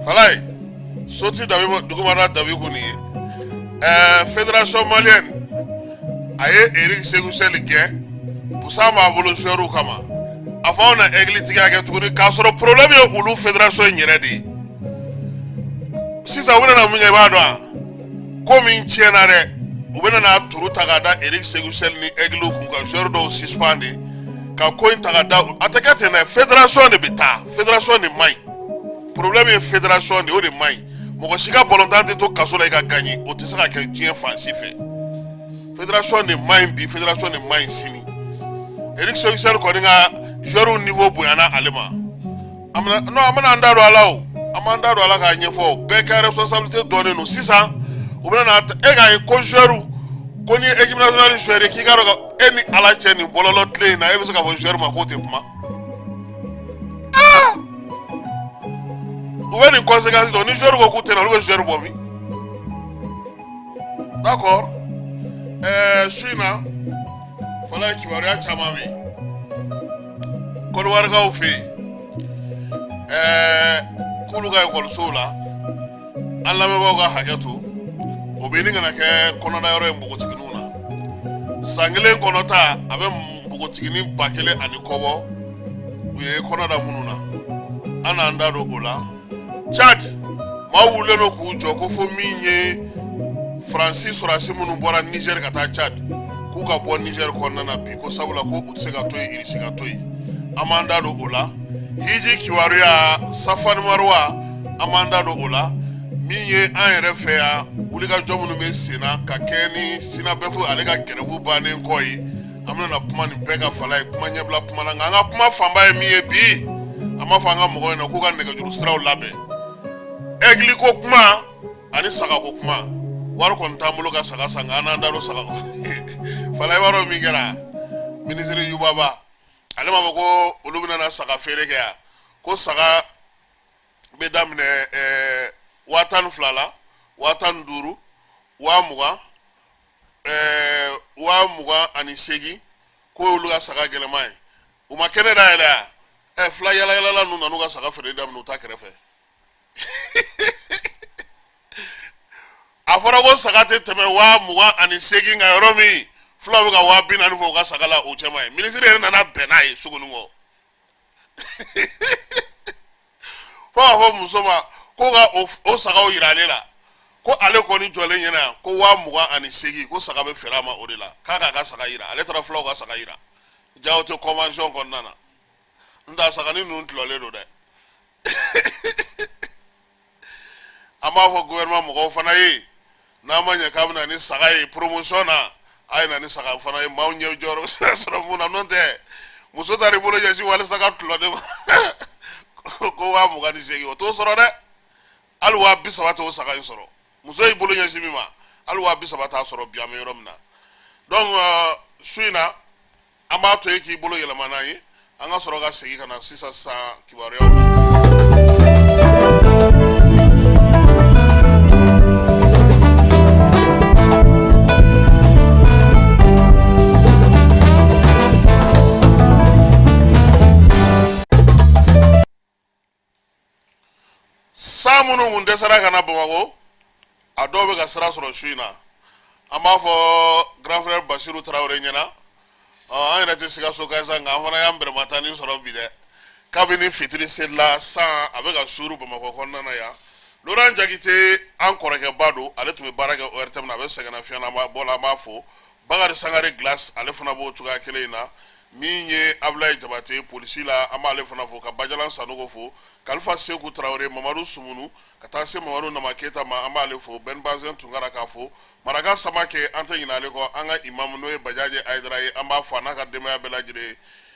Falaye soti dabi dugumana dabi kun nin ye ɛɛ fédération malienne a ye Eric Sekou Chelle gɛn busan b'a bolo joueur kama a fɔ anw na Aigle tigiya kɛ tuguni k'a sɔrɔ problème ye olu fédération in yɛrɛ de ye sisan u bɛna na mun kɛ i b'a dɔn wa ko min tiɲɛna dɛ u bɛna na turu ta k'a da Eric Sekou Chelle ni Aigle kun ka joueur dɔw suspendre ka ko in ta ka da a tɛ kɛ ten dɛ fédération de bɛ taa fédération de man ɲi problème ye fédération de ye o de man ɲi mɔgɔ si ka balontan tɛ to kaso la i ka gagner o tɛ se ka kɛ diɲɛ fan si fɛ fédération de man ɲi bi fédération de man ɲi sini Eric Sekou Chelle kɔni ka joueur niveau bonyana ale ma an bɛna non an bɛna an da don a la o an b'an da don a la k'a ɲɛfɔ bɛɛ ka responsabilité dɔnnen don sisan u bɛna na e k'a ye ko joueur ko ni équipe nationale joueur ye k'i k'a dɔn ka e ni Ala cɛ nin bɔlɔlɔ tile in na e bɛ se k'a fɔ joueur ma k'o tɛ kuma aa u bɛ nin conséquence dɔn ni joueur ko k'u tɛ na olu bɛ joueur bɔ min d'accord ɛɛ su in na Falaye kibaruya caman bɛ yen Kɔdiwarikaw fɛ yen ɛɛ k'olu ka ekɔlisow la an lamɛnbaaw ka hakɛ to o bɛ ɲini ka na kɛ kɔnɔdayɔrɔ ye npogotigininw na san kelen kɔnɔ ta a bɛ npogotiginin 1000 ani kɔ bɔ u ye kɔnɔ da minnu na an n'an da don o la Tchad maaw wulilen don k'u jɔ ko fo min ye Faransi sɔrɔdasi minnu bɔra Niger ka taa Tchad k'u ka bɔ Niger kɔnɔna na bi ko sabula ko u tɛ se ka to yen Irisi ka to yen an b'an da don o la hiji kibaruya Safa ni Maruwa an b'an da don o la min ye an yɛrɛ fɛ yan wulikajɔ minnu bɛ sen na ka kɛ ni SYNABEF ale ka grève bannen kɔ ye an bɛna na kuma nin bɛɛ kan Falaye kuma ɲɛbila kuma na nka an ka kuma fanba ye min ye bi an b'a fɔ an ka mɔgɔw ɲɛna k'u ka nɛgɛjuru siraw labɛn Aigle ko kuma ani sagako kuma wari kɔni t'an bolo ka saga san nka an n'an da don saga Falaye i b'a dɔn min kɛra minisiri Yuba Ba ale m'a fɔ ko olu bɛna na saga feere kɛ yan ko saga bɛ daminɛ 12,000 la 15,000 20,000 28,000 k'o y'olu ka saga gɛlɛman ye u ma kɛnɛ dayɛlɛ yan fila yalayalala ninnu nan'u ka saga feere daminɛ u ta kɛrɛfɛ a fɔra ko saga tɛ tɛmɛ 28,000 kan yɔrɔ min fulaw bɛ ka 40,000 fɔ u ka saga la o cɛma ye minisiri yɛrɛ nana bɛn n'a ye Sogonikɔ fo k'a fɔ muso ma ko ka o sagaw yira ale la ko ale kɔni jɔlen ɲɛna yan ko 28,000 ko saga bɛ feere a ma o de la k'a k'a ka saga yira ale taara fulaw ka saga yira ja o tɛ convention kɔnɔna na n tɛ sagani ninnu tulɔlen don dɛ an b'a fɔ gouvernement mɔgɔw fana ye n'a ma ɲɛ k'a bɛ na ni saga ye promotion na a ye na ni saga fana ye maaw ɲɛ jɔyɔrɔ bɛ se ka sɔrɔ mun na n'o tɛ muso taara i bolo ɲɛsin wali saga tulɔlen ma ko 28,000 o t'o sɔrɔ dɛ hali 30,000 t'o saga in sɔrɔ muso y'i bolo ɲɛsin min ma hali 30,000 t'a sɔrɔ bi an bɛ yɔrɔ min na donc su in na an b'a to e k'i bolo yɛlɛma n'an ye an ka sɔrɔ ka segin ka na sisan sisan kibaruyaw la. San minnu kun dɛsɛra ka na Bamakɔ a dɔw bɛ ka sira sɔrɔ su in na an b'a fɔ grand frère Basiru Tarawele ɲɛna an yɛrɛ tɛ Sikaso ka sa nka an fana y'an bɛrɛmatanin sɔrɔ bi dɛ kabini fitiri selila san a bɛ ka suuru Bamakɔ kɔnɔna na yan Laurent Jakite an kɔrɔkɛba don ale tun bɛ baara kɛ ORTM na a bɛ sɛgɛnnafiɲɛ na bɔ la an b'a fo Bakari Sangare Glace ale fana b'o cogoya kelen in na min ye Abulayi Jabate polisi la an b'ale fana fo ka Bajalan Sanogo fo Kalifa Seku Tarawele Mamadu Sumunu ka taa se Mamadu Nama Keyita ma an b'ale fo Ben Bazin Tunkara k'a fo Maraka Samakɛ an tɛ ɲinɛ ale kɔ an ka imamu n'o ye Bajaje Ayidara ye an b'a fo a n'a ka denbaya bɛɛ lajɛlen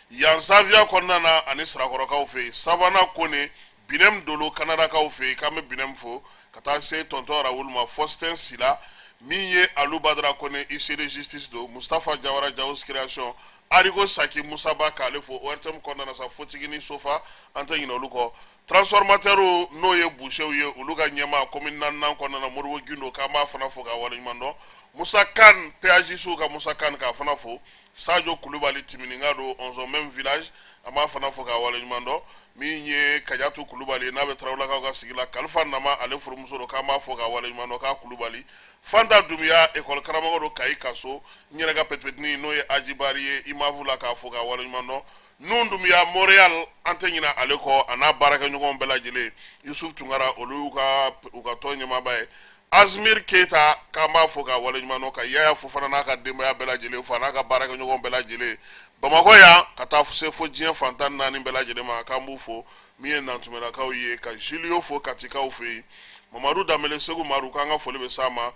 yan Zawiya kɔnɔna na ani Sirakɔrɔkaw fɛ yen Savana Kone Binem Dolo Kanadakaw fɛ yen k'an bɛ Binem fo ka taa se tonton Rawulu ma Faustin Sila min ye Alu Badara Kone huissier de justice don Mustafa Jawara Jawos création Arigo Saki Musaba k'ale fo ORTM kɔnɔna na sa Fotigi ni Sofa an tɛ ɲinɛ olu kɔ transformateur n'o ye busew ye olu ka ɲɛmaa commune naaninan kɔnɔna na Modibo Gindo k'an b'a fana fo k'a waleɲuman dɔn Musa Kan péagiste ka Musa Kan k'a fana fo Sajo Kulubali Timininka don Onzon même village An b'a fana fo k'a waleɲuman dɔn. Min ye Kajatu Kulubali ye, n'a bɛ Tarawelelakaw ka sigi la, Kalifa Nama, ale furumuso don, k'an b'a fo k'a waleɲuman dɔn. K'a Kulubali Fanta Dunbiya, ekɔli karamɔgɔ don Kayi Kaso. N yɛrɛ ka pɛtipɛtini, n'o ye Ajibari ye Imafu la, k'a fo k'a waleɲuman dɔn. Nun Dunbiya Montréal, an tɛ ɲinɛ ale kɔ, a n'a baarakɛɲɔgɔnw bɛɛ lajɛlen. Yusuf Tunkara, olu y'u ka u ka tɔn ɲɛmaaba ye. Azmir Keyita, k'an b'a fo k'a waleɲuman dɔn, ka Yaya Fofana n'a ka denbaya bɛɛ lajɛlen fo, a n'a ka baarakɛɲɔgɔnw bɛɛ lajɛlen, Bamakɔ yan ka taa se fo diɲɛ fan 14 bɛɛ lajɛlen ma, k'an b'u fo. Min ye Nantumɛlakaw ye, ka Julio fo Katikaw fɛ yen. Mamadu Danbele, Segu Maru, k'an ka foli bɛ s'a ma.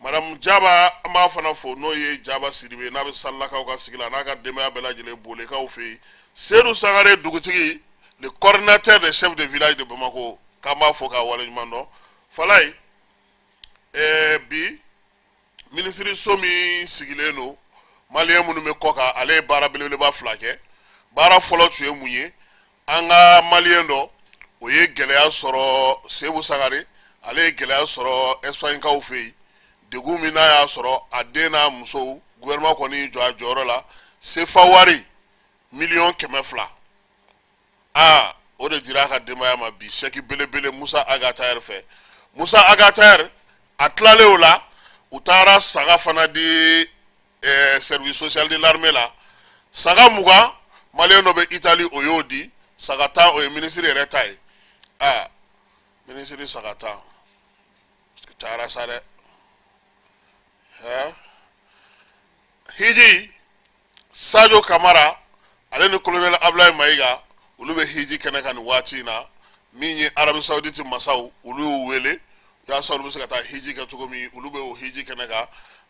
Madame Jaba, an b'a fana fo, n'o ye Jaba Sidibe, n'a bɛ Salilakaw ka sigi la, n'a ka denbaya bɛɛ lajɛlen, Bolekaw fɛ yen. Sedu Sangare, dugutigi, le coordinateur des chefs de village de Bamako, k'an b'a fo k'a waleɲuman dɔn. Falaye, bi minisiriso min sigilen don maliyɛn minnu bɛ kɔkan, ale ye baara belebeleba fila kɛ. Baara fɔlɔ tun ye mun ye? An ka maliyɛn dɔ, o ye gɛlɛya sɔrɔ, Sebu Sangare, ale ye gɛlɛya sɔrɔ Espagnekaw fɛ yen. Degun min n'a y'a sɔrɔ, a den n'a musow, gouvernement kɔni y'i jɔ a jɔyɔrɔ la. Sefa wari 200 000,000, aa, o de dira a ka denbaya ma bi, sɛki belebele Musa Ag Attaher fɛ. Musa Ag Attaher, a tilalen o la, u taara saga fana di service social de l'armée la, saga 20. Maliyɛn dɔ bɛ Italie, o y'o di. Saga 10, o ye minisiri yɛrɛ ta ye. Aa, minisiri, saga 10 cayara sa dɛ. Hiji, Sadio Kamara, ale ni colonel Ablaye Mayiga, olu bɛ hiji kɛnɛ kan nin waati in na. Min ye Arabie Saoudite masaw, olu y'u wele yaasa olu bɛ se ka taa hiji kɛ cogo min. Olu bɛ o hiji kɛnɛ kan.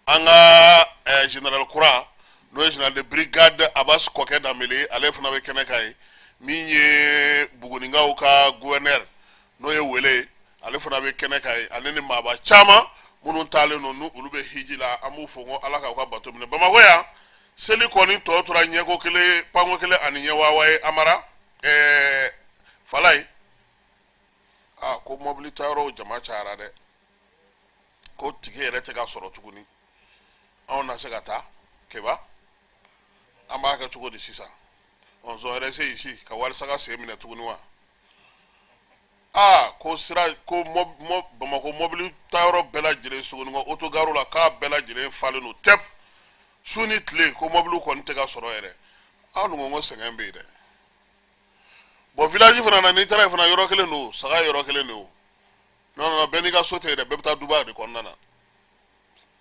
An ka général kura, n'o ye général de brigade Abbas Kɔkɛ Danbele, ale fana bɛ kɛnɛ kan yen. Min ye Buguninkaw ka gouverneur, n'o ye Wele, ale fana bɛ kɛnɛ kan yen, ale ni maaba caman minnu taalen don, n'u olu bɛ hiji la. An b'u fo ko Ala k'aw ka bato minɛ. Bamakɔ yan, seli kɔni tɔ tora ɲɛko kelen, panko kelen ani ɲɛwawa ye. Amara, Falaye, aa, ko mɔbili tayɔrɔw jama cayara dɛ, ko tike yɛrɛ tɛ ka sɔrɔ tuguni. Anw na se ka taa keba, an b'a kɛ cogo di sisan? On yɛrɛ se ici ka walisa ka sen minɛ tuguni wa? Aa, ko sira ko Bamakɔ mɔbili tayɔrɔ bɛɛ lajɛlen, Sogonikɔ autogare la, k'a bɛɛ lajɛlen falen don tɛp su ni tile, ko mɔbiliw kɔni tɛ ka sɔrɔ yɛrɛ. Anw dun ko ko sɛgɛn bɛ yen dɛ. Bon, village fana na, n'i taara yen fana, yɔrɔ kelen don, saga ye yɔrɔ kelen de o. Non, non, bɛɛ n'i ka so tɛ yen dɛ, bɛɛ bɛ taa duba de kɔnɔna na,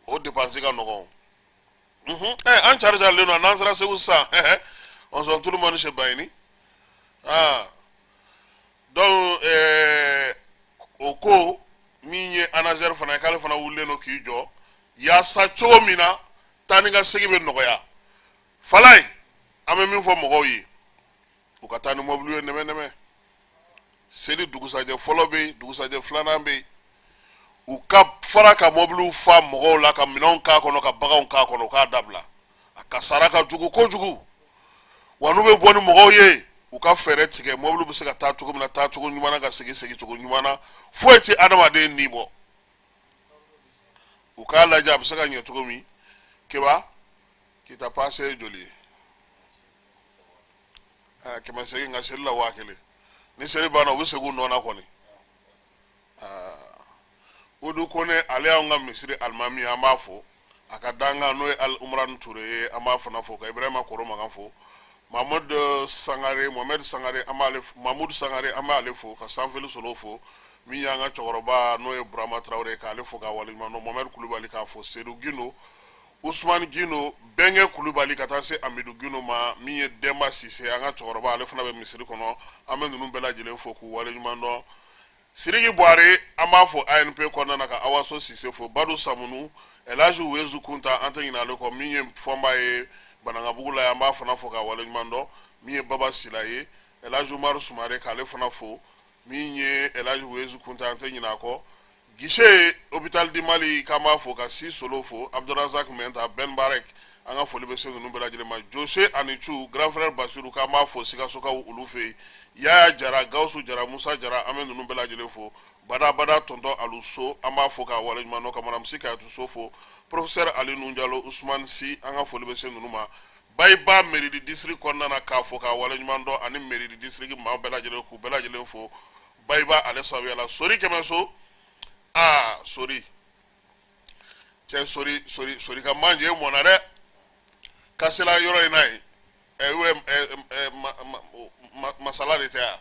o dépense ka nɔgɔn. An cari carilen don. N'an sera Segu sisan, on sont tout le monde chez Bayini. Ah, donc o ko min ye ANASER fana ye, k'ale fana wulilen don k'i jɔ yaasa cogo min na taa ni ka segin bɛ nɔgɔya. Falaye, an bɛ min fɔ mɔgɔw ye, u ka taa ni mɔbili ye nɛmɛ nɛmɛ. Seli dugusajɛ fɔlɔ bɛ yen, dugusajɛ filanan bɛ yen, u ka fara ka mɔbiliw fa mɔgɔw la, ka minɛnw k'a kɔnɔ, ka baganw k'a kɔnɔ, u k'a dabila. A kasara ka jugu kojugu. Wa n'u bɛ bɔ ni mɔgɔw ye, u ka fɛɛrɛ tigɛ mɔbiliw bɛ se ka taa cogo min na, taa cogo ɲuman na, ka segin segin cogo ɲuman na. Foyi tɛ adamaden ni bɔ. U k'a lajɛ a bɛ se ka ɲɛ cogo min. Keba, k'i ta passe ye joli ye? 800. Nka seli la 1000. Ni seli banna, u bɛ segin u nɔ na kɔni. Udu Kone, ale y'anw ka misiri alimami ye, an b'a fo. A ka dankan, n'o ye Al Umran Ture ye, an b'a fana fo, ka Ibrahima Koromakan fo. Mahmud Sangare, Mohamed Sangare, an b'ale, Mahmud Sangare, an b'ale fo, ka Sanfili Solo fo. Min y'an ka cɛkɔrɔba, n'o ye Burama Tarawele, k'ale fo k'a waleɲuman dɔn. Mohamed Kulubali, k'a fo. Sedu Gindo, Usumani Gindo, Bɛnkɛ Kulubali, ka taa se Amidu Gindo ma. Min ye Denba Sise, an ka cɛkɔrɔba, ale fana bɛ misiri kɔnɔ. An bɛ ninnu bɛɛ lajɛlen fo k'u waleɲuman dɔn. Siriki Buware, an b'a fo ANP kɔnɔna na, ka Awaso Sise fo, Badu Samunu, Elhaji Wezu Kunta, an tɛ ɲinɛ ale kɔ. Min ye Fɔnba ye Banankabugu la, an b'a fana fo k'a waleɲuman dɔn. Min ye Baba Sila ye, Elhaji Umaru Sumare, k'ale fana fo. Min ye Elhaji Wezu Kunta, an tɛ ɲinɛ a kɔ. Guichet Hôpital du Mali, k'an b'a fo, ka Si Solo fo, Abdurazak Mɛnta, Ben Barek, an ka foli bɛ se ninnu bɛɛ lajɛlen ma. Jose ani Cu, grand frère Basiru, k'an b'a fo Sikasokaw olu fɛ yen. Yaya Jara, Gawusu Jara, Musa Jara, an bɛ ninnu bɛɛ lajɛlen fo. Badabada tɔntɔn Alu So, an b'a fo k'a waleɲuman dɔn, ka Madame Si Kayatu So fo, professeur Ali Nunjalo, Usumani Si, an ka foli bɛ se ninnu ma. Bayiba mairie du district kɔnɔna na, k'a fo k'a waleɲuman dɔn, ani mairie du district maa bɛɛ lajɛlen, k'u bɛɛ lajɛlen fo Bayiba ale sababuya la. Sori Kɛmɛso, aa Sori cɛ, Sori, Sori, Sori ka manje mɔna dɛ. Kasela yɔrɔ in na yen, ɛ masala de tɛ yan,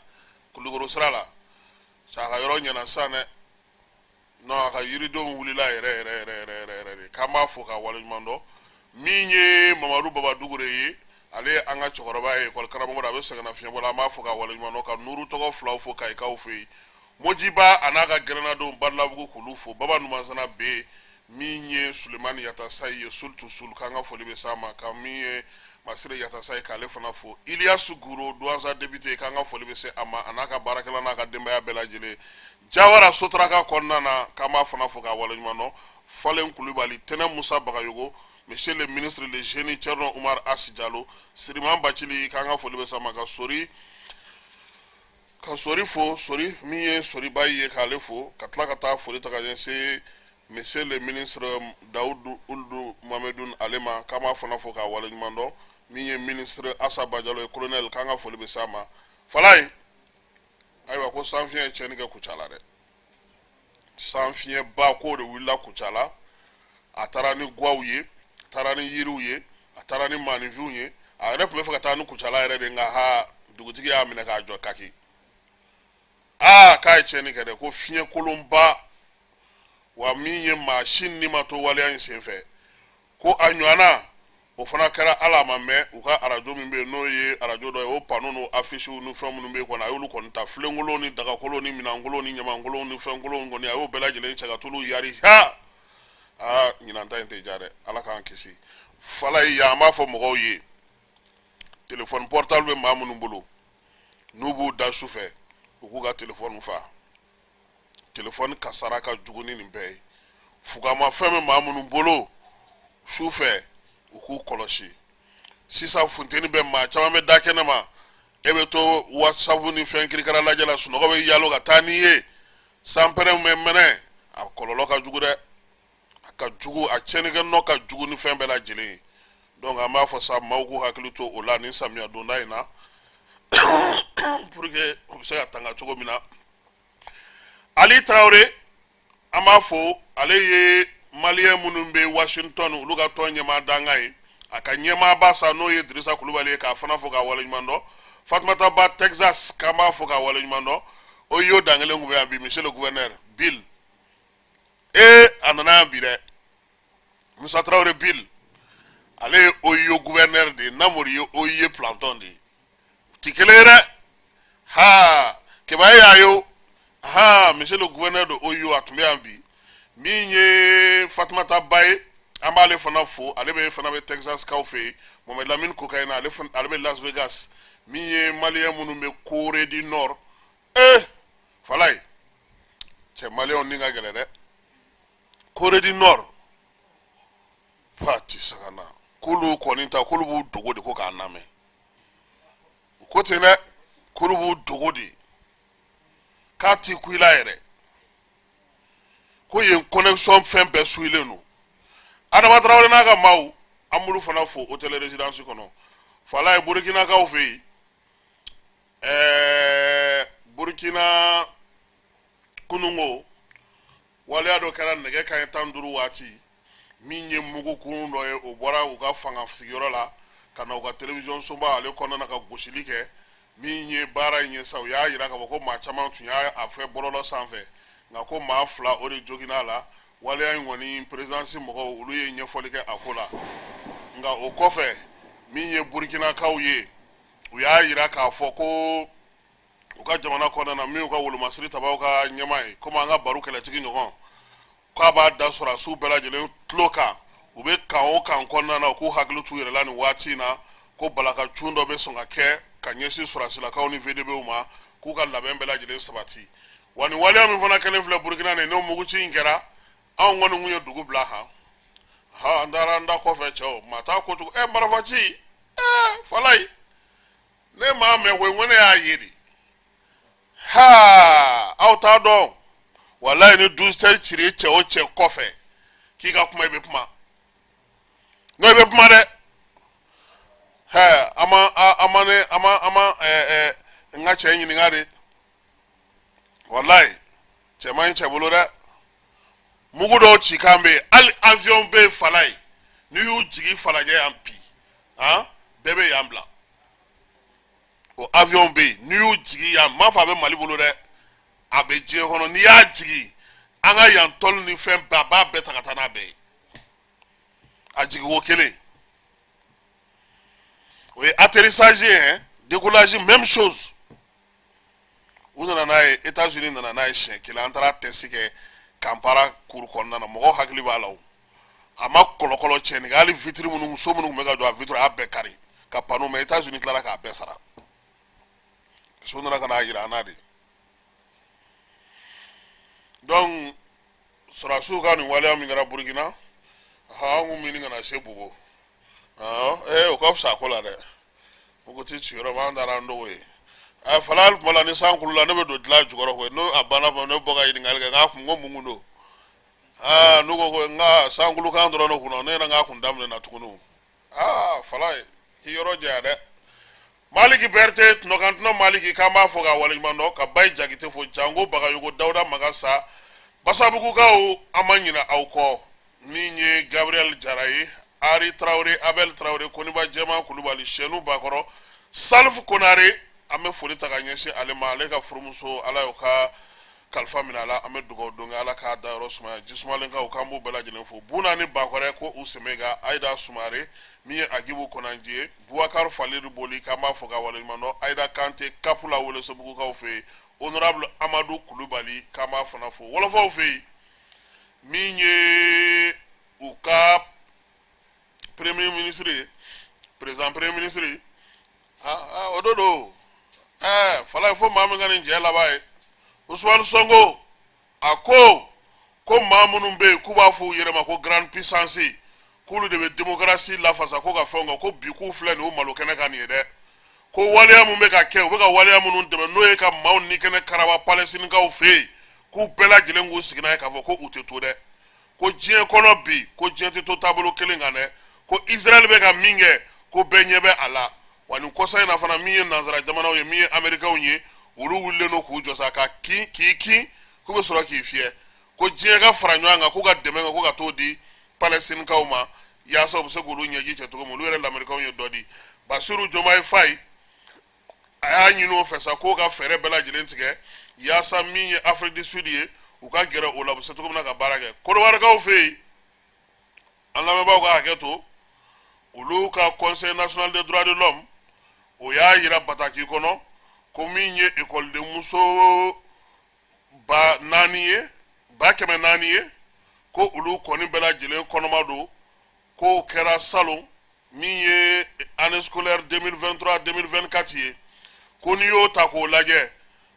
Kulukoro sira la sa, a ka yɔrɔ ɲɛna sisan dɛ. Non, a ka yiridenw wulila yɛrɛ yɛrɛ yɛrɛ yɛrɛ yɛrɛ yɛrɛ de, k'an b'a fo k'a waleɲuman dɔn. Min ye Mamadu Baba Dugure ye, ale ye an ka cɛkɔrɔba ye, ekɔli karamɔgɔ don, a bɛ sɛgɛnnafiɲɛbɔ la, an b'a fo k'a waleɲuman dɔn. Ka Nuru tɔgɔ filaw fo Kayikaw fɛ yen, Mojiba a n'a ka gɛrɛnnadenw Badalabugu, k'olu fo. Baba Numansana bɛ min ye Sulemani Yatasayi ye, Sultu Sul, k'an ka foli bɛ s'a ma. Ka min ye Masire Yatasayi, k'ale fana fo. Iliyasu Guro, Duwanza député, k'an ka foli bɛ se a ma, a n'a ka baarakɛla n'a ka denbaya bɛɛ lajɛlen. Jawara Sotaraka kɔnɔna na, k'an b'a fana fo k'a waleɲuman dɔn. Falen Kulubali, Tɛnɛ Musa Bagayogo, monsieur le ministre le génie Thierno Oumar As Jalo, Siriman Bacili, k'an ka foli bɛ s'a ma. Ka Sori fo, Sori min ye Soriba ye, k'ale fo, ka tila ka taa foli ta ka ɲɛsin monsieur le ministre Dawudu Uludu Mamedun ale ma, k'an b'a fana fo k'a waleɲuman dɔn. Min ye ministre Asa Bajalo ye, colonel, k'an ka foli bɛ s'a ma. Falaye, ayiwa, ko sanfiɲɛ ye tiɲɛni kɛ Kucala dɛ. Sanfiɲɛba k'o de wulila Kucala, a taara ni gwaw ye, a taara ni yiriw ye, a taara ni maaninfinw ye. A yɛrɛ tun bɛ fɛ ka taa ni Kucala yɛrɛ de, nka ha, dugutigi y'a minɛ k'a jɔ kaki. Aa, k'a ye tiɲɛni kɛ dɛ, ko fiɲɛ kolonba wa min ye maa si ni ma to waleya in senfɛ. Ko a ɲɔgɔnna o fana kɛra, ala a ma mɛn, u ka arajo min bɛ yen, n'o ye arajo dɔ ye, o panneau n'o affiches ni fɛn minnu bɛ yen kɔni, a y'olu kɔni ta, filenkolon ni dagakolon ni minɛnkolon ni ɲamankolon ni fɛnkolon kɔni, a y'o bɛɛ lajɛlen cɛ ka t'olu yari. Ha, aa, ɲinan ta in tɛ ja dɛ, Ala k'an kisi. Falaye yan, an b'a fɔ mɔgɔw ye, téléphone portable bɛ maa minnu bolo, n'u b'u da su fɛ, u k'u ka téléphone fa. Telefɔni kasara ka jugu ni nin bɛɛ ye. Fugamafɛn bɛ maa minnu bolo su fɛ, u k'u kɔlɔsi. Sisan funteni bɛ, maa caman bɛ da kɛnɛ ma, e bɛ to WhatsApp ni fɛn kirikara lajɛ la, sunɔgɔ bɛ yalo ka taa n'i ye, sanpɛrɛn bɛ mɛnɛ, a kɔlɔlɔ ka jugu dɛ, a ka jugu, a tiɲɛnikɛ nɔ ka jugu ni fɛn bɛɛ lajɛlen ye. Donc an b'a fɔ sa, maaw k'u hakili to o la nin samiya donda in na, pour que u bɛ se ka tanga cogo min na. Ali Tarawele, an b'a fo, ale ye maliyɛn minnu bɛ Washington, olu ka tɔn ɲɛmaa dankan ye, a ka ɲɛmaaba sa, n'o ye Dirisa Kulubali ye, k'a fana fo k'a waleɲuman dɔn. Fatumata Ba Texas, k'an b'a fo k'a waleɲuman dɔn. O y'o dan kelen kun bɛ yan bi. Monsieur le gouverneur Bill, ee, a nana yan bi dɛ. Musa Tarawele Bill, ale ye Ohio gouverneur de ye, Namori ye Ohio planton de ye, u ti kelen ye dɛ. Ha, Keba y'a ye o. Ha, monsieur le gouverneur de Ohio, a tun bɛ yan bi. Min ye Fatumata Ba ye, an b'ale fana fo, ale bɛ fana bɛ Texas kaw fɛ yen. Mohamed Lamine Kokayina, ale fana, ale bɛ Las Vegas. Min ye maliyɛn minnu bɛ Corée du Nord, ee Falaye cɛ, maliyɛnw ni ka gɛlɛn dɛ. Corée du Nord, pati sagana, k'olu kɔni ta, k'olu b'u dogo de ko k'a lamɛn. U ko ten dɛ, k'olu b'u dogo de k'a ti ku i la yɛrɛ, ko yen connexion fɛn bɛɛ suilen don. Adama Tarawele n'a ka maaw, an b'olu fana fo hôtel résidence kɔnɔ. Falaye, Burukinakaw fɛ yen, Burukina kununko waleya dɔ kɛra nɛgɛ kanɲɛ 15 waati, min ye mugu kurun dɔ ye, o bɔra u ka fanga sigiyɔrɔ la ka na u ka télévision soba ale kɔnɔna na ka gosili kɛ. Min ye baara in ye sa, u y'a yira k'a fɔ ko maa caman tun y'a a fɛ bɔlɔlɔ sanfɛ, nka ko maa fila o de joginna a la. Waleya in kɔni, présidence mɔgɔw, olu ye ɲɛfɔli kɛ a ko la. Nka o kɔfɛ, min ye Burukinakaw ye, u y'a yira k'a fɔ ko u ka jamana kɔnɔna na, min y'u ka wolomasiri tabaw ka ɲɛmaa ye, komi an ka baro kɛlɛtigi ɲɔgɔn, k'a b'a da sɔrɔdasiw bɛɛ lajɛlen tulo kan, u bɛ kan o kan kɔnɔna na, u k'u hakili t'u yɛrɛ la nin waati in na, ko balakacun dɔ bɛ sɔn ka kɛ ka ɲɛsin sɔrɔdasilakaw ni VDBw ma, k'u ka labɛn bɛɛ lajɛlen sabati. Wa nin waleya min fana kɛlen filɛ Burukina nin, n'o muguci in kɛra, anw kɔni kun ye dugu bila han ha, an taara an da kɔfɛ. Cɛw, maa t'a ko cogo. Ɛ, marifaci, ɛɛ Falayi, ne m'a mɛn koyi, n ko ne y'a ye de. Ha, aw t'a dɔn, walayi, ni 12 heures cira cɛ o cɛ kɔfɛ k'i ka kuma, i bɛ kuma, n'o i bɛ kuma dɛ. Hɛ, an ma an ma ne an ma an ma ɛɛ n ka cɛ ɲininka de. Walayi, cɛ man ɲi cɛ bolo dɛ. Mugu dɔw cikan bɛ yen, hali avion bɛ yen fala ye, n'i y'u jigin Falajɛ yan bi, han, bɛɛ bɛ yan bila. O avion bɛ yen, n'i y'u jigin yan, n m'a fɔ a bɛ Mali bolo dɛ, a bɛ diɲɛ kɔnɔ, n'i y'a jigin an ka yan tɔli ni fɛn bɛɛ, a b'a bɛɛ ta ka taa n'a bɛɛ ye. A jigiko kelen, o ye atterrissage ye, hein, décollage, même chose. U nana n'a ye, États-Unis nana n'a ye siɲɛ kelen, an taara test kɛ Kampala cour kɔnɔna na. Mɔgɔw hakili b'a la, o a ma kɔlɔkɔlɔ tiɲɛni kɛ, hali vitre minnu, so minnu tun bɛ ka jɔ, a vitre, a y'a bɛɛ kari ka panneau. Mais États-Unis tilara k'a bɛɛ sara, parce que u nana ka n'a yira an na de. Donc sɔrɔdasiw ka nin waleya min kɛra Burukina, an kun min kana se Bobo, ee, o ka fisa a ko la dɛ. Mugu ti ci yɔrɔ, an taara an dogo ye. A fala, hali tuma la ni san kulula, ne bɛ don dilan jukɔrɔ koyi. N'o a banna fɔ, ne bɛ bɔ ka ɲininkali kɛ, n k'a kun ko mun kun don. Aa, n'u ko ko n ka sankulukan dɔrɔn ne kunna, ne yɛrɛ k'a kun daminɛ na tuguni. Aa, fala ye k'i yɔrɔ janya dɛ. Maliki Berete tɔnɔkan tɔnɔ Maliki, k'an b'a fɔ k'a waleɲuman dɔn, ka Bayi Jakite fo, janko Bagayogo Dawuda Magasa Basabugukaw, an ma ɲinɛ aw kɔ. Min ye Gabriel Jara ye, Ari Tarawele, Abel Tarawele, Koniba Jɛma Kulubali, Sɛnu Bakɔrɔ, Salifu Konare, an bɛ foli ta ka ɲɛsin ale ma, ale ka furumuso, Ala y'o ka kalifa minɛ a la. An bɛ dugawu don kɛ, Ala k'a dayɔrɔ sumaya. Jisumalenkaw, k'an b'u bɛɛ lajɛlen fo. Buna ni Bakɔrɛ, ko u sɛmɛ Ayida Sumare, min ye Agibu Konanji ye, Bubakari Falilu Boli, k'an b'a fɔ ka waleɲuman dɔn. Ayida Kante Kapula, Welesebugukaw fɛ yen, honorable Amadu Kulubali, k'an b'a fana fo. Wɔlɔfɔw fɛ yen, min ye u ka premier ministre ye, président premier ministre, o do don fala fo maa min ka nin jɛ laban ye, Usumani Sonko, a ko ko maa minnu bɛ yen k'u b'a fɔ u yɛrɛ ma ko grande puissance, k'olu de bɛ démocratie lafasa, ko ka fɛnw kɛ, ko bi k'u filɛ nin ye, u malo kɛnɛ kan nin ye dɛ. Ko waleya mun bɛ ka kɛ, u bɛ ka waleya minnu dɛmɛ, n'o ye ka maaw ni kɛnɛ karaba Palɛstinikaw fɛ yen, k'u bɛɛ lajɛlen k'u sigi n'a ye k'a fɔ ko u tɛ to dɛ. Ko diɲɛ kɔnɔ bi, ko diɲɛ tɛ to taabolo kelen kan dɛ. Ko Israël bɛ ka min kɛ, ko bɛɛ ɲɛ bɛ a la wa. Nin kɔsa in na fana, min ye nansara jamanaw ye, min ye Américains ye, olu wulilen don k'u jɔ sa ka kin k'i kin, k'u bɛ sɔrɔ k'i fiyɛ. Ko diɲɛ ka fara ɲɔgɔn kan, k'u ka dɛmɛ kɛ, ko ka t'o di Palɛstinikaw ma, yaasa u bɛ se k'olu ɲɛji cɛ cogo min. Olu yɛrɛ lamɛrikaw ye dɔ di. Basiru Jomayi Fayi, a y'a ɲini o fɛ sa k'o ka fɛɛrɛ bɛɛ lajɛlen tigɛ, yaasa min ye Afrique du Sud ye, u ka gɛrɛ o la, u bɛ se cogo min na ka baara kɛ. Kɔdiwarikaw fɛ yen, an lamɛnbaaw ka hakɛ to, olu ka Conseil national des droits de l'homme, o y'a yira bataki kɔnɔ ko min ye ekɔlidenmuso 4000 ye, 400,000 ye, ko olu kɔni bɛɛ lajɛlen kɔnɔma don. K'o kɛra salon, min ye année scolaire 2023 2024 ye. Ko n'i y'o ta k'o lajɛ,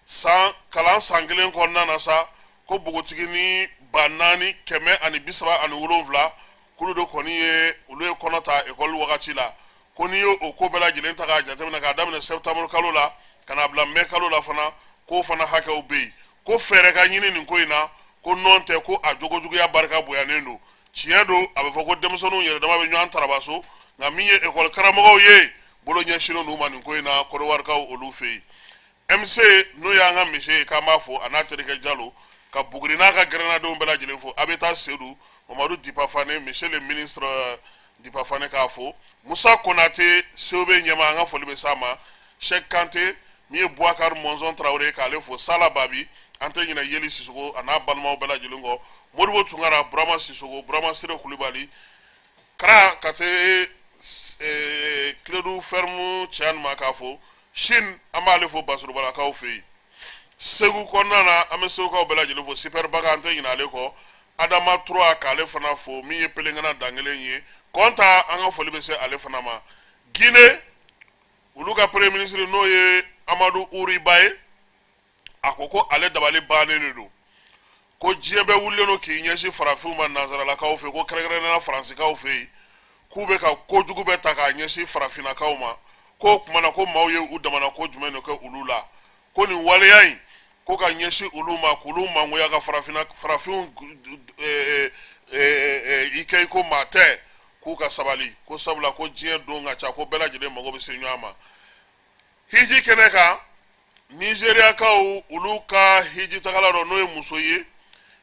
san kalan san kelen kɔnɔna na sa, ko npogotigini 4137, k'olu de kɔni ye, olu ye kɔnɔ ta ekɔli wagati la. Ko n'i y'o ko bɛɛ lajɛlen ta k'a jateminɛ, k'a daminɛ septembre kalo la ka n'a bila mai kalo la fana, k'o fana hakɛw bɛ yen. Ko fɛɛrɛ ka ɲini nin ko in na, ko nɔn tɛ ko a jogojuguya barika bonyanen don. Tiɲɛ don, a bɛ fɔ ko denmisɛnninw yɛrɛ dama bɛ ɲɔgɔn tarabaso, nka min ye ekɔli karamɔgɔw ye, bolo ɲɛsinnen d'u ma nin ko in na Kɔdiwarikaw olu fɛ yen. MC, n'o y'an ka misi ye, k'an b'a fo, a n'a terikɛ Jalo, ka Buguri n'a ka gɛrɛnnadenw bɛɛ lajɛlen fo. A bɛ taa Sedu Mamadu Dipa Fane, monsieur le ministre Dipa Fane, k'a fo. Musa Konate, COB ɲɛmaa, an ka foli bɛ s'a ma. Cheikh Kante, min ye Boubacar Mɔnzɔn Tarawele ye, k'ale fo. Sala Babi, an tɛ ɲinɛ Yeli Sisoko a n'a balimaw bɛɛ lajɛlen kɔ. Modibo Tunkara, Burama Sisoko, Burama Sire Kulubali, Kara ka se Kiledu ferme cɛ ma, k'a fo. Sini an b'ale fo Basurubakaw fɛ yen. Segu kɔnɔna na, an bɛ segukaw bɛɛ lajɛlen fo. Sipɛribaga, an tɛ ɲinɛ ale kɔ. Adama Tura, k'ale fana fo. Min ye Pelenkana Dankelen ye, Kɔnta, an ka foli bɛ se ale fana ma. Gine, olu ka premier ministre, n'o ye Amadu Uriba ye, a ko ko ale dabali bannen de don, ko diɲɛ bɛɛ wulilen don k'i ɲɛsin farafinw ma nansaralakaw fɛ, ko kɛrɛnkɛrɛnnenya Faransikaw fɛ yen, k'u bɛ ka kojugu bɛɛ ta k'a ɲɛsin farafinnakaw ma. K'o tuma na, ko maaw ye u damana ko jumɛn de kɛ olu la, ko nin waleya in ko ka ɲɛsin olu ma, k'olu mangoya, ka farafinna farafinw i kɛ i ko maa tɛ. K'u ka sabali, ko sabula ko diɲɛ don ka ca, ko bɛɛ lajɛlen mago bɛ se ɲɔgɔn ma. Hiji kɛnɛ kan, Nizeriyakaw olu ka hiji tagala dɔ, n'o ye muso ye,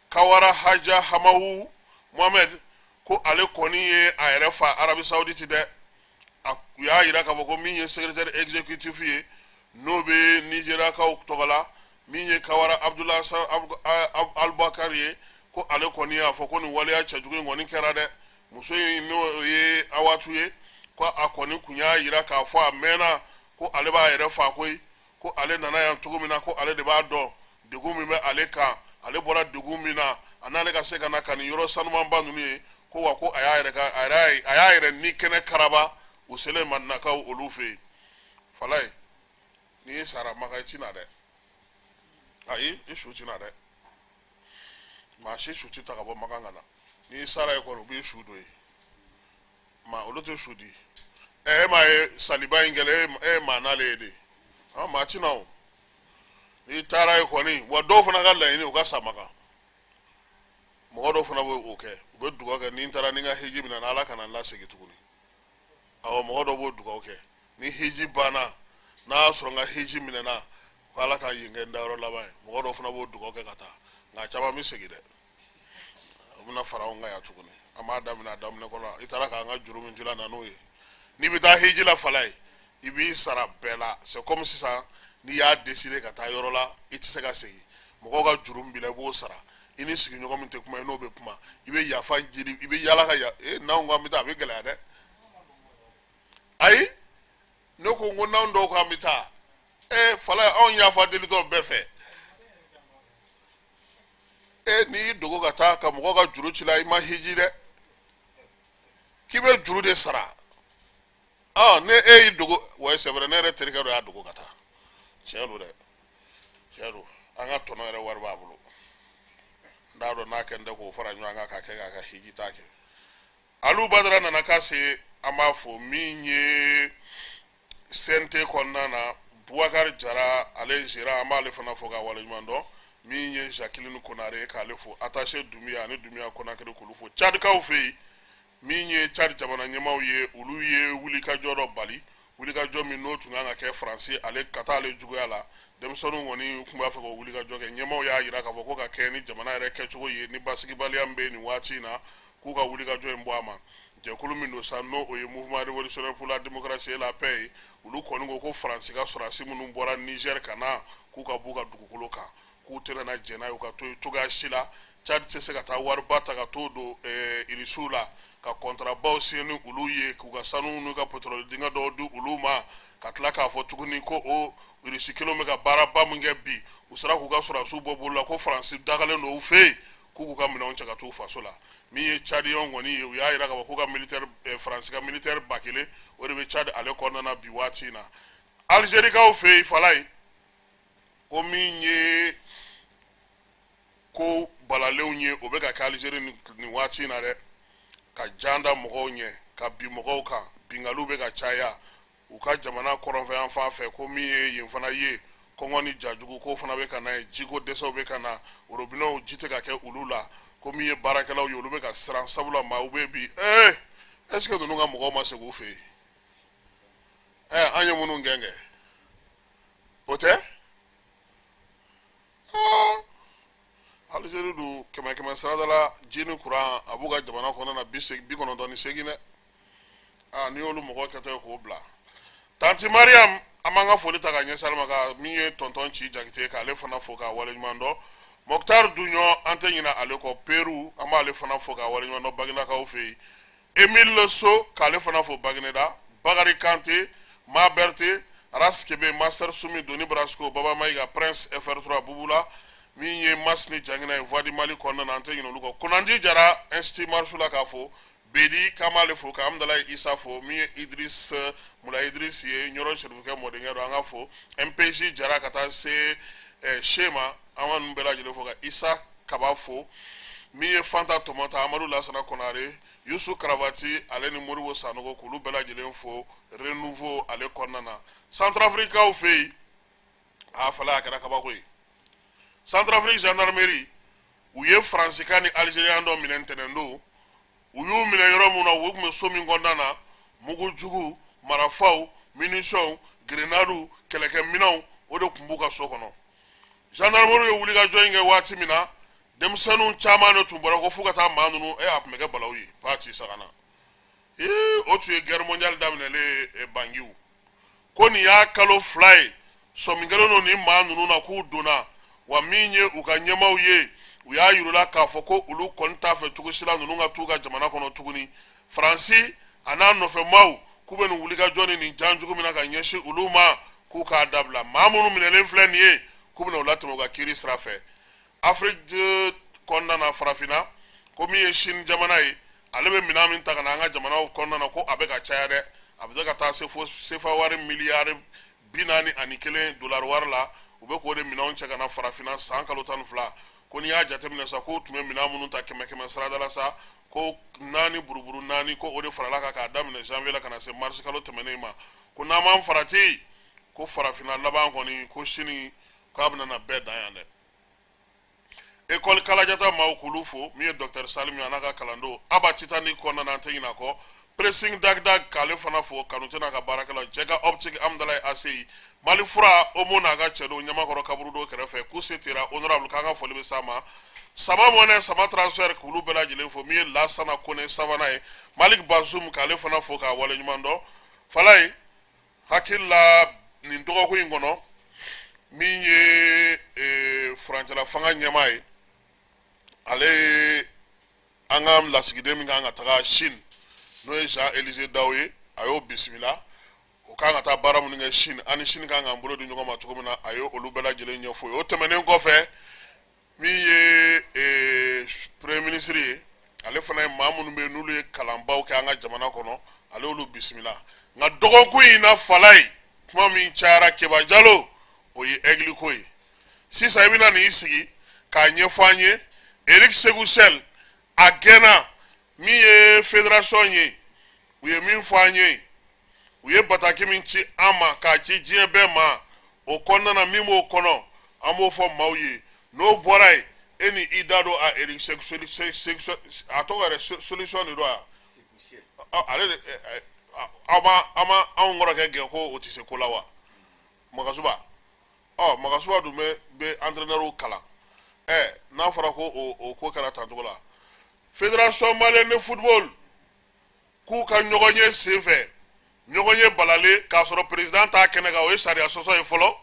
Kawara Haja Hamahu Mohamed, ko ale kɔni ye a yɛrɛ fa Arabi Saoudite dɛ. U y'a yira k'a fɔ ko min ye secrétaire exécutif ye, n'o bɛ Nizeriyakaw tɔgɔ la, min ye Kawara Abdulayi Abubakar ye, ko ale kɔni y'a fɔ ko nin waleya cɛjugu in kɔni kɛra dɛ. Muso in, n'o ye Awatu ye, ko a kɔni kun y'a yira k'a fɔ a mɛnna ko ale b'a yɛrɛ fa koyi, ko ale nana yan cogo min na, ko ale de b'a dɔn degun min bɛ ale kan, ale bɔra degun min na, a n'ale ka se ka na ka nin yɔrɔ sanumanba ninnu ye, ko wa ko a y'a yɛrɛ ka a y'a yɛrɛ ni kɛnɛ karaba u selen Madinakaw olu fɛ yen. Falaye, n'i sara Maka, i ti na dɛ. Ayi, i su ti na dɛ. Maa si su ti ta ka bɔ Makan ka na. N'i sara yen kɔni, u b'i su don yen. Maa olu tɛ su di. Ɛ, e m'a ye saliba in kɛlen, e ye maa n'ale ye de. Ɔ, maa ti na o. N'i taara yen kɔni, wa dɔw fana ka laɲini, u ka sa Makan. Mɔgɔ dɔw fana b'o kɛ, u bɛ dugawu kɛ: ni n taara, ni n ka hiji minɛ na, Ala kana n lasegin tuguni. Awɔ, mɔgɔ dɔw b'o dugawu kɛ: ni hiji banna, n'a y'a sɔrɔ n ka hiji minɛna, ko Ala ka yen kɛ n dayɔrɔ laban ye. Mɔgɔ dɔw fana b'o dugawu kɛ ka taa, nka caman bɛ segin dɛ. U bɛna fara anw kan yan tuguni. An b'a daminɛ a daminɛ kɔrɔ. I taara k'an ka juru min jula na n'o ye. N'i bɛ taa hiji la, Falaye, i b'i sara bɛɛ la. C'est comme sisan, n'i y'a décider ka taa yɔrɔ la, i tɛ se ka segin. Mɔgɔw ka juru min b'i la, i b'o sara. I ni sigiɲɔgɔn min tɛ kuma, i n'o bɛ kuma, i bɛ yafa jiri, i bɛ yala ka ya. E, n'anw ko an bɛ taa, a bɛ gɛlɛya dɛ. Ayi, ne ko n ko n'anw dɔw ko an bɛ taa, e Falaye, anw yafa delitɔ bɛɛ fɛ. E, n'i y'i dogo ka taa ka mɔgɔ ka juru ci la, i ma hiji dɛ, k'i bɛ juru de sara. Ɔ, ne e y'i dogo, ouais, c'est vrai, ne yɛrɛ terikɛ dɔ y'a dogo ka taa. Tiɲɛ don dɛ, tiɲɛ don. An ka tɔnɔ yɛrɛ wari b'a bolo. N t'a dɔn n'a kɛ n tɛ k'o fara ɲɔgɔn kan ka kɛ k'a ka hiji ta kɛ. Alu Badara nana ka se, an b'a fɔ min ye CNT kɔnɔna na, Bubakari Jara, ale ye gérant, an b'ale fana fo k'a waleɲuman dɔn. Min ye Jacqueline Konare, k'ale fo, attaché Dunbiya ani Dunbiya Konakiri, k'olu fo. Cadikaw fɛ yen, min ye Cadi jamana ɲɛmaaw ye, olu ye wulikajɔ dɔ bali, wulikajɔ min n'o tun kan ka kɛ Faransi ale ka taa ale juguya la. Denmisɛnninw kɔni tun b'a fɛ k'o wulikajɔ kɛ. Ɲɛmaaw y'a jira k'a fɔ ko ka kɛ ni jamana yɛrɛ kɛcogo ye, ni basigibaliya min bɛ nin waati in na, k'u ka wulikajɔ in bɔ a ma. Jɛkulu min don sa, n'o o ye Mouvement révolutionnaire pour la démocratie et la paix ye, olu kɔni ko ko Faransi ka sɔrɔdasi minnu bɔra Niger ka na, k'u ka b'u ka dugukolo kan, k'u tɛna na jɛn n'a ye u ka to yen cogoya si la. Tchad tɛ se ka taa wariba ta ka t'o don Irisiw la, ka kɔntarabaw signé ni olu ye, k'u ka sanu n'u ka pétrole dingɛ dɔw di olu ma, ka tila k'a fɔ tuguni ko o Irisi kelenw bɛ ka baaraba min kɛ bi, u sera k'u ka sɔrɔdasiw bɔ bolo la, ko Faransi dagalen don u fɛ yen, k'u k'u ka minɛnw cɛ ka t'u faso la. Min ye Tchadiyɛnw kɔni ye, u y'a jira k'a fɔ k'u ka militaire, Faransi ka militaire 1000, o de bɛ Tchad ale kɔnɔna na bi waati in na. Alizerikaw fɛ yen, Falaye, ko min ye ko balalenw ye, o bɛ ka kɛ Alizeri nin waati in na dɛ, ka jan da mɔgɔw ɲɛ, ka bin mɔgɔw kan, binkaliw bɛ ka caya u ka jamana kɔrɔnfɛ yan fan fɛ. Ko min ye yen fana ye, kɔngɔ ni jajugu ko fana bɛ ka na yen, jiko dɛsɛw bɛ ka na, orobinɛw ji tɛ ka kɛ olu la. Ko min ye baarakɛlaw ye, olu bɛ ka siran, sabula maaw bɛ bi. Ee, est ce que ninnu ka mɔgɔw ma segin u fɛ yen? Ɛ, an ye minnu gɛn kɛ, o tɛ. Alizeri dun, kɛmɛ kɛmɛ sarada la, ji ni kuran a b'u ka jamana kɔnɔ na 98 dɛ. Aa, n'i y'olu mɔgɔ kɛtɔ ye k'o bila. Tanti Mariam, an b'an ka foli ta ka ɲɛsin ale ma, ka min ye tɔntɔn ci Jakite, k'ale fana fo k'a waleɲuman dɔn. Mɔkutari Duɲɔ, an tɛ ɲinɛ ale kɔ. Peru, an b'ale fana fo k'a waleɲuman dɔn Baginakaw fɛ yen. Emile So, k'ale fana fo Bagineda. Bakari Kante, Ma Berthe, Ras Kebe, Master Sumi, Doni Brasco, Baba Mayiga, Prince FR3 Bubula, min ye Mas ni Jangina ye Voix du Mali kɔnɔna na, an tɛ ɲinɛ olu kɔ. Konandi Jara, Institut Marchou la, k'a fo. Bedi, k'an b'ale fo, ka Amudalayi Isa fo. Min ye Idris Mula Idris ye, Ɲɔrɔ Serifukɛ mɔdenkɛ don, an ka fo. MPJ Jara, ka taa se Sema, an ka ninnu bɛɛ lajɛlen fo, ka Isa Kaba fo. Min ye Fanta Tɔmɔta, Amadu Lasana Konare, Yusu Karabati, ale ni Moribo Sanogo, k'olu bɛɛ lajɛlen fo Renouveau ale kɔnɔna na. Centrafricaw fɛ yen, a fala, a kɛra kabako ye. Centrafrique gendarmerie, u ye Faransikan ni Algérien dɔ minɛ ntɛnɛn don. U y'u minɛ yɔrɔ min na, u tun bɛ so min kɔnɔna na, mugujugu, marafaw, munitions, grenades, kɛlɛkɛminɛnw, o de tun b'u ka so kɔnɔ. Gendarmerie ye wulikajɔ in kɛ waati min na, denmisɛnninw caman de tun bɔra ko f'u ka taa maa ninnu. A tun bɛ kɛ balawu ye paati sagana. Ee, o tun ye guerre mondiale daminɛlen ye. Bangiw ko nin y'a kalo 2 ye, sɔmi kɛlen don nin maa ninnu na k'u donna wa. Min ye u ka ɲɛmaaw ye, u y'a yir'u la k'a fɔ ko olu kɔni t'a fɛ cogo si la ninnu ka t'u ka jamana kɔnɔ tuguni. Faransi a n'a nɔfɛmaaw k'u bɛ nin wulikajɔ ni nin janjugu min na ka ɲɛsin olu ma, k'u k'a dabila. Maa minnu minɛlen filɛ nin ye, k'u bɛna u latɛmɛ u ka kiiri sira fɛ. Afiriki kɔnɔna na, farafinna, ko min ye Chine jamana ye, ale bɛ minɛn min ta ka na an ka jamanaw kɔnɔna na, ko a bɛ ka caya dɛ. A bɛ se ka taa se fo sefa wari miliyari 41 dolari wari la. U bɛ k'o de minɛnw cɛ ka na farafinna san kalo 12. Ko n'i y'a jateminɛ sa, k'o tun bɛ minɛn minnu ta kɛmɛ kɛmɛ sarada la sa, ko naani buruburu naani, ko o de farala kan k'a daminɛ janvier la ka na se mars kalo tɛmɛnen ma. Ko n'an m'an farati, ko farafinna laban kɔni, ko Chine k'a bɛna na bɛɛ dan yan dɛ. École Kalajata maaw, k'olu fo. Min ye docteur Salim ye, a n'a ka kalandenw, Aba Titanic kɔnɔna na, an tɛ ɲinɛ a kɔ. Pressing Dag Dag, k'ale fana fo, Kanute n'a ka baarakɛlaw, cɛ ka optique Amudalayi ACI, Mali fura Omo n'a ka cɛdenw, Ɲamakɔrɔ kaburudo kɛrɛfɛ, Kuse Tera honorable, k'an ka foli bɛ s'a ma. Sama Mɔnɛ, Sama transfert, k'olu bɛɛ lajɛlen fo. Min ye Lasana Kone sabanan ye, Malik Bazum, k'ale fana fo k'a waleɲuman dɔn. Falaye, hakili la nin dɔgɔkun in kɔnɔ, min ye furancɛla fanga ɲɛmaa ye, ale ye an ka lasigiden min kan ka taga Chine, n'o ye Jean Élisée Dao ye, a y'o bisimila. O kan ka taa baara minnu kɛ Chine, ani Chine kan k'an bolo di ɲɔgɔn ma cogo min na, a ye olu bɛɛ lajɛlen ɲɛfɔ ye. O tɛmɛnen kɔfɛ, min ye premier ministre ye, ale fana ye maa minnu bɛ yen n'olu ye kalanbaw kɛ an ka jamana kɔnɔ, ale y'olu bisimila. Nka dɔgɔkun in na, Falaye, kuma min cayara, Keba Jalo, o ye Aigle ko ye. Sisan i bɛna n'i sigi k'a ɲɛfɔ an ye. Eric Sekou Chelle a gɛnna. Min ye fédération ye, u ye min fɔ an ye, u ye bataki min ci an ma k'a ci diɲɛ bɛɛ ma, o kɔnɔna na, min b'o kɔnɔ, an b'o fɔ maaw ye. N'o bɔra yen, e ni i da don a Eric Sekou, a tɔgɔ yɛrɛ solution de don wa? Ale de aw ma, aw ma anw kɔrɔkɛ gɛn ko o tɛ se ko la wa? Magasuba, ɔ Magasuba dun bɛ entraîneur kalan. N'a fɔra ko o ko kɛra tan cogo la, Fédération malienne de football k'u ka ɲɔgɔn ye senfɛ, ɲɔgɔn ye balalen k'a sɔrɔ président t'a kɛnɛ kan, o ye sariya sɔsɔ ye fɔlɔ.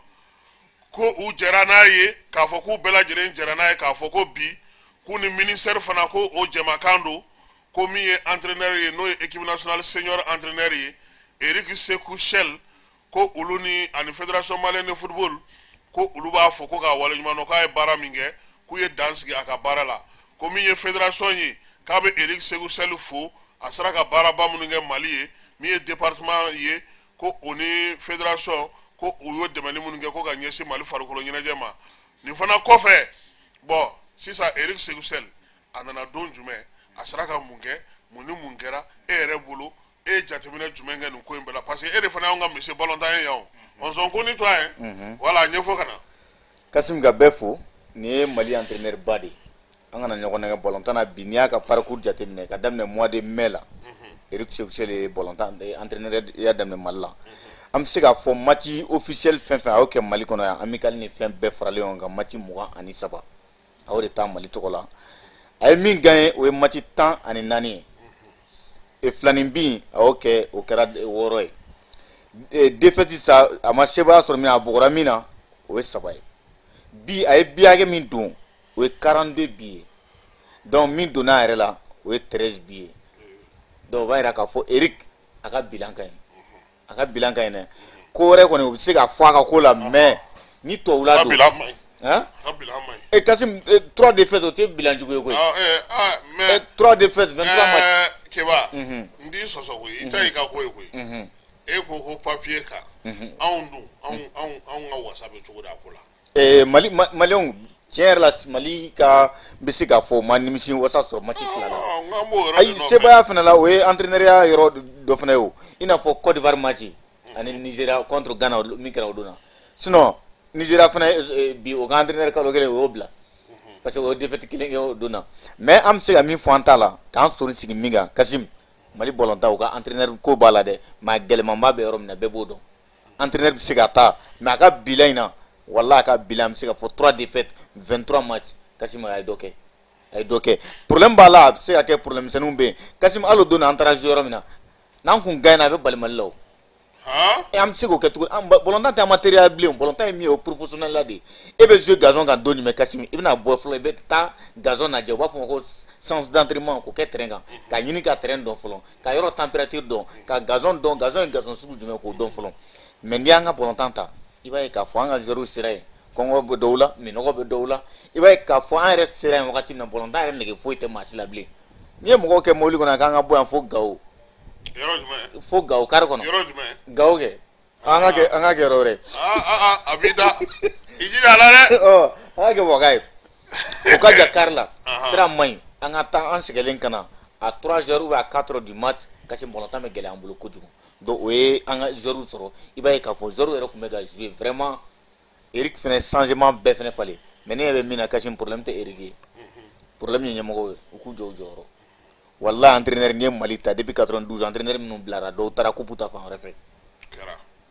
Ko u jɛra n'a ye k'a fɔ k'u bɛɛ lajɛlen jɛra n'a ye k'a fɔ ko bi k'u ni ministère fana ko o jɛmakan don, ko min ye entraîneur ye, n'o ye équipe nationale senior entraîneur ye, Eric Sekou Chelle, ko olu ni ani Fédération malienne de football, ko olu b'a fɔ ko k'a waleɲuman dɔn k'a ye baara min kɛ, k'u ye dan sigi a ka baara la. Ko min ye fédération ye, k'a bɛ Eric Sekou Chelle fo, a sera ka baaraba minnu kɛ Mali ye. Min ye département ye, ko o ni fédération, ko u y'o dɛmɛli minnu kɛ ko ka ɲɛsin Mali farikolo ɲɛnajɛ ma. Nin fana kɔfɛ, bɔn, sisan Eric Sekou Chelle a nana don jumɛn? A sera ka mun kɛ? Mun ni mun kɛra e yɛrɛ bolo? E ye jateminɛ jumɛn kɛ nin ko in bɛɛ la? Parce que e de fana y'anw ka monsieur balontan ye yan o. On ko ni toi hein, voilà, ɲɛfɔ ka na. Kasim, ka bɛɛ fo. Nin ye Mali entraîneur ba de ye. An kana ɲɔgɔn nɛgɛ balontan na. Bi, n'i y'a ka parcours jateminɛ ka daminɛ mois de mai la, Eric Sekou Chelle ye balontan entraîneur ya daminɛ Mali la. An bɛ se k'a fɔ match officiel fɛn fɛn a y'o kɛ Mali kɔnɔ yan, amical ni fɛn bɛɛ faralen ɲɔgɔn kan, match 23, a y'o de ta Mali tɔgɔ la. A ye min gagné, o ye match 14 ye. Filanin bin a y'o kɛ, o kɛra 6 ye. Défaite sa, a ma sebaaya sɔrɔ min na, a bɔgɔra min na, o ye 3 ye. Bi, a ye bi hakɛ min don, o ye 42 bi ye. Donc min donna a yɛrɛ la, o ye 13 bi ye. Donc o b'a yira k'a fɔ Eric a ka bilan ka ɲi, a ka bilan ka ɲi dɛ. Ko wɛrɛ kɔni, o bɛ se ka fɔ a ka ko la, mais ni tubabula don. Bilan man ɲi. Hein? A ka bilan man ɲi. Et Kassim, 3 défaites, o tɛ bilan jugu ye koyi. Ah, ah, mais 3 défaites, 23 matchs. Keba, n t'i sɔsɔ koyi, i ta y'i ka ko ye koyi. E ko ko papier kan, anw dun, anw ka wasa bɛ cogo di a ko la? Mali Maliyɛnw, tiɲɛ yɛrɛ la, Mali ka n bɛ se k'a fɔ o ma nimisi wasa sɔrɔ match 2 la. Ah, n k'an b'o yɔrɔ de Ayi, nɔfɛ. Sebaaya fana la, o ye entraîneur ya yɔrɔ dɔ fana ye o. I n'a fɔ Côte d'Ivoire match ani Nigeria contre Ghana min kɛra o don na. Sinon Nigeria fana bi, o ka entraîneur kalo kelen, o y'o bila. Parce que o ye défaite kelen kɛ o don na. Mais an bɛ se ka min fɔ an ta la, k'an sɔrɔ sigi min kan, Kasim, Mali bɔlɔnta, u ka entraîneur ko b'a la dɛ, mais a gɛlɛmanba bɛ yɔrɔ min na, bɛɛ b'o dɔn. Entraîneur bɛ se ka taa, mais a ka bilan in na, walahi, a ka bilan, an bɛ se ka fɔ 3 défaites, 23 matchs. Kasim, a ye dɔ kɛ, a ye dɔ kɛ. Problème b'a la, a bɛ se ka kɛ problème misɛnninw bɛ yen. Kasim, hali o don na, an taara jouer yɔrɔ min na, n'an kun gagne, a bɛ bali Mali la o. An bɛ se k'o kɛ cogo? An bɔlɔntan tɛ amateur bilen. Bɔlɔntan ye min ye, o professionnel la de ye. E bɛ jouer gazon kan don jumɛn, Kasim? I bɛna bɔ fɔlɔ, i bɛ taa gazon lajɛ, u b'a fɔ ma ko séance d'entraînement, k'o kɛ terrain kan, ka ɲini ka terrain dɔn fɔlɔ, ka yɔrɔ température dɔn, ka gazon dɔn, gazon ye gazon sugu jumɛn, k'o dɔn fɔlɔ. Mais n'i y'an ka bɔlɔntan ta, i b'a ye k'a fɔ an ka joueurs sera yen, kɔngɔ bɛ dɔw la, minɔgɔ bɛ dɔw la. I b'a ye k'a fɔ an yɛrɛ sera yen wagati min na, bɔlɔntan yɛrɛ nege foyi tɛ maa si la bilen. N'i ye mɔgɔw kɛ mobili kɔnɔ k'an ka bɔ yan fo Gawo, fo Gawo kari kɔnɔ, Gawo kɛ, an ka kɛ yɔrɔ wɛrɛ. A b'i da, i jija a la dɛ. An ka kɛ Waga ye, o ka jan kari la, sira man ɲi. An ka taa an sɛgɛlen ka na à 3 heures ou à 4 heures du mat, kasi bɔlɔntan bɛ gɛlɛya an bolo kojugu. Donc o ye an ka joueurs sɔrɔ. I b'a ye k'a fɔ joueurs yɛrɛ tun bɛ ka jouer vraiment. Eric fɛnɛ changement bɛɛ fɛnɛ falen, mais ne yɛrɛ bɛ min na, Kasim, problème tɛ Eric ye, problème ye ɲɛmɔgɔw ye, u k'u jɔ u jɔyɔrɔ. Walahi, entraîneur, n'i ye Mali ta depuis 92, entraîneur minnu bilara, dɔw taara coupe ta fan wɛrɛ fɛ,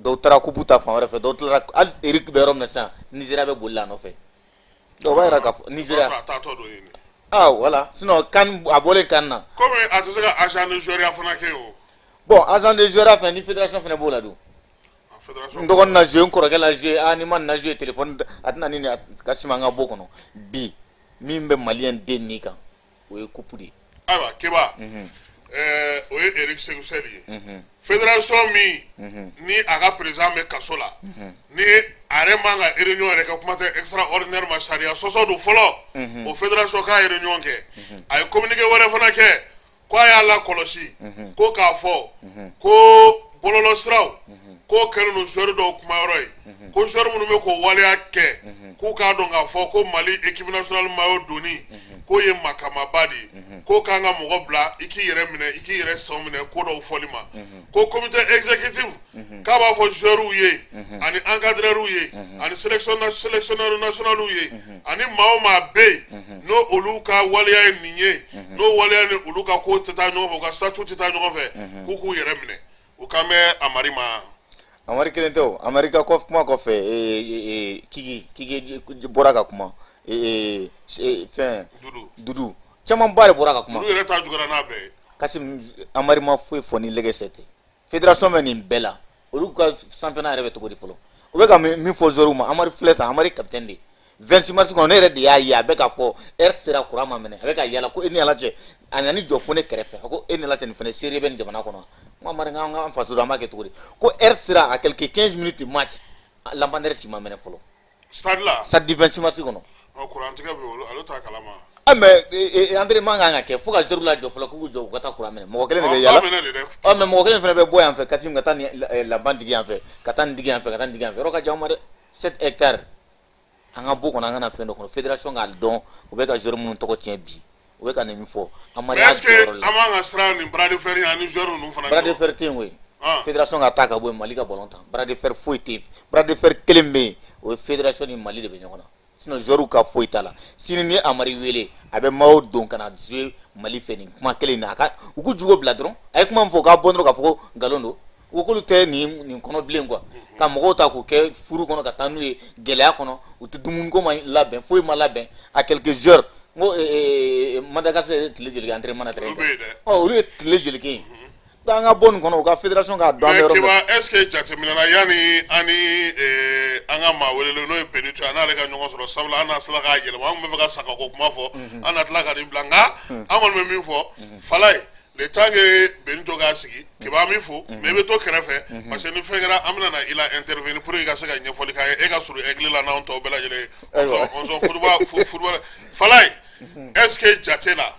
dɔw taara coupe ta fan wɛrɛ fɛ, dɔw tilara. Hali Eric bɛ yɔrɔ min na sisan, Nigéria bɛ boli la a nɔfɛ. Donc o b'a yira k'a fɔ Nigéria, ah voilà, sinon CAN, a bɔlen CAN na. Komi a tɛ se ka agent de joueur ya fana kɛ o. Bon, agent de joueur fɛnɛ ni fédération fɛnɛ b'o la dun. N dɔgɔnin na jouer, n kɔrɔkɛ la jouer, ah ni ma nin na jouer, téléphone a tɛna ni ka sima. An ka bɔ kɔnɔ bi, min bɛ maliyɛn den nin kan, o ye coupe de ye. Ayiwa Keba, o ye Eric Sékou Chelle ye. Fédération min ni a ka président bɛ kaso la, ni a yɛrɛ man ka réunion yɛrɛ kɛ, kuma tɛ extraordinaire ma, sariya sɔsɔ don fɔlɔ. O fédération k'a ye réunion kɛ, a ye communiqué wɛrɛ fana kɛ ko a y'a lakɔlɔsi ko k'a fɔ ko bɔlɔlɔsiraw k'o kɛlen don joueur dɔw kumayɔrɔ ye, ko joueur minnu bɛ k'o waleya kɛ, k'u k'a dɔn k'a fɔ ko Mali équipe nationale maillot donni k'o ye makamaba de ye, k'o k'an ka mɔgɔ bila i k'i yɛrɛ minɛ, i k'i yɛrɛ sɔn minɛ ko dɔw fɔli ma, ko comité exécutif k'a b'a fɔ joueurs ye ani encadreurs ye ani sélectionneur national ye ani maa o maa bɛ yen n'o olu ka waleya ye nin ye, n'o waleya ni olu ka ko tɛ taa ɲɔgɔn fɛ, u ka statut tɛ taa ɲɔgɔn fɛ, k'u k'u yɛrɛ minɛ. U kan bɛ Amari ma. Amari kelen tɛ o. Amari ka kuma kɔfɛ, Kiki Kiki bɔra ka kuma, fɛn Dudu, camanba de bɔra ka kuma. Dudu yɛrɛ ta juguyara n'a bɛɛ ye. Kasim, Amari ma foyi fɔ ni lɛgɛsɛ tɛ. Fédération bɛ nin bɛɛ la, olu ka championnat yɛrɛ bɛ cogo di fɔlɔ? U bɛ ka min fɔ joueurs ma, Amari filɛ tan, Amari capitaine de, 26 mars kɔnɔ, ne yɛrɛ de y'a ye a bɛ k'a fɔ heure sera, courant ma minɛ, a bɛ ka yala ko e ni Ala cɛ. A nana jɔ fo ne kɛrɛfɛ, a ko e ni Ala cɛ, nin fana seere bɛ nin jamana kɔnɔ. N ko Amari, n k'an faso don, an b'a kɛ cogo di? Ko heure sera à quelque 15 minutes de match, lampadaire si ma mɛnɛ fɔlɔ. Stade la. Stade du 26 mars kɔnɔ. Courant tigɛ bɛ olu, ale t'a kalama. Ah, mais entraînement kan ka kɛ fo ka joueurs lajɔ fɔlɔ, k'u jɔ u ka taa courant minɛ. Mɔgɔ kelen de bɛ yala. Ɔ, mais mɔgɔ kelen fana bɛ bɔ yan fɛ, Kasim, ka taa nin laban digi yan fɛ, ka taa nin digi yan fɛ, ka taa nin digi yan fɛ. Yɔrɔ ka jan ma dɛ, 7 hectares. An ka bɔ kɔnɔ, an kana fɛn dɔ kɔnɔ. Fédération k'a dɔn u bɛ ka joueurs minnu tɔgɔ tiɲɛ bi, u bɛ ka nin min fɔ, Amari y'a jɔyɔrɔ la. Est-ce que an b'an ka siran nin bras de fer ani joueurs ninnu fana? Bras de fer tɛ yen koyi. Fédération ka taa ka bɔ yen, Mali ka ballon tan, bras de fer foyi tɛ yen. Bras de fer kelen bɛ yen, o ye fédération ni Mali de bɛ ɲɔgɔn na. Sinon joueurs ka foyi t'a la. Sini ni Amari wele, a bɛ maillot don ka na jouer Mali fɛ. Nin kuma kelen in na, a ka u k'u jugo bila dɔrɔn. A ye kuma min fɔ, u k'a bɔ dɔrɔn k'a fɔ ko nkalon don. U ko k'olu tɛ nin kɔnɔ bilen quoi, ka mɔgɔw ta k'u kɛ furu kɔnɔ ka taa n'u ye gɛlɛya kɔnɔ, u tɛ dumuniko ma labɛn, foyi ma labɛn. À quelques heures, n ko Madagascar ye tile joli kɛ entraînement na terrain kan? Ɔ, olu ye tile joli kɛ yen? Donc an ka bɔ nin kɔnɔ, u ka fédération k'a dɔn an bɛ yɔrɔ min na. Est ce que jateminɛ na, yanni an ni an ka maa welelen, n'o ye Benito ye, an n'ale ka ɲɔgɔn sɔrɔ, sabula an n'a sera k'a yɛlɛma, an tun bɛ fɛ ka sagako kuma fɔ, an na tila ka nin bila, nka an kɔni bɛ min fɔ Falaye, le temps que Benito k'a sigi, Keba, an b'i fo, mais i bɛ to kɛrɛfɛ, parce que ni fɛn kɛra, an bɛna na i la intervenir pour que i ka se ka ɲɛfɔli k'an ye, e ka surun aigle la n'anw tɔw bɛɛ lajɛlen ye. On football football. Falaye, est ce que jate la,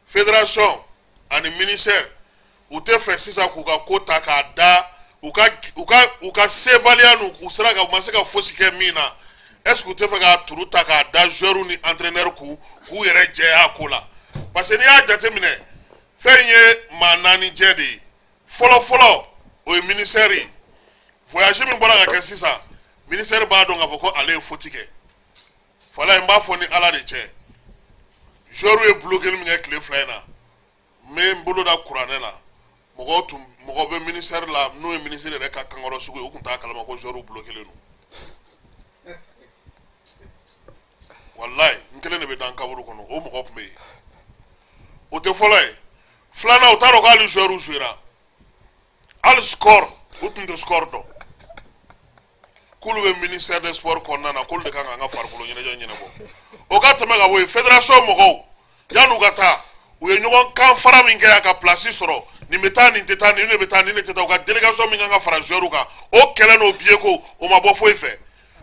fédération ani ministère u tɛ fɛ sisan k'u ka ko ta k'a da u ka sebaliya n'u u sera ka u ma se ka fosi kɛ min na, est ce que u tɛ fɛ k'a turu ta k'a da joueur ni entraîneur k'u yɛrɛ jɛya a ko la? Parce que n'i y'a jateminɛ, fɛn ye maa naani jɛ de ye. Fɔlɔ fɔlɔ, o ye ministère ye. Voyage min bɔra ka kɛ sisan, ministère b'a dɔn k'a fɔ ko ale ye faute kɛ. Fala, n b'a fɔ ni Ala de cɛ, joueur ye bloqué min kɛ tile 2 in na, n bɛ n bolo da kuranɛ la, mɔgɔw tun, mɔgɔ bɛ ministère la, n'o ye ministre yɛrɛ ka kankɔrɔ sugu ye, u tun t'a kalama ko joueur bloqué len don. Walayi, n kelen de bɛ dan kaburu kɔnɔ, o mɔgɔ tun bɛ yen. O tɛ fɔlɔ ye. Filanan, u t'a dɔn k'ale joueur jouera, hali score, u tun tɛ score dɔn. K'olu bɛ ministère des Sports kɔnɔna na, k'olu de kan k'an ka farikolo ɲɛnajɛ ɲɛnabɔ. O ka tɛmɛ ka bɔ yen, fédération mɔgɔw, yan'u ka taa, u ye ɲɔgɔn kan fara min kɛ yan ka place sɔrɔ, nin bɛ taa, nin tɛ taa, nin de bɛ taa, nin de tɛ taa. U ka délégation min kan ka fara joueur kan, o kɛlɛ n'o billet ko, o ma bɔ foyi fɛ.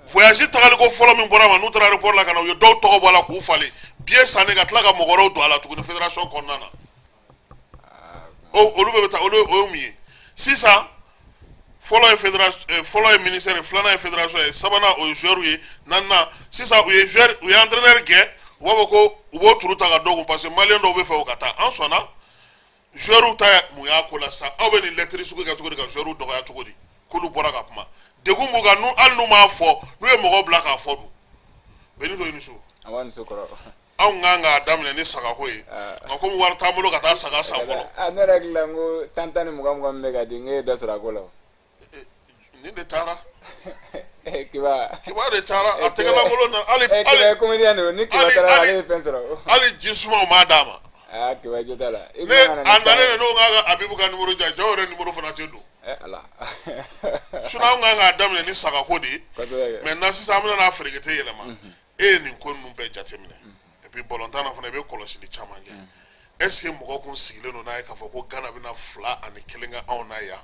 Voyage tagaliko fɔlɔ min bɔra ma, n'u taara aéroport la ka na, u ye dɔw tɔgɔ bɔ a la k'u falen billet sannen, ka tila ka mɔgɔ wɛrɛw don a la tuguni fédération kɔnɔna na. O olu bɛɛ bɛ taa, olu, o ye mun ye sisan? Fɔlɔ ye fédération, fɔlɔ ye ministère ye, filanan ye fédération ye, sabanan o ye joueur ye, naaninan sisan u ye joueur, u ye entraîneur gɛn. U b'a fɔ ko u b'o turu ta ka dɔw kun, parce que malien dɔw bɛ fɛ o ka taa. An sɔnna joueur ta. Mun y'a ko la sisan? Aw bɛ nin lettre sugu kɛ cogo di ka joueur dɔgɔya cogo di? K'olu bɔra ka kuma, degun b'u kan, n'u hali n'u m'a fɔ, n'u ye mɔgɔw bila k'a fɔ dun. Benito, i ni su. A b'a ni so kɔrɔ. Anw kan k'a daminɛ ni sagako ye, nka komi wari t'an bolo ka taa saga san fɔlɔ. Ah, ne yɛrɛ hakili la n ko tan tan ni mugan mugan min bɛ ka di, n k'e ye dɔ sɔrɔ a ko la o. Nin de taara. Kiba. Kiba de taara, a tɛgɛlankolon na hali. Kiba ye hali comédien de ye, ni Kiba taara, ale ye fɛn sɔrɔ. Hali ji sumaw m'a d'a ma. Aa, Kiba jo t'a la. I ne kun kan ka na a ni tan nalen ye. de, n'o k'a ka Abibu ka numéro di yan, jɔn yɛrɛ numéro fana tɛ don. Ala. Sinon anw kan k'a daminɛ ni sagako de ye. Kosɛbɛ kɛ. Maintenant sisan, an bɛna n'a ferekete yɛlɛma. E ye nin ko ninnu bɛɛ jateminɛ, et puis balontan na fana, i bɛ kɔlɔsili caman kɛ. Est ce que mɔgɔ kun sigilen don n'a ye k'a fɔ ko Ghana bɛna 2-1 kɛ anw na yan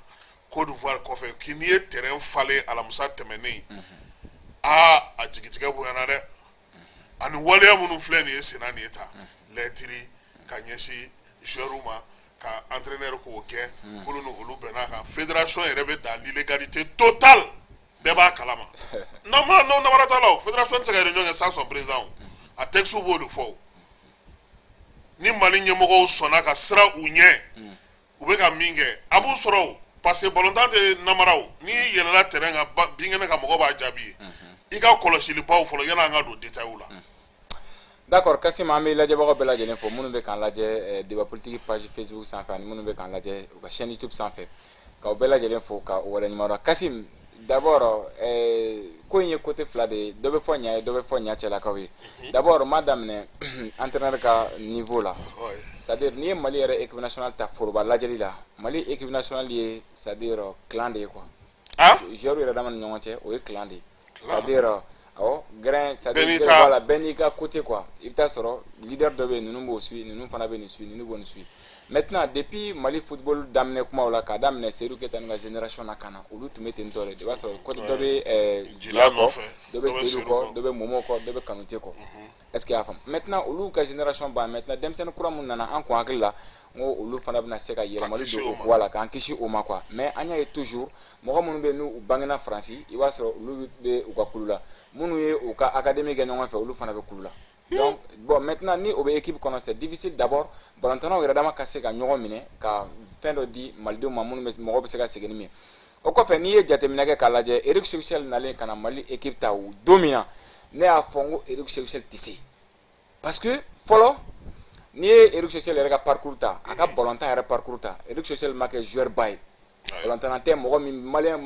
Côte d'Ivoire kɔfɛ, k'i n'i ye terrain falen alamisa tɛmɛnen? Aa, a jigitigɛ bonyana dɛ. Ani waleya minnu filɛ nin ye senna nin ye, ta lɛtiri ka ɲɛsin joueur ma, ka entraîneur k'o gɛn, k'olu ni olu bɛn'a kan, fédération yɛrɛ bɛ dans l'illégalité totale, bɛɛ b'a kalama. N'an n'o namara t'a la o, fédération tɛ se ka réunion kɛ sans son président. O a texte b'o de fɔ. O ni Mali ɲɛmɔgɔw sɔnna ka siran u ɲɛ, u bɛ ka min kɛ, a b'u sɔrɔ o, parce que balontan tɛ namara. O n'i yɛlɛla terrain kan, binkɛnɛ kan, mɔgɔ b'a jaabi ye. I ka kɔlɔsilibaw fɔlɔ, yanni an ka don détail la. D'accord Kasim, an bɛ lajɛbagaw bɛɛ lajɛlen fo, minnu bɛ k'an lajɛ débat politique page Facebook sanfɛ, ani minnu bɛ k'an lajɛ u ka chaîne YouTube sanfɛ, k'aw bɛɛ lajɛlen fo ka waleɲuman dɔn. Kasim, d'abord ko in ye côté fila de ye, dɔ bɛ fɔ ɲa ye, dɔ bɛ fɔ ɲa cɛlakaw ye. D'abord n b'a daminɛ entraîneur ka niveau la. C'est à dire, n'i ye Mali yɛrɛ équipe nationale ta foroba lajɛli la, Mali équipe nationale ye, c'est à dire, clan de ye quoi. Ah. Joueur yɛrɛ dama ni ɲɔgɔn cɛ, o ye clan de ye. C'est à dire, awɔ, grain, c'est à Bɛɛ n'i dire, ta. Voilà, bɛɛ n'i ka côté quoi. I bɛ taa sɔrɔ leader dɔ bɛ yen, ninnu b'o suit, ninnu fana bɛ nin suit, ninnu b'o nin suit. Maintenant, depuis Mali football daminɛ kumaw la, k'a daminɛ Seydou Keita ka génération na ka na, olu tun bɛ ten tɔ de. I b'a sɔrɔ côté dɔ bɛ Jila Jila kɔ, nɔfɛ, dɔ bɛ dɔ bɛ Seydou Seydou kɔ, kɔ. dɔ bɛ Momo kɔ, dɔ bɛ Kanute kɔ. Est ce que i y'a faamu? Maintenant, olu ka génération ban. Maintenant, denmisɛnnin kura mun nana, an kun hakili la n ko olu fana bɛna se ka yɛlɛmali kisi don o o ma. Voilà, k'an kisi o ma quoi. Mais an y'a ye toujours, mɔgɔ minnu bɛ yen n'u bangena Faransi, i b'a sɔrɔ olu bɛ u ka kulu la, minnu ye u ka académie kɛ ɲɔgɔn fɛ, olu fana bɛ kulu la. Donc bon, maintenant ni o bɛ équipe kɔnɔ, c'est difficile d'abord balontannaw yɛrɛ dama ka se ka ɲɔgɔn minɛ ka fɛn dɔ di malidenw ma, minnu bɛ mɔgɔ bɛ se ka segin ni min ye. O kɔfɛ, n'i ye jateminɛ kɛ k'a lajɛ, Eric Sékou Chelle nalen ka na Mali équipe ta, o don min na, ne y'a fɔ n ko Eric Sékou Chelle tɛ se, parce que fɔlɔ, n'i ye Eric Sékou Chelle yɛrɛ ka parcours ta, a ka balontan yɛrɛ parcours ta, Eric Sékou Chelle ma kɛ joueur ba ye. Balontanna tɛ mɔgɔ min malien,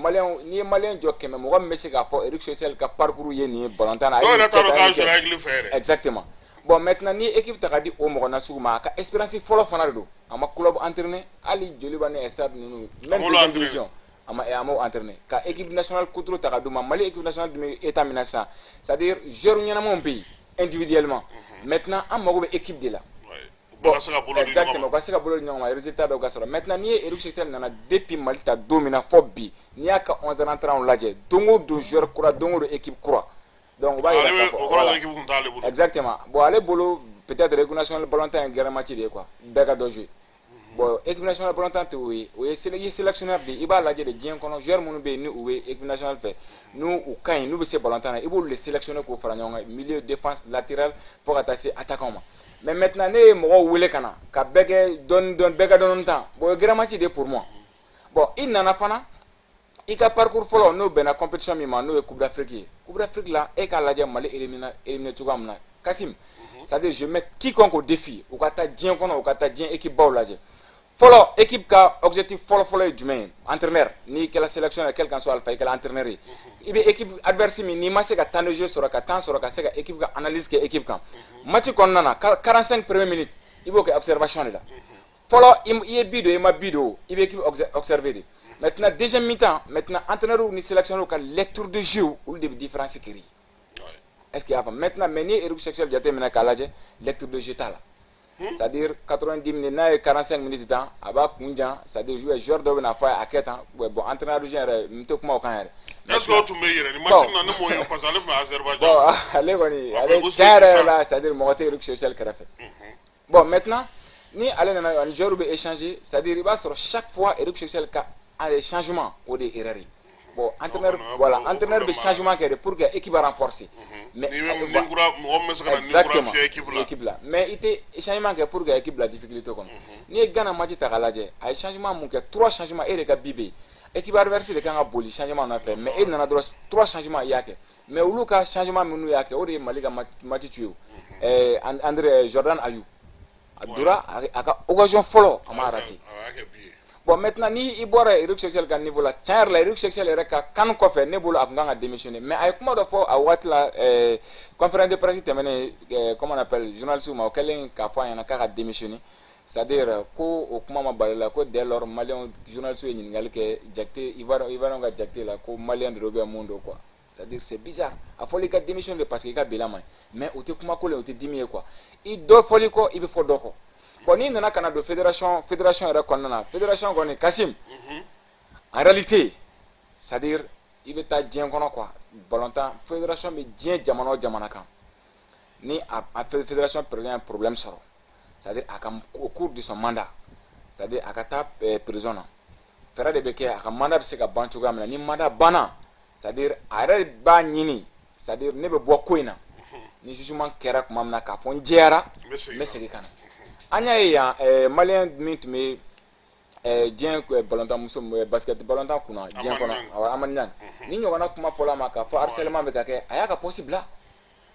n'i ye malien jɔ 100, mɔgɔ min bɛ se k'a fɔ Eric Sékou Chelle ka parcours ye nin ye balontan na, a ye Dɔw nin yɛrɛ t'a kɛ dɔn tan, k'a nin kɛ. sɔrɔ hakili fɛ yɛrɛ. Exactement. Bon, maintenant, ni équipe ta ka di o mɔgɔ nasugu ma, a ka expérience fɔlɔ fana de don, a ma club entraîner, hali Joliba ni Stade ninnu, même m'olu deuxième entraîner. division, a m'o entraîner, ka équipe nationale kuturu ta ka d'u ma. Mali équipe nationale dun bɛ état min na sisan, c'est à dire joueur ɲɛnamaw bɛ yen individuellement. Maintenant, an mago bɛ équipe de la. U bɛɛ ka se ka bolo di ɲɔgɔn Exactement, ma. u ka se ka bolo di ɲɔgɔn ma, résultat dɔw ka sɔrɔ. Maintenant, n'i ye Eric Sékou Chelle nana, depuis Mali ta don min na fɔ bi, n'i y'a ka 11 rentrants lajɛ, don o don joueur kura, don o don équipe kura. Donc o b'a yira Ale k'a bɛ fɔ o kɔrɔ voilà. ko équipe kun t'ale bolo. Exactement. Bon, ale bolo, peut-être équipe nationale ballontan ye grand match de ye quoi, bɛɛ ka dɔ jouer. Bon, équipe nationale ballontan tɛ o ye, o ye i ye sélectionneur de ye, i b'a lajɛ de diɲɛ kɔnɔ joueur minnu bɛ yen ni u bɛ équipe nationale fɛ, n'u u ka ɲi, n'u bɛ se ballontan na, i b'olu de sélectionner k'o fara ɲɔgɔn kan, milieu, défense, latéral, fo ka taa se attaquant ma. Mais maintenant, ne ye mɔgɔw wele ka na ka bɛɛ kɛ dɔɔni dɔɔni, bɛɛ ka dɔɔni tan. Bon, o ye grand match de ye pour moi. Bon, i nana fana, I ka parcours fɔlɔ, n'o bɛnna compétition min ma, n'o ye Coupe d'Afrique ye, Coupe d'Afrique la, e k'a lajɛ Mali éliminé cogoya min na, Kasim. C'est à dire, je mets quiconque au défi, u ka taa diɲɛ kɔnɔ, u ka taa diɲɛ équipe baw lajɛ fɔlɔ. Équipe ka objectif fɔlɔ fɔlɔ ye jumɛn ye? Entraîneur, n'i kɛla sélection ye, quel qu'en soit alpha, i kɛla entraîneur ye, i bɛ équipe adverse min, n'i ma se ka temps de jeu sɔrɔ, ka temps sɔrɔ ka se ka équipe ka analyse kɛ équipe kan match kɔnɔna na, 45 premières minutes, i b'o kɛ observation de la fɔlɔ. I ye but don, i ma but don, i bɛ équipe observer de. Maintenant, deuxième mi-temps, maintenant, entraîneur ni sélectionneur ka lecture de jeu, olu de bɛ différence créer. Est-ce que i y'a faamu? Maintenant, mais n'i ye Eric Chelle jateminɛ k'a lajɛ, lecture de jeu t'a la. C'est-à-dire 90 minutes, n'a ye 45 minutes tan, a b'a kun jan. C'est-à-dire joueur dɔw bɛna fɔ a ye a kɛ tan. Bon, entraîneur adjoint yɛrɛ, n tɛ kuma o kan yɛrɛ. Est-ce que o tun bɛ yɛrɛ ni match na, ne m'o ye, parce que ale tun bɛ Azerbaïdjan. Bon, ale kɔni, ale tiɲɛ yɛrɛ yɛrɛ la, c'est-à-dire mɔgɔ tɛ Eric Chelle kɛrɛfɛ. Bon, maintenant, ni ale nana ani joueur bɛ échanger, c'est-à-dire i b'a sɔrɔ chaque fois Eric Chelle ka changement, o de ye erreur ye. Bon, entraîneur, voilà, entraîneur bɛ changement kɛ de pour que équipe renforcer. Mais ni kura mɔgɔ min bɛ se ka na ni kura fiyɛ équipe la. Équipe la, mais i tɛ changement kɛ pour que équipe la difficulté kɔnɔ. N'i ye Ghana match ta k'a lajɛ, a ye changement mun kɛ? Trois changements. E de ka but bɛ yen, équipe adverse de kan ka boli changement nɔfɛ, mais e nana dɔrɔn, trois changements i y'a kɛ. Mais olu ka changement minnu y'a kɛ, o de ye Mali ka match tué o. André Jordan Ayew, a donna, a ka occasion fɔlɔ, a ma raté. Bon, maintenant, ni i bɔra Eric Chelle ka niveau la, tiɲɛ yɛrɛ la, Eric Chelle yɛrɛ ka CAN kɔfɛ, ne bolo a tun kan ka démissionner. Mais a ye kuma dɔ fɔ a waati la, conférence de presse tɛmɛnen, comment on appelle, journaliste ma, o kɛlen k'a fɔ a ɲɛna k'a ka démissionner, c'est à dire ko o kuma ma bali la, ko dès lors malien journaliste ye ɲininkali kɛ Jakite, Ivoirien ka Jakite la, ko malien de don ou bien mun don quoi. C'est à dire, c'est bizarre, a fɔli i ka démissionner parce que i ka bilan man ɲi, mais o tɛ kuma ko la, o tɛ dimi ye quoi. I dɔ fɔli kɔ, i bɛ fɔ dɔ kɔ. Bon, n'i nana ka na don fédération yɛrɛ kɔnɔna na, fédération kɔni, Kasim, en réalité, c'est à dire i bɛ taa diɲɛ kɔnɔ quoi, balontan fédération bɛ diɲɛ jamana o jamana kan, ni a fédération président ye problème sɔrɔ, c'est à dire a ka au cours de son mandat, c'est à dire a ka taa prison na, fɛɛrɛ de bɛ kɛ a ka mandat bɛ se ka ban cogoya min na. Ni mandat banna, c'est à dire a yɛrɛ b'a ɲini, c'est à dire ne bɛ bɔ ko in na, ni jugement kɛra tuma min na k'a fɔ n jɛyara, n bɛ segin ka na. An y'a ye yan, malien min tun bɛ diɲɛ balontan, muso basket balontan kunna diɲɛ kɔnɔ, awɔ, Amani Niang, ni ɲɔgɔnna kuma fɔla a ma k'a fɔ harcèlement bɛ ka kɛ, a y'a ka poste bila.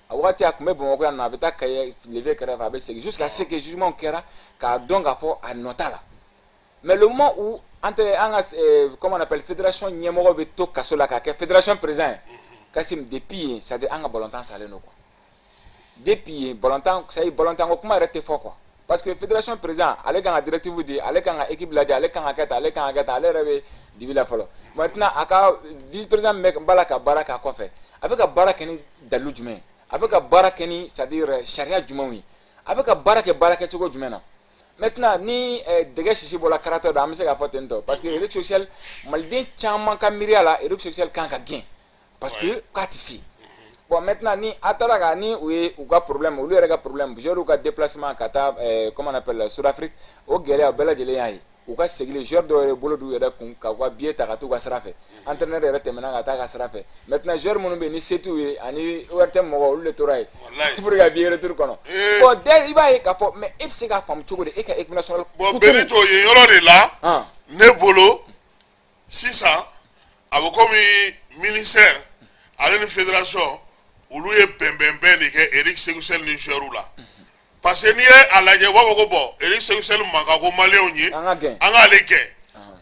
A wagati a tun bɛ Bamakɔ yan nɔ, a bɛ taa Kaye lever kɛrɛfɛ, a bɛ segin jusqu'à ce que jugement kɛra k'a dɔn k'a fɔ a nɔ t'a la. Mais le moment où an tɛ an ka, comment on appelle, fédération ɲɛmɔgɔ bɛ to kaso la k'a kɛ fédération président ye, Kasim, depuis yen, c'est à dire an ka balontan salen don quoi. Depuis yen, balontan, c'est à dire balontan ko kuma yɛrɛ tɛ fɔ quoi, parce que fédération président, ale kan ka directive di, ale kan ka équipe lajɛ, ale kan ka kɛ tan, ale kan ka kɛ tan, ale yɛrɛ bɛ dibi la fɔlɔ. Maintenant, a ka vice président min bɛ la ka baara k'a kɔfɛ, a bɛ ka baara kɛ ni dalilu jumɛn ye? A bɛ ka baara kɛ ni, c'est à dire, sariya jumɛnw ye? A bɛ ka baara kɛ baara kɛcogo jumɛn na? Maintenant, ni dɛgɛ sisi bɔra karatɔ da, an bɛ se k'a fɔ ten tɔ, parce que Eric Chelle, maliden caman ka miiriya la, Eric Chelle kan ka gɛn parce que k'a tɛ se. Bon, maintenant, ni a taara ka ni u ye u ka problème, olu yɛrɛ ka problème, joueurs ka déplacement ka taa, comment on appelle, Sud-Afrique, o gɛlɛya bɛɛ lajɛlen y'a ye. U ka segin, joueur dɔw yɛrɛ bolo d'u yɛrɛ kun ka u ka billet ta ka t'u ka sira fɛ, entraîneur yɛrɛ tɛmɛna ka taa ka sira fɛ. Maintenant, joueur minnu bɛ yen ni se t'u ye, ani ORTM mɔgɔw, olu de tora yen pour que ka billet retour kɔnɔ. Bon, dès i b'a ye k'a fɔ, mais e bɛ se k'a faamu cogo di e ka équipe nationale? Bon, Benito, yen yɔrɔ de la, ne bolo sisan, a bɛ komi ministère ale ni fédération, olu ye bɛnbɛnbɛn de kɛ Eric Sékou Chelle ni joueur la, parce que n'i ye a lajɛ, u b'a fɔ ko bon, Eric Sékou Chelle mankan ko maliyɛnw ye, an ka gɛn, an k'ale gɛn.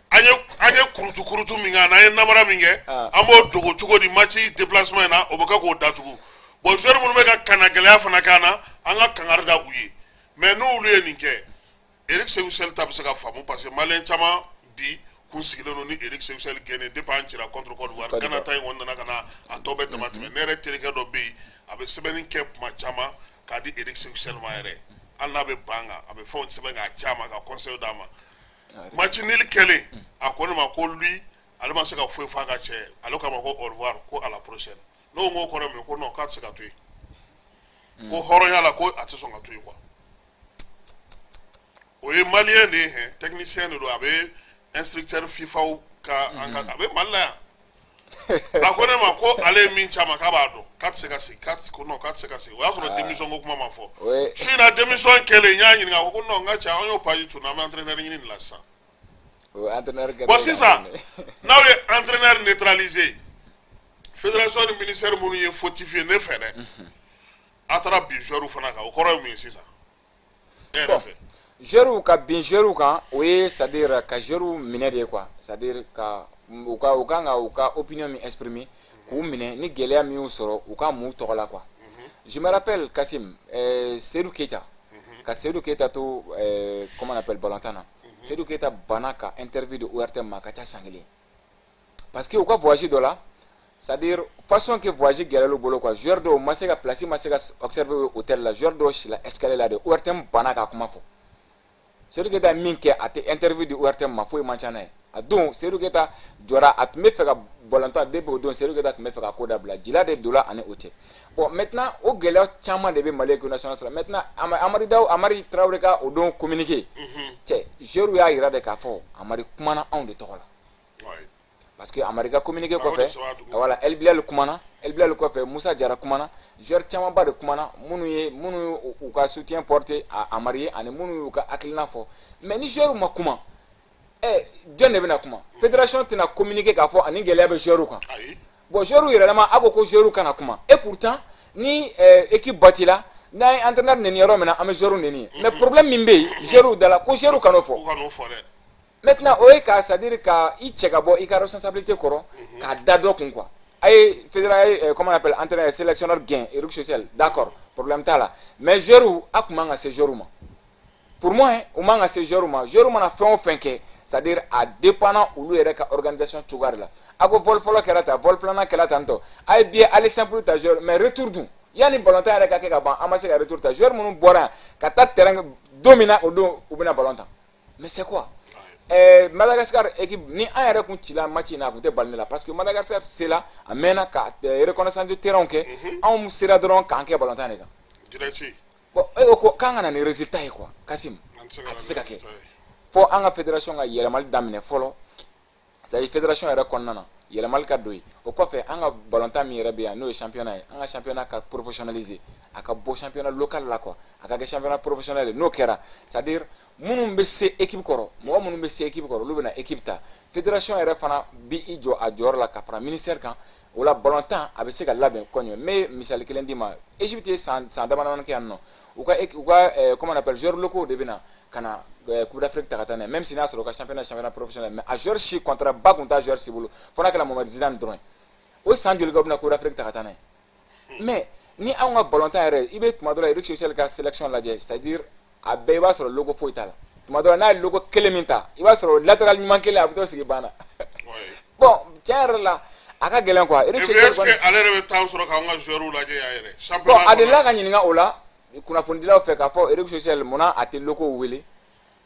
An ye kurutu kurutu min kɛ, n'an ye namara min kɛ, an b'o dogo cogo di? Match déplacement in na, o bɛ kɛ k'o datugu. Bon, joueur minnu bɛ ka kana gɛlɛya fana k'an na, an ka kangari da u ye. Mais n'olu ye nin kɛ, Eric Sékou Chelle ta bɛ se ka faamu, parce que maliyɛn caman bi kun sigilen don ni Eric Sékou Chelle gɛnnen depuis an cira contre Côte d'Ivoire. Ghana ta in kɔni nana ka na a tɔ bɛɛ dama tɛmɛ. Ne yɛrɛ terikɛ dɔ bɛ yen, a bɛ sɛbɛnni kɛ tuma caman k'a di Eric Sékou Chelle ma yɛrɛ, hali n'a bɛ ban kan, a bɛ fɛnw sɛbɛn k'a ci a ma, ka conseil d'a ma. Match nul kɛlen, a ko ne ma ko lui, ale ma se ka foyi fɔ a ka cɛ ye, ale k'a ma ko au revoir, ko à la prochaine. Ne ko n k'o kɔrɔ ye mun ye? Ko non, k'a tɛ se ka to yen, ko hɔrɔnya la, ko a tɛ sɔn ka to yen quoi. O ye malien de ye hɛn, technicien de don, a bɛ instructeur FIFA ka an ka, a bɛ Mali la yan. A ko ne ma ko ale ye min ci a ma, k'a b'a dɔn k'a tɛ se ka segin, k'a ko non, k'a tɛ se ka segin. O y'a sɔrɔ démission ko kuma ma fɔ. Su in na, démission kɛlen, n y'a ɲininka, a ko ko non, n ka cɛ, an y'o page tourner, an bɛ entraîneur ɲini de la sisan. O entraîneur kɛ. Bon, sisan n'aw ye entraîneur neutraliser, fédération ni ministère minnu ye fautif ye, ne fɛ dɛ, a taara bin joueur fana kan, o kɔrɔ ye mun ye sisan e yɛrɛ fɛ? Joueur ka bin joueur kan, o ye, c'est à dire, ka joueur minɛ de ye quoi. C'est à dire ka u kan ka u ka opinion min exprimer, k'u minɛ ni gɛlɛya min y'u sɔrɔ, u ka mun tɔgɔ la quoi. Je me rappelle, Kassim, Seydou Keita, ka Seydou Keita to comment on appelle, balontan na, Seydou Keita banna ka interview de ORTM ma a ka ca san kelen, parce que u ka voyage dɔ la, c'est à dire façon que voyage gɛlɛyala u bolo quoi. Joueur dɔw ma se ka place, ma se ka observer hôtel la, joueur dɔw sila escalier la de. ORTM banna ka kuma fɔ. Seydou Keita min kɛ, a tɛ interview di ORTM ma, foyi man ca n'a ye. A don, Seydou Keita jɔra, a tun bɛ fɛ ka balontan. Depuis o don, Seydou Keita tun bɛ fɛ ka ko dabila, jila de donna ani o cɛ. Bon, maintenant o gɛlɛya caman de bɛ Mali équipe nationale sɔrɔ. Maintenant, Amari Daw, Amari Traoré ka o don communiqué cɛ, joueur y'a yira de k'a fɔ Amari kumana anw de tɔgɔ la, parce que Amari ka communiqué kɔfɛ, voilà, El Bilal kumana, El Bilal kɔfɛ Musa Jara kumana, joueur camanba de kumana, minnu y'u ka soutien porté à Amari ye ani minnu y'u ka hakilina fɔ. Mais ni joueur ma kuma, ɛ, jɔn de bɛna kuma? Fédération tɛna communiquer k'a fɔ ani gɛlɛya bɛ joueur kan. Bon, joueur yɛrɛ dama, a ko ko joueur kana kuma, et pourtant ni équipe batila, n'an ye entraîneur neni yɔrɔ min na, an bɛ joueur neni. Mais problème min bɛ yen joueur da la, ko joueur kan'o fɔ. Maintenant, o ye ka, c'est à dire, ka i cɛ ka bɔ i ka responsabilité kɔrɔ k'a da dɔ kun quoi. A ye fédéral, comment on appelle, entraîneur, sélectionneur gɛn, Eric Chelle, d'accord, problème t'a la, mais joueur, a kun man ka se joueur ma. Pour moi, hein, o man ka se joueur ma. Joueur mana fɛn o fɛn kɛ, c'est à dire a dépendant olu yɛrɛ ka organisation cogoya de la. A ko vol fɔlɔ kɛra tan, vol filanan kɛra tan tɔ, a ye billet aller simple ta joueur, mais retour dun, yanni ballon yɛrɛ ka kɛ ka ban, an ma se ka retour ta. Joueur minnu bɔra yan ka taa terrain don min na, o don u bɛna ballon tan, mais c'est quoi? Madagascar équipe ni an yɛrɛ kun cila match in na, a kun tɛ bali ne la, parce que Madagascar sera a mɛnna ka reconnaissance de terrain kɛ, anw sera dɔrɔn k'an kɛ ballon tan de kan. Bon, e ko k'an ka na ni résultat ye quoi, Kasim, a tɛ se ka kɛ fo an ka fédération ka yɛlɛmali daminɛ fɔlɔ. C'est à dire fédération yɛrɛ kɔnɔna na, yɛlɛmali ka don yen. O kɔfɛ, an ka ballon min yɛrɛ bɛ yan, n'o ye championnat ye, an ka championnat ka professionnaliser, a ka bɔ championnat local la quoi, a ka kɛ championnat professionnel ye. N'o kɛra, c'est à dire minnu bɛ se équipe kɔrɔ, mɔgɔ minnu bɛ se équipe kɔrɔ, olu bɛna équipe ta. Fédération yɛrɛ fana bi i jɔ a jɔyɔrɔ la ka fara ministère kan. O la, ballon tan a bɛ se ka labɛn kɔɲɔ. N bɛ misali kelen d'i ma. Égypte ye san san dama damani kɛ yan nɔ, u ka comment on appelle, joueurs locaux de bɛ na ka na Coupe d'Afrique ta ka taa n'a ye, même si n'a sɔrɔ u ka championnat professionnel, mais a joueur si contrat ba kun t'a joueur si bolo, fo n'a kɛra Mohamed Zidane dɔrɔn ye. O san joli kɛ, u bɛna Coupe d'Afrique ta ka taa n'a ye? Mais ni anw ka ballon tan yɛrɛ, i bɛ tuma dɔ la Eric Chelle ka sélection lajɛ, c'est à dire a bɛɛ, i b'a sɔrɔ logo foyi t'a la. Tuma dɔ la, n'a ye logo kelen min ta, i b'a sɔrɔ latéral ɲuman kelen, a bɛ t'o sigi banna. Bon, tiɲɛ yɛrɛ la, a ka gɛlɛn quoi, Eric Chelle. Est ce que ale yɛrɛ bɛ temps sɔrɔ k'an ka joueurs lajɛ yan yɛrɛ? Bon, a delila ka ɲininka o la kunnafonidilaw fɛ k'a fɔ Eric Chelle munna a tɛ logo wele.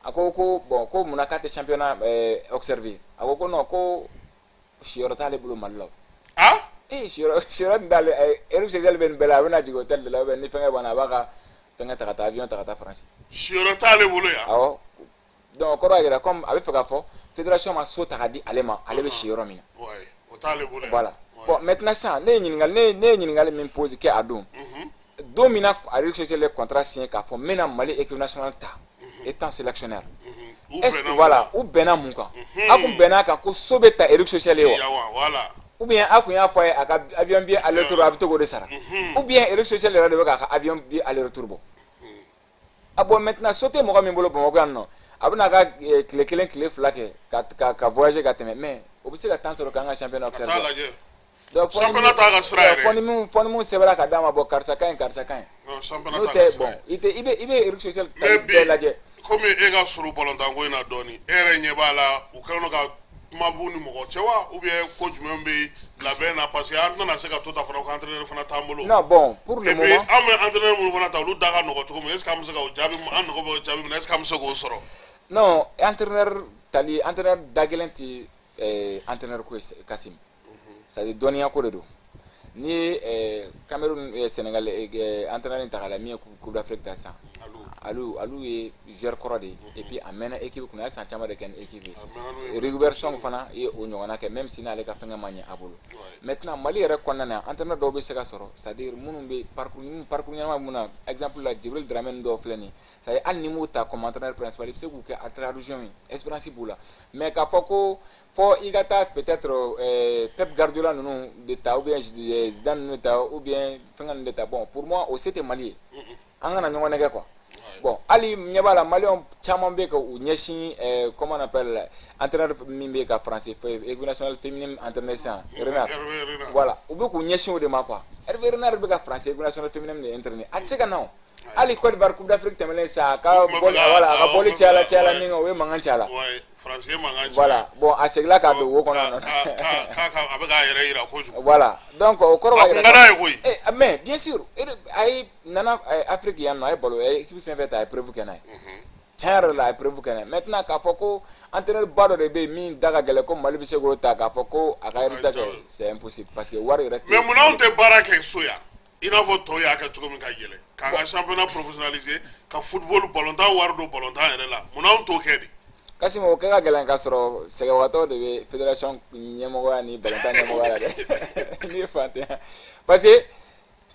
A ko ko bon, ko munna k'a tɛ championnat observer. A ko ko non, ko siyɔrɔ t'ale bolo Mali la. Ah. Ee, siyɔrɔ tun t'ale. Eric Chelle bɛ nin bɛɛ la, a bɛna jigin hôtel de la, ou bien ni fɛnkɛ banna, a b'a ka fɛnkɛ ta ka taa, avion ta ka taa France. Siyɔrɔ t'ale bolo yan. Awɔ. Donc kɔrɔ y'a jira comme a bɛ fɛ k'a fɔ fédération ma so ta ka di ale ma, ale bɛ si yɔrɔ min na. O t'ale bolo yan. Voilà. Bon, maintenant sisan, ne ye ɲininkali min pose kɛ a don, don min na Eric Chelle ye contrat signé k'a fɔ n bɛna Mali équipe nationale ta étant sélectionneur, est-ce que, voilà, u bɛnna mun kan? A kun bɛnna kan ko so bɛ ta Eric Chelle ye wa, ou bien a kun y'a fɔ a ye a ka avion billet aller retour, a bɛ to k'o de sara, ou bien Eric Chelle yɛrɛ de bɛ k'a ka avion billet aller retour bɔ? Ah bon, maintenant so tɛ mɔgɔ min bolo Bamakɔ yan nɔ, a bɛna a ka tile kelen, tile 2 kɛ ka voyager ka tɛmɛ, mais o bɛ se ka temps sɔrɔ k'an ka championnat observer? Donc championnat t'a ka sira yɛrɛ. Fɔ ni mun sɛbɛnna ka d'a ma, bɔn, karisa ka ɲi, karisa ka ɲi. N'o tɛ, bon, i tɛ i bɛ Eric Chelle ta bɛɛ lajɛ. Komi e ka surun balontan ko in na dɔɔni, e yɛrɛ ɲɛ b'a la, u kɛlen don ka kuma b'u ni mɔgɔ cɛ wa, ou bien ko jumɛn bɛ labɛn na? Parce que an tɛna se ka to ta fana ko entraîneur fana t'an bolo. Non, bon, pour le moment. Et puis an bɛ entraîneur minnu fana ta, olu da ka nɔgɔ cogo min, est ce que an bɛ se ka o jaabi, an nɔgɔ bɛ o jaabi min na, est ce que an bɛ se k'o sɔrɔ? Non, entraîneur tali, entraîneur da gɛlɛn tɛ entraîneur ko ye, Kasim. C'est à dire dɔnniya ko de don. Ni ye Cameroun, Sénégal entraîneur in ta k'a lajɛ, min ye Coupe d'Afrique ta sisan. Alu ye joueur kɔrɔ de ye et puis a mɛnna équipe kunna, a ye san caman de kɛ ni équipe ye. Rigobert Song fana ye o ɲɔgɔnna kɛ, même si n'ale ka fɛngɛ ma ɲɛ a bolo. Maintenant, Mali yɛrɛ kɔnɔna na, entraîneur dɔw bɛ se ka sɔrɔ, c'est à dire minnu bɛ parcours, minnu parcours ɲɛnama mun na. Exemple la, Djibril Dramé dɔw filɛ nin ye, c'est à dire hali ni m'u ta comme entraîneur principal, i bɛ se k'u kɛ entraîneur adjoint ye, expérience b'u la. Mais k'a fɔ ko fɔ i ka taa peut-être Pep Guardiola ninnu de ta, ou bien Zidane ninnu de ta, ou bien fɛngɛ ninnu de ta, bon, pour moi, o se tɛ Mali ye. An kana ɲɔgɔn nɛgɛ quoi. Bon, hali ɲɛ b'a la, maliyɛnw caman bɛ ka u ɲɛsin, comment on appelle, entraîneur min bɛ ka français équipe nationale féminine entraîneur sisan, Renard. Voilà, u bɛ k'u ɲɛsin o de ma quoi. Hervé Renard bɛ ka français équipe nationale féminine de entraîner, a tɛ se ka na o. Hali Côte d'Ivoire, Coupe d'Afrique tɛmɛnen sisan, a ka bɔli, voilà, a ka bɔli cayala cayala min kɛ, o ye mankan caya. Voilà, bon, a seginna k'a don wo kɔnɔ. A bɛ k'a yɛrɛ yira kojugu. Voilà, donc o kɔrɔ b'a jira. A kun ka d'a ye koyi. Eh, mais bien sûr, a ye nana Afrique yan nɔ, a ye balo, a ye équipe fɛn fɛn ta, a ye preuve kɛ n'a ye. Tiɲɛ yɛrɛ la, a ye preuve kɛ n'a ye. Maintenant, k'a fɔ ko entraîneur ba dɔ de bɛ yen min da ka gɛlɛn ko Mali bɛ se k'o ta k'a fɔ ko a ka résultat kɛ, c'est impossible, parce que wari yɛrɛ tɛ. Mais munna anw tɛ baara kɛ so yan, i n'a fɔ tɔw y'a kɛ cogo min, ka yɛlɛ k'an ka championnat professionnaliser, ka football balontan wari don balontan yɛrɛ la? Munna anw t'o kɛ de? Kassim, o kɛ ka gɛlɛn ka sɔrɔ sɛgɛnbagatɔw de bɛ fédération ɲɛmɔgɔya ni balontan ɲɛmɔgɔya la dɛ, n'i ye fantanya, parce que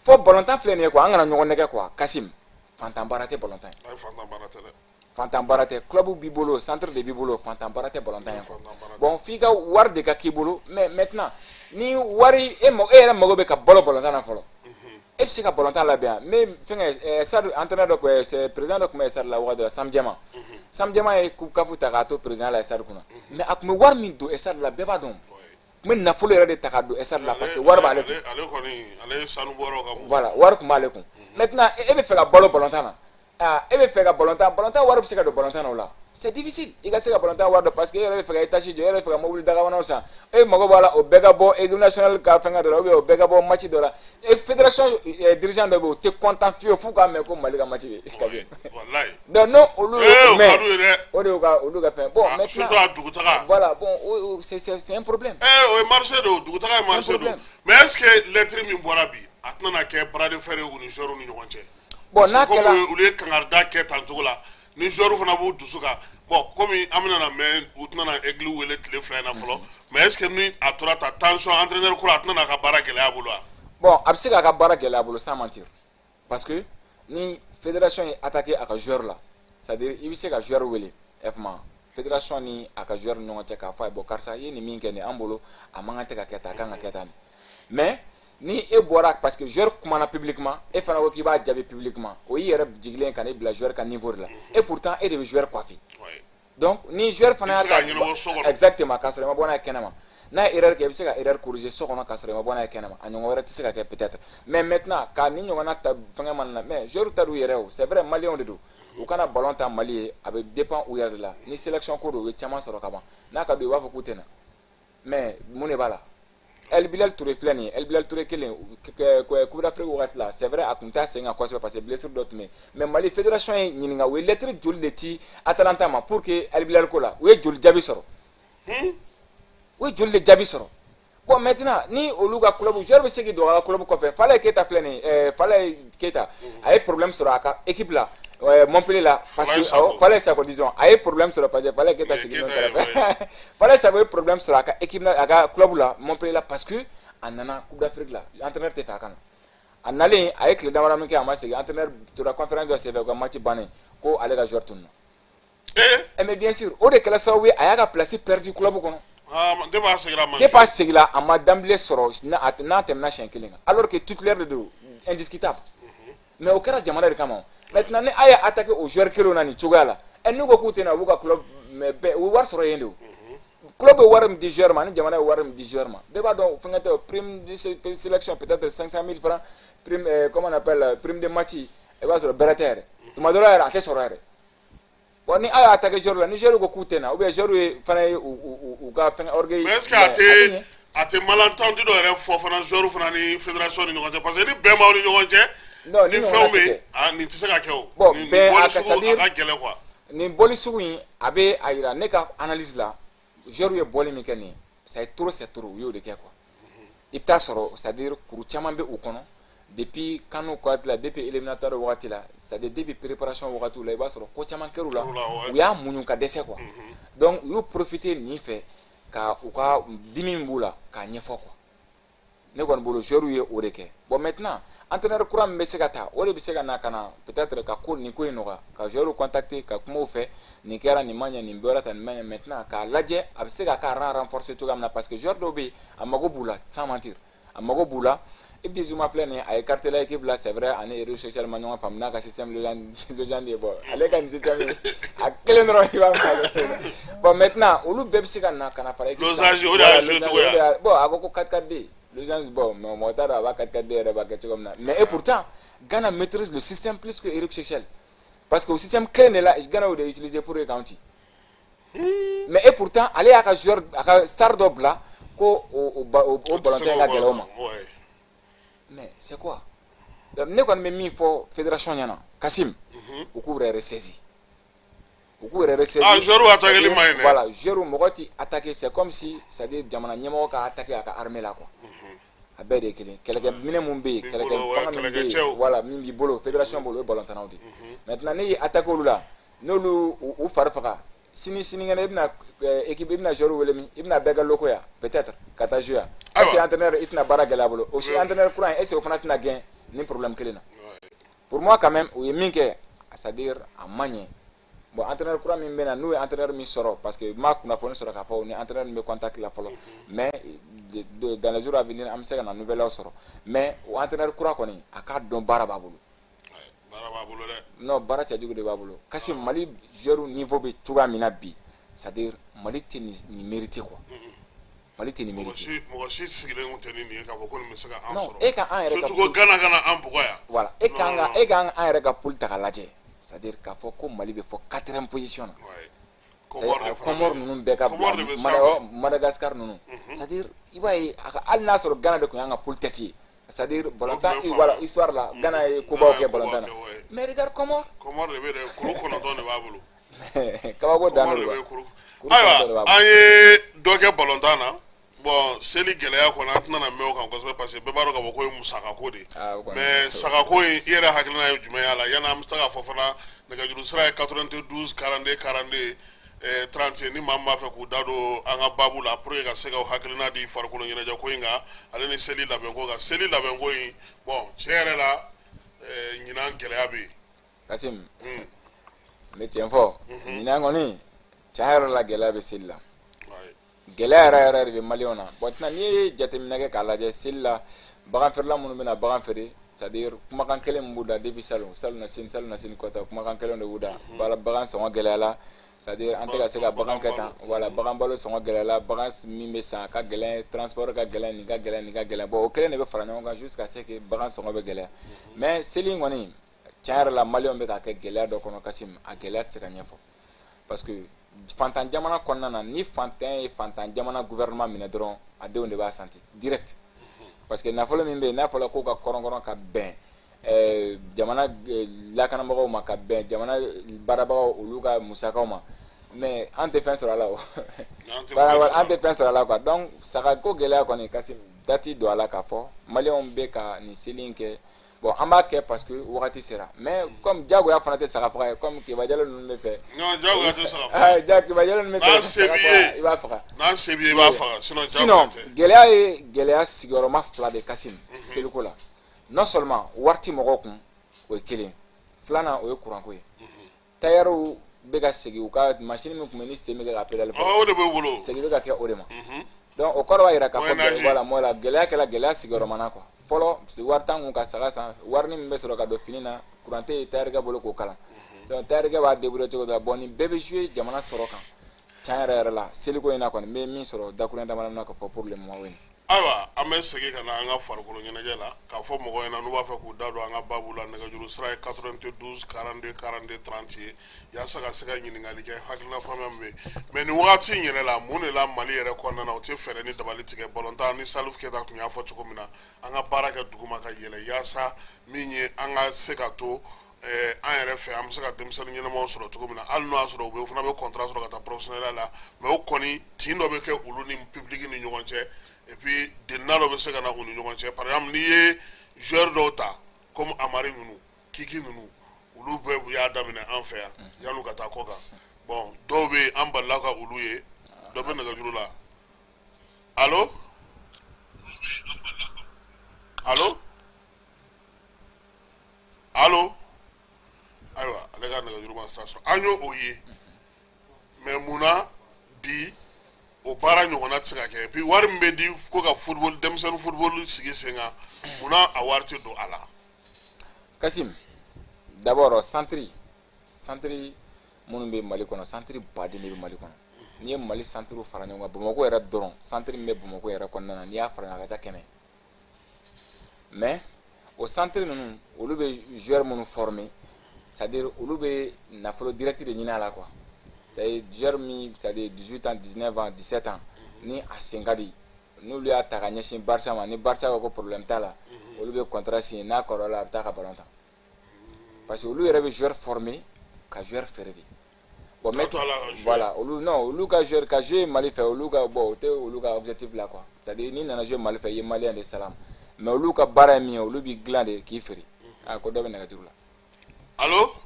fɔ balontan filɛ nin ye quoi, an kana ɲɔgɔn nɛgɛ quoi. Kassim, fantan baara tɛ balontan ye. Fantan baara tɛ dɛ. Fantan baara tɛ. Club b'i bolo, centre de b'i bolo, fantan baara tɛ balontan ye quoi. Bon, f'i ka wari de ka k'i bolo. Mais maintenant, ni wari e e yɛrɛ mago bɛ ka balo balontan na fɔlɔ, e bɛ se ka balontan labɛn yan. Mais fɛnkɛ, stade, entraîneur dɔ kun, c'est président dɔ tun bɛ stade la wagati dɔ la, Sam Jɛma. Sam Jɛma ye coupe CAF ta k'a to président la stade kunna, mais a tun bɛ wari min don stade la, bɛɛ b'a dɔn, tun bɛ nafolo yɛrɛ de ta ka don stade la, parce que wari b'ale kun. Ale kɔni, ale ye sanu bɔyɔrɔ ka bon. Voilà, wari tun b'ale kun. Maintenant, e bɛ fɛ ka balo balontan na, aa, e bɛ fɛ ka balontan wari bɛ se ka don balontan na, o la c'est difficile i ka se ka balontan wari dɔn, parce que e yɛrɛ bɛ fɛ ka étage jɔ, e yɛrɛ bɛ fɛ ka mobili dagabanaw san, e mago b'a la o bɛɛ ka bɔ équipe nationale ka fɛngɛ dɔ la, ou bien o bɛɛ ka bɔ match dɔ la. E fédération dirigeant dɔ bɛ yen, o tɛ content fiyewu f'u k'a mɛn ko Mali ka match bɛ ka kɛ. Walayi. Donc n'o olu ye o mɛn, o de y'u ka olu ka fɛn. Bon, maintenant, surtout a dugutaga. Voilà, bon, o c'est un problème. O ye marché de o, dugutaga ye marché don. Mais est ce que lettre min bɔra bi, a tɛna na kɛ bras de fer ye u ni joueurs ni ɲɔgɔn cɛ? Bon, n'a kɛra, olu ye kangarida kɛ tan cogo la, ni joueurs fana b'u dusu kan, bon, komi an bɛna na mɛn, u tɛna na Aigle wele tile 2 in na fɔlɔ. Mais est ce que ni a tora ta tension, entraîneur kura, a tɛna n'a ka baara gɛlɛya a bolo wa? Bon, a bɛ se k'a ka baara gɛlɛya a bolo, sans mentir, parce que ni fédération ye attaqué a ka joueur la, c'est à dire i bɛ se ka joueur wele FMA, fédération ni a ka joueur ni ɲɔgɔn cɛ, k'a fɔ a ye: bon, karisa, i ye nin min kɛ nin an bolo, a man kan tɛ ka kɛ tan, a kan ka kɛ tan. Mais ni e bɔra, parce que joueur kumana publiquement, e fana ko k'i b'a jaabi publiquement, o y'i yɛrɛ jigilen ka n'i bila joueur ka niveau de la, et pourtant e de bɛ joueur coiffer. Donc ni joueur fana y'a ta, exactement, k'a sɔrɔ i ma bɔ n'a ye kɛnɛma, n'a ye erreur kɛ, i bɛ se ka erreur corriger so kɔnɔ k'a sɔrɔ i ma bɔ n'a ye kɛnɛma, a ɲɔgɔn wɛrɛ tɛ se ka kɛ peut-être. Mais maintenant, ka ni ɲɔgɔnna ta fɛngɛ mana na, mais joueur ta d'u yɛrɛ o, c'est vrai, maliyɛnw de don, u kana ballon ta Mali ye, a bɛ dépend u yɛrɛ de la. Ni sélection ko don, u bɛ caman sɔrɔ ka ban, n'a ka d'u ye, u b'a fɔ k'u tɛ na. Mais mun de b'a la? El Bilal Touré filɛ nin ye, El Bilal Touré kelen, Coupe d'Afrique wagati la, c'est vrai, a tun t'a sen kan kosɛbɛ parce que blessure dɔ tun bɛ yen, mais Mali fédération ye ɲininka, u ye lettre joli de ci Atalanta ma pour que El Bilal ko la, u ye joli jaabi sɔrɔ? U ye joli de jaabi sɔrɔ? Bon, maintenant, ni olu ka club joueur bɛ se k'i don a ka club kɔfɛ. Falaye Keita filɛ nin ye, Falaye Keita, a ye problème sɔrɔ a ka équipe la, Montpellier la, parce que Falaye Sako, disons, a ye problème sɔrɔ parce que Falaye Keita sigilen kɛrɛfɛ. Falaye Sako ye problème sɔrɔ a ka équipe la, a ka club la, Montpellier la, parce que a nana Coupe d'Afrique la, entraîneur tɛ fɛ a ka na. A nalen, a ye tile damadɔ min kɛ, a ma segin. Entraîneur tora conférence dɔ senfɛ, u ka match bannen, ko ale ka joueur tununa. Eh, mais bien sûr, o de kɛra sababu ye a y'a ka place perdu club kɔnɔ. Depuis a seginna a ma. Depuis a seginna, a ma d'emblée sɔrɔ n'a tɛmɛna siɲɛ kelen kan, alors que titulaire de don, indiscutable. Mais o kɛra jamana de kama. Maintenant, ni a ye attaqué o joueur kelenw na nin cogoya la, ɛ, n'u ko k'u tɛ na, u b'u ka club, mais bɛɛ u bɛ wari sɔrɔ yen de. O club bɛ wari min di joueur ma, ani jamana ye wari min di joueur ma, bɛɛ b'a dɔn fɛnkɛ tɛ. O prime de sélection, peut-être 500 000 francs, prime, comment on appelle, prime de match, i b'a sɔrɔ bɛrɛ tɛ yɛrɛ, tuma dɔ la yɛrɛ a tɛ sɔrɔ yɛrɛ. Bon, ni a y'a attaqué joueur la, ni joueur ko k'u tɛ na, ou bien joueur ye fana ye u ka fɛngɛ orgueil. Mais est ce que a tɛ malentendu dɔ yɛrɛ fɔ fana joueur fana ni fédération ni ɲɔgɔn cɛ? Parce que ni bɛn b'aw ni ɲɔgɔn cɛ, non, ni fɛnw bɛ yen, ah, nin tɛ se ka kɛ o. Bon, nin bɛn bɔli a ka sugu, c'est-à-dire a ka gɛlɛn quoi. Nin bɔli sugu in, a bɛ a yira ne ka analyse la, joueur ye bɔli min kɛ nin ye, c'est trop, c'est trop. U y'o de kɛ quoi. I bɛ taa sɔrɔ, c'est à dire kuru caman bɛ u kɔnɔ. Depuis CAN wagati la, depuis éliminatoire wagati la, c'est à dire depuis préparation wagati la, i b'a sɔrɔ ko caman kɛr'u la, u y'a muɲu ka dɛsɛ quoi. Donc u y'u profiter nin fɛ ka u ka dimi min b'u la k'a ɲɛfɔ quoi. Ne kɔni bolo, joueur ye o de kɛ. Bon, maintenant, entraîneur kura min bɛ se ka ta, o de bɛ se ka na ka na peut-être ka ko nin ko in nɔgɔya, ka joueur contacter, ka kuma u fɛ: nin kɛra, nin ma ɲɛ, nin bɔra tan, nin ma ɲɛ. Maintenant, k'a lajɛ a bɛ se ka ka rang renforcer cogoya min na, parce que joueur dɔw bɛ yen, a mago b'u la, sans mentir, a mago b'u la. Ibou Zuma filɛ nin ye, a ye écarté la équipe la, c'est vrai, ani Eric Chelle ma ɲɔgɔn faamu n'a ka système légende ye. Bon, ale ka nin système a kelen dɔrɔn i b'a fɔ. Bon, maintenant, olu bɛɛ bɛ se ka na ka na fara équipe kan. Losange, o de y'a joué cogo ye. Bon, a ko ko 4-4-2 losange. Bon, mais mɔgɔ t'a dɔn a b'a 4-4-2 yɛrɛ b'a kɛ cogo min na. Mais et pourtant, Ghana maîtrise le système plus que Eric Chelle, parce que o système kelen de la, Ghana y'o de utiliser pour que k'anw ci. Mais et pourtant, ale y'a ka joueur, a ka star dɔ bila ko o ballontan in ka gɛlɛn o ma. Mais c'est quoi? Ne kɔni bɛ min fɔ fédération ɲɛna, Kasim, u k'u yɛrɛ ressaisi, u k'u yɛrɛ ressaisi. Ah, joueur attaquer ma ɲi dɛ. Voilà, joueur, mɔgɔ ti attaquer, c'est comme si, c'est à dire, jamana ɲɛmɔgɔ ka attaquer a ka armée la quoi. A bɛɛ de ye kelen. Kɛlɛkɛ minɛ mun bɛ yen, kɛlɛkɛ fanga min bɛ yen, voilà, min b'i bolo, fédération bolo, o ye ballontannaw de ye. Maintenant, ne y'i attaquer olu la, n'olu u fari faga, sini sinikɛnɛ i bɛna équipe, i bɛna joueur wele min, i bɛna bɛɛ ka loko yan peut-être ka taa jouer yan. Est-ce que entraîneur i tɛna baara gɛlɛya a bolo aussi? Entraîneur kura in, est-ce que o fana tɛna gɛn ni problème kelen na? Pour moi quand même, u ye min kɛ, c'est-à-dire a ma ɲɛ. Bon, entraîneur kura min bɛ na, n'u ye entraîneur min sɔrɔ, parce que n ma kunnafoni sɔrɔ k'a fɔ ni entraîneur min bɛ contact la fɔlɔ, mais dans les jours à venir, an bɛ se ka na nouvelle sɔrɔ. Mais o entraîneur kura kɔni, a k'a dɔn baara b'a bolo. Baara b'a bolo dɛ. Non, baara cɛjugu de b'a bolo. Kasi Mali joueur niveau bɛ cogoya min na bi, c'est à dire Mali tɛ nin mérité quoi. Mali tɛ nin mérité. Mɔgɔ si sigilen kun tɛ ni nin ye k'a fɔ ko nin bɛ se ka an non sɔrɔ. E ka an yɛrɛ ka surtout ko Ghana ka na an bugɔ yan. Voilà, e kan ka e ka an yɛrɛ ka poule ta k'a lajɛ, c'est à dire k'a fɔ ko Mali bɛ fɔ quatrième position na. Comore ninnu bɛɛ ka bila, Madagascar ninnu, c'est à dire i b'a ye a ka, hali n'a sɔrɔ Ghana de tun y'an ka poule tête ye, c'est à dire ballontan, voilà, histoire la, Ghana ye kobaw kɛ ballontan na, mais regarde Comore. Comore de bɛ dɛ, kuru 9 de b'a bolo. Kabako dan don quoi. Ayiwa, an ye dɔ kɛ ballontan na. Bon, seli gɛlɛya kɔni, an tɛna mɛn o kan kosɛbɛ, parce que bɛɛ b'a dɔn k'a fɔ ko ye musakako de ye. Mais sagako in, i yɛrɛ hakilina ye jumɛn y'a la? Yanni an bɛ se k'a fɔ fana, nɛgɛjuru sira ye 92 42 42 30, ni maa min b'a fɛ k'u da don an ka baabu la pour que ka se ka hakilina di farikolo ɲɛnajɛ ko in kan, ale ni seli labɛnko kan. Seli labɛnko in, bon, tiɲɛ yɛrɛ la, ɲinan gɛlɛya bɛ yen. Kasim, n bɛ tiɲɛ fɔ, ɲinan kɔni, tiɲɛ yɛrɛ la, gɛlɛya bɛ seli la. Gɛlɛya yɛrɛ yɛrɛ de bɛ maliyɛnw na. Bon, tɛna n'i ye jateminɛ kɛ k'a lajɛ, seli la, bagan feerela minnu bɛna bagan feere, c'est à dire kumakan kelen min b'u da depuis salon, salon na sini, salon na sini kɔta, kumakan kelen de b'u da: bagan sɔngɔ gɛlɛyala, c'est à dire an tɛ ka se ka bagan kɛ tan. Voilà, bagan balo sɔngɔ gɛlɛyala, bagan min bɛ san a ka gɛlɛn, transport ka gɛlɛn, nin ka gɛlɛn, nin ka gɛlɛn. Bon, o kelen de bɛ fara ɲɔgɔn kan jusqu'à ce que bagan sɔngɔ bɛ gɛlɛya. Mais seli in kɔni, tiɲɛ yɛrɛ la, maliyɛnw bɛ ka kɛ gɛlɛya dɔ kɔnɔ. Kasim, a gɛlɛya tɛ se ka ɲɛfɔ, parce que fantan jamana kɔnɔna na, ni fantan ye fantan jamana gouvernement minɛ dɔrɔn, a denw de b'a santi direct, parce que nafolo min bɛ yen, n'a fɔra k'o ka kɔrɔnkɔrɔn ka bɛn jamana lakanabagaw ma, ka bɛn jamana baarabagaw olu ka musakaw ma, mais an tɛ fɛn sɔrɔ a la o, an tɛ fɛn sɔrɔ a la quoi. Donc saga ko gɛlɛya kɔni, kasi dati don a la k'a fɔ maliyɛnw bɛ ka nin seli in kɛ. Bon, an b'a kɛ parce que wagati sera, mais comme jagoya fana tɛ saga faga ye, comme Keba Jalo ninnu bɛ fɛ. Non, jagoya tɛ saga faga. Ja, Keba Jalo ninnu bɛ fɛ. Saga faga, i b'a faga. N'a se b'i ye, i b'a faga, sinon sinon gɛlɛya ye gɛlɛya sigiyɔrɔma fila de, Kasim, seliko la. Non seulement wari ti mɔgɔw kun, o ye kelen. Filanan, o ye kuranko ye. Tailleur bɛ ka segin u ka machine min tun bɛ ni sen bɛ kɛ ka pédale. O de b'u bolo. Segin bɛ ka kɛ o de ma. Donc o kɔrɔ b'a jira k'a fɔ, voilà, moi la, gɛlɛya kɛla gɛlɛya sigiyɔrɔma na quoi. Fɔlɔ, wari t'an kun ka saga san, warini min bɛ sɔrɔ ka don fini na, kuran tɛ yen tailleur bolo k'o kalan. Donc tailleur b'a débrouiller cogo dɔ la. Bon, nin bɛɛ bɛ jouer jamana sɔrɔ kan. Tiɲɛ yɛrɛ yɛrɛ la, seliko in na kɔni, n bɛ min sɔrɔ dakuruɲɛ damadɔ na ka fɔ pour le moment, o ye nin. Ayiwa, an bɛ segin ka na an ka farikolo ɲɛnajɛ la k'a fɔ mɔgɔw ɲɛna, n'u b'a fɛ k'u da don an ka baabu la, nɛgɛjuru sira ye 92 42 42 30 ye, yaasa ka se ka ɲininkali kɛ, hakilina faamuya min bɛ yen. Mais nin wagati in yɛrɛ la, mun de la Mali yɛrɛ kɔnɔna na, u tɛ fɛɛrɛ ni dabali tigɛ balontan ni Salif Keita tun y'a fɔ cogo min na, an ka baara kɛ duguma ka yɛlɛ, yaasa min ye an ka se ka to an yɛrɛ fɛ, an bɛ se ka denmisɛnnin ɲɛnamaw sɔrɔ cogo min na, hali n'o y'a sɔrɔ u bɛ fana bɛ contrat sɔrɔ ka taa professionnel la, mais o kɔni tin dɔ bɛ kɛ olu ni public ni ɲɔgɔn cɛ, et puis delina dɔ bɛ se ka na u ni ɲɔgɔn cɛ. Par exemple, n'i ye Joueur dɔw ta comme Amari ninnu, Kiki ninnu, olu bɛɛ y'a daminɛ an fɛ yan yan'u ka taa kɔ kan. Bon, dɔw bɛ yen, an balila ka olu ye. Dɔ bɛ nɛgɛjuru la. Allo, allo, allo. Ayiwa, ale ka nɛgɛjuru ma sira sɔrɔ. An y'o o ye, mais munna bi o baara ɲɔgɔnna tɛ se ka kɛ? Et puis wari min bɛ di ko ka football, denmisɛnnin football sigi sen kan, munna a wari tɛ don a la? Kasim, d'abord centre minnu bɛ Mali kɔnɔ, centre baden de bɛ Mali kɔnɔ. N'i ye Mali centre fara ɲɔgɔn kan, Bamakɔ yɛrɛ dɔrɔn, centre min bɛ Bamakɔ yɛrɛ kɔnɔna na, n'i y'a fara ɲɔgɔn kan, a ka ca 100. Mais o centre ninnu, olu bɛ joueur minnu former, c'est à dire olu bɛ nafolo direct de ɲini a la quoi. C'est à dire joueur min, c'est à dire 18 ans, 19 ans, 17 ans, ni a sen ka di, n'olu y'a ta ka ɲɛsin Barça ma, ni Barça ko ko problème t'a la, olu bɛ contrat signer. N'a kɔrɔla, a bɛ taa ka ballon tan, parce que olu yɛrɛ bɛ joueur former ka joueur feere de. Bon, mais voilà, olu non, olu ka joueur ka jouer Mali fɛ, olu ka bon, o tɛ olu ka objectif la quoi. C'est à dire n'i nana jouer Mali fɛ, i ye Malien de, salam. Mais olu ka baara ye min ye, olu b'i dilan de k'i feere. Ah, ko dɔ bɛ nɛgɛjuru la. Allo,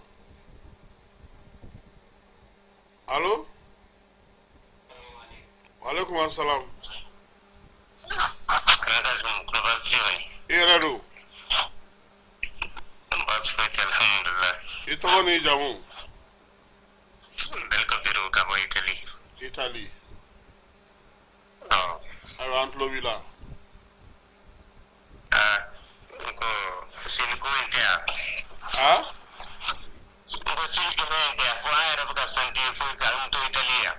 allo, waaleykum salam. I yɛrɛ don? Baasi foyi tɛ, alhamdulilah. I tɔgɔ n'i jamu? Belka Biro ka bɔ Italie. Italie. Ayiwa, an tulo b'i la. Aa, n ko seliko in tɛ yan. Ah? N ko seli gɛlɛya in tɛ yan, fo an yɛrɛ bɛ ka santi fo k'an to Italie yan.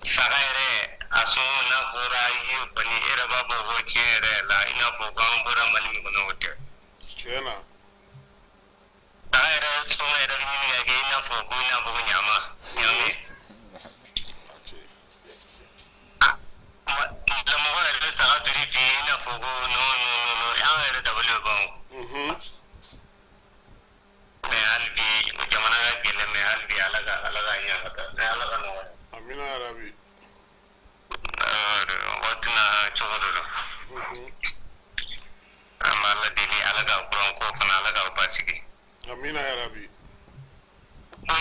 Saga yɛrɛ a sɔngɔ n'a fɔra i ye kɔni, e yɛrɛ b'a fɔ ko tiɲɛ yɛrɛ la, i n'a fɔ ko an bɔra Mali min kɔnɔ, o tɛ. Tiɲɛ na. Saga yɛrɛ sɔngɔ yɛrɛ bɛ ɲini ka kɛ i n'a fɔ ko i n'a fɔ ko ɲama ɲame. Lamɔgɔ yɛrɛ bɛ saga feere f'i ye i n'a fɔ ko non non non non, an yɛrɛ dabali bɛ ban o. Mais hali bi jamana ka gɛlɛn, mais hali bi Ala ka ɲɛ ka taa, Ala ka nɔgɔya. Amina yarabi. Waati na cogo dɔ don. An b'Ala deli, Ala ka kuran ko fana, Ala k'aw basigi. Amina yarabi. Fɛn o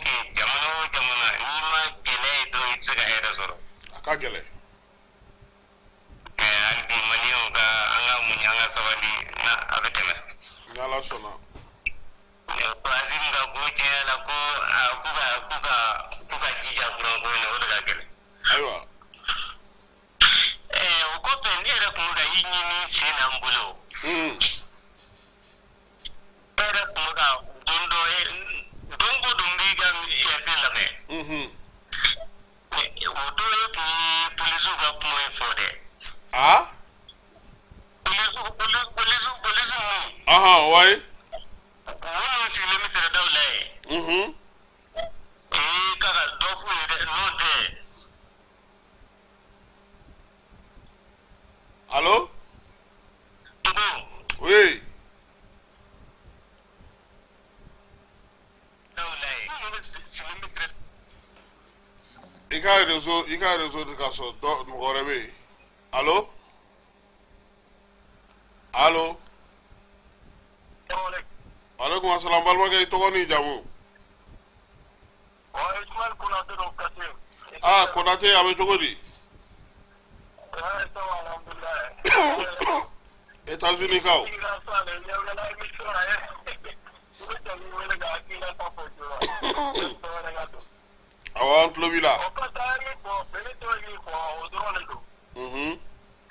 fɛn, jamana o jamana, n'i ma gɛlɛya ye dɔrɔn, i tɛ se ka hɛrɛ sɔrɔ. A ka gɛlɛn. Mais hali bi Maliyɛnw ka an ka muɲu, an ka sabali, na a bɛ tɛmɛ. N'Ala sɔnna. Ko Azim ka ko tiɲɛ la, ko k'u ka jija kuran ko in na, o de ka gɛlɛn. Ayiwa. O kɔfɛ, ne yɛrɛ tun bɛ ka i ɲini sen na n bolo. E yɛrɛ tun bɛ ka don dɔ, don ko don b'i ka fɛn lamɛn. O don e tun ye polisiw ka kuma in fɔ dɛ. Ah? Polisiw ninnu. Ahan, wayi. Minnu sigilen bɛ siradaw la yen. Ee, k'a ka dɔ f'u ye dɛ, n'o tɛ. Allo? N ko. Oui. I ka réseau tɛ ka sɔrɔ. Dɔ mɔgɔ wɛrɛ bɛ yen. Allo, allo. Aleykum asalaam, balimakɛ, i tɔgɔ n'i jamu? Ah, Konate, a bɛ cogo di? États-Unis kaw. Awɔ, an tulo b'i la.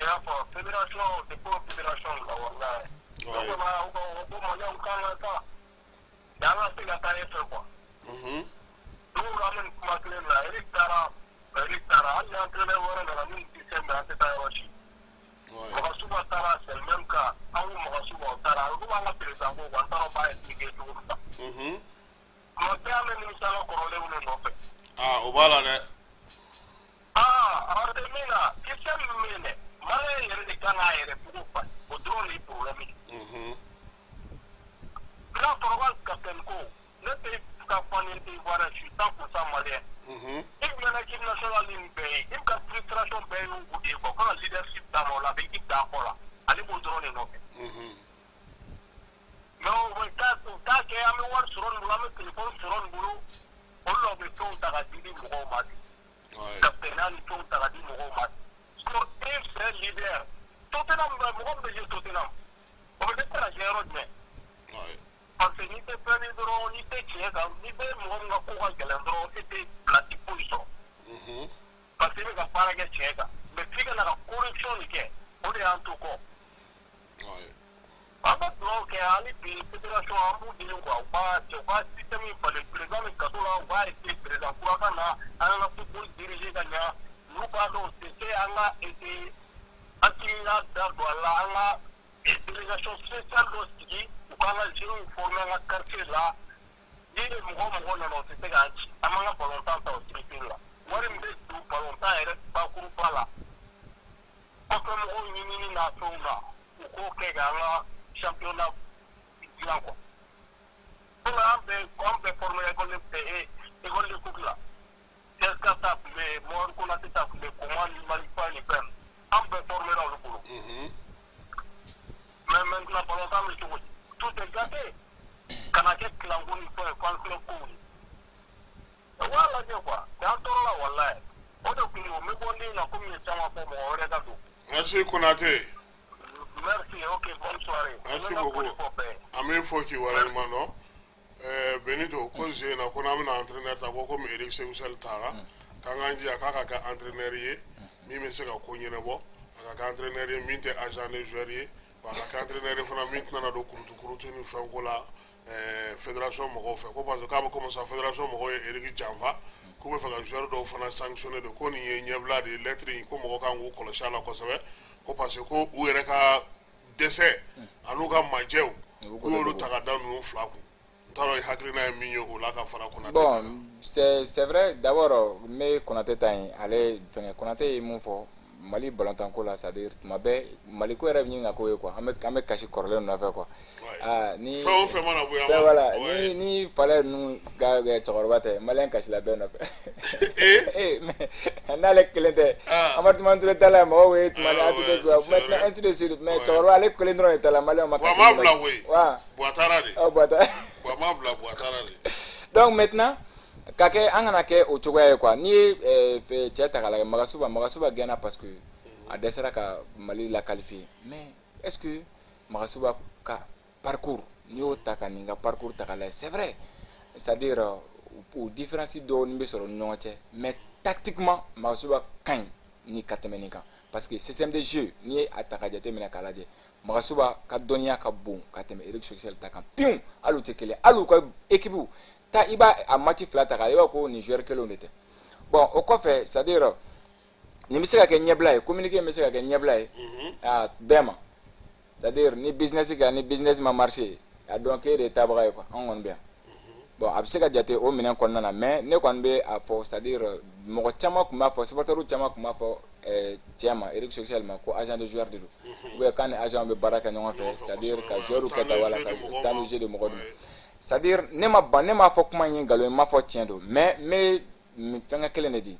I y'a fɔ fédération tɛ ko fédération la, walayi. Donc o ko Maliyɛnw kan ka taa an ka se ka taa ɲɛfɛ quoi. Don o don an bɛ nin kuma kelen de la. Eric taara, Eric taara, hali ni entraîneur wɛrɛ nana min tɛ fɛn bɛɛ, an tɛ taa yɔrɔ si. Magasuba taara, c'est le même cas. An ko Magasuba, o taara, a bɛ komi an ka président ko quoi, n t'a dɔn b'a expliquer cogo min na. Tuma bɛɛ an bɛ nimisa an ka kɔrɔlenw de nɔfɛ. Ah, o b'a la dɛ. Aa, a tɛ min na, système min bɛ yen dɛ, Maliyɛn yɛrɛ de kan k'a yɛrɛ bugu fa, o dɔrɔn de ye problème ye. N'a fɔra ko capitaine ko, ne tɛ ka fan ni tɛ Ivoirien, je suis 100% malien. I bɛna équipe nationale ni nin bɛɛ ye, i ka frustration bɛɛ y'o de ye quoi, ko ka leadership bɛ wari sɔrɔ nin bolo, an bɛ téléphone sɔrɔ nin bolo, olu la u bɛ fɛnw ta ka di mɔgɔw ma ten. Ka bɛnna ni fɛnw ta ka di mɔgɔw ma. Sinon un vrai leader, Tottenham bɛ mɔgɔ min bɛ jouer Tottenham, o bɛ dɛsɛ ka jouer yɔrɔ jumɛn? Parce que n'i tɛ fɛn ye dɔrɔn, n'i tɛ tiɲɛ kan, n'i bɛ mɔgɔ min ka ko ka gɛlɛn dɔrɔn, e tɛ place foyi sɔrɔ. Parce que i bɛ ka baara kɛ tiɲɛ kan, mais f'i ka na ka corruption de kɛ, o de y'an to kɔ. An bɛ dugawu kɛ hali bi fédération, an b'u deli quoi, u ka système in falen. Président bɛ kaso la, u b'a essayer président kura ka na an ka football diriger ka ɲa. N'u b'a dɔn o tɛ se, an ka essayer Assimi ka da don a la, an ka délégation spéciale dɔ sigi, u k'an ka jeunes former an ka quartier la. Ni mɔgɔ mɔgɔ nana, o tɛ se k'an ci. An b'an ka balontan ta o structure la. Wari min bɛ don balontan yɛrɛ bakuruba la, kɔfɛ mɔgɔw ɲinini n'a fɛnw na, u k'o kɛ k'an ka championnat dilan quoi. Komi an bɛɛ formé école de foot la, CSK ta tun bɛ yen, Mohamed Konate ta tun bɛ yen, Koma ni Malifa ni fɛn, an bɛɛ formé la olu bolo. Mais maintenant balontan bɛ cogo di? Tout est gâté ka na kɛ kilanko ni fɛn fan club kow ye. O b'a lajɛ quoi, an tɔɔrɔ la walayi. O de kun don n bɛ bɔ den na komi n ye caman fɔ, mɔgɔ wɛrɛ ka don. Merci Konate. Merci, ok, bonne soirée. Merci beaucoup. An bɛ fɔ k'i waleɲuman dɔn. Benito ko sen na ko n'an bɛna entraîneur ta, ko komi Eric Sékou Chelle taara, k'an k'an jija k'a ka kɛ entraîneur ye min bɛ se ka ko ɲɛnabɔ, a ka kɛ entraîneur ye min tɛ agent de joueur ye, wa a ka kɛ entraîneur ye fana min tɛna don kurutu kurutu ni fɛnko la fédération mɔgɔw fɛ, ko parce que k'a bɛ komi sa fédération mɔgɔw ye Eric janfa, k'u bɛ fɛ ka joueur dɔw fana sanctionner de. Ko nin ye ɲɛbila de ye, lettre in, ko mɔgɔ kan k'u kɔlɔsi a la kosɛbɛ, ko parce que ko u yɛrɛ ka dɛsɛ an'u ka majɛw, k'u y'olu ta ka da ninnu fila kun. N t'a dɔn i hakilina ye min ye o la ka fara Konate. Bon, c'est vrai. D'abord n bɛ Konate ta in, ale fɛngɛ, Konate ye mun fɔ Mali balontanko la, c'est à dire tuma bɛɛ Mali ko yɛrɛ bɛ ɲini ka k'o ye quoi. An bɛ kasi kɔrɔlen nɔfɛ quoi. Aa ni fɛn o fɛn mana bɔ yan, voilà, ni Falɛ ninnu ka cɛkɔrɔba tɛ, maliyɛn kasila bɛɛ nɔfɛ. Eh mais n'ale kelen tɛ, Amadu Tumani Ture ta la, mɔgɔw ye tuma ni ATT quoi, maintenant ainsi de suite. Mais cɛkɔrɔba ale kelen dɔrɔn de ta la, maliyɛnw ma kasi. Buwa ma bila koyi. Buwa taara de. Ɔ Buwa taara. Buwa ma bila, Buwa taara de. Donc maintenant ka kɛ, an kana kɛ o cogoya ye quoi. N'i ye cɛ ta k'a lajɛ, Magasuba gɛnna parce que a dɛsɛra ka Mali la qualifier. Mais est-ce que Magasuba ka parcours, n'i y'o ta ka nin ka parcours ta k'a lajɛ, c'est vrai, c'est-à-dire o différence dɔɔni bɛ sɔrɔ ni ɲɔgɔn cɛ, mais tactiquement Magasuba ka ɲi ni ka tɛmɛ nin kan, parce que système de jeu, n'i ye a ta ka jateminɛ k'a lajɛ, Magasuba ka dɔnniya ka bon ka tɛmɛ Eric Sékou Chelle ta kan piwu. Hali u tɛ kelen, hali u ka équipe ta, i b'a a match fila ta k'a i b'a ko nin joueur kelenw de tɛ. Bon, o kɔfɛ, c'est à dire nin bɛ se ka kɛ ɲɛbila ye, communiqué bɛ se ka kɛ ɲɛbila ye a bɛɛ ma, c'est à dire ni business kɛ, ni business ma marché, a dɔn k'e de ye taabaga ye quoi. Anw kɔni bɛ yan. Bon, a bɛ se ka jate o minɛn kɔnɔna na, mais ne kɔni bɛ a fɔ, c'est à dire mɔgɔ caman tun b'a fɔ, supporters caman tun b'a fɔ cɛ ma, Eric Sékou Chelle ma, ko agent de joueur de don, ou bien k'a ni agent bɛ baara kɛ ɲɔgɔn fɛ, c'est à dire ka joueur kɛ tan, wala ka temps de jeu de mɔgɔ dun. C'est à dire ne ma ban, ne m'a fɔ kuma in ye nkalon ye, n m'a fɔ tiɲɛ don, mais n bɛ fɛnkɛ kelen de di.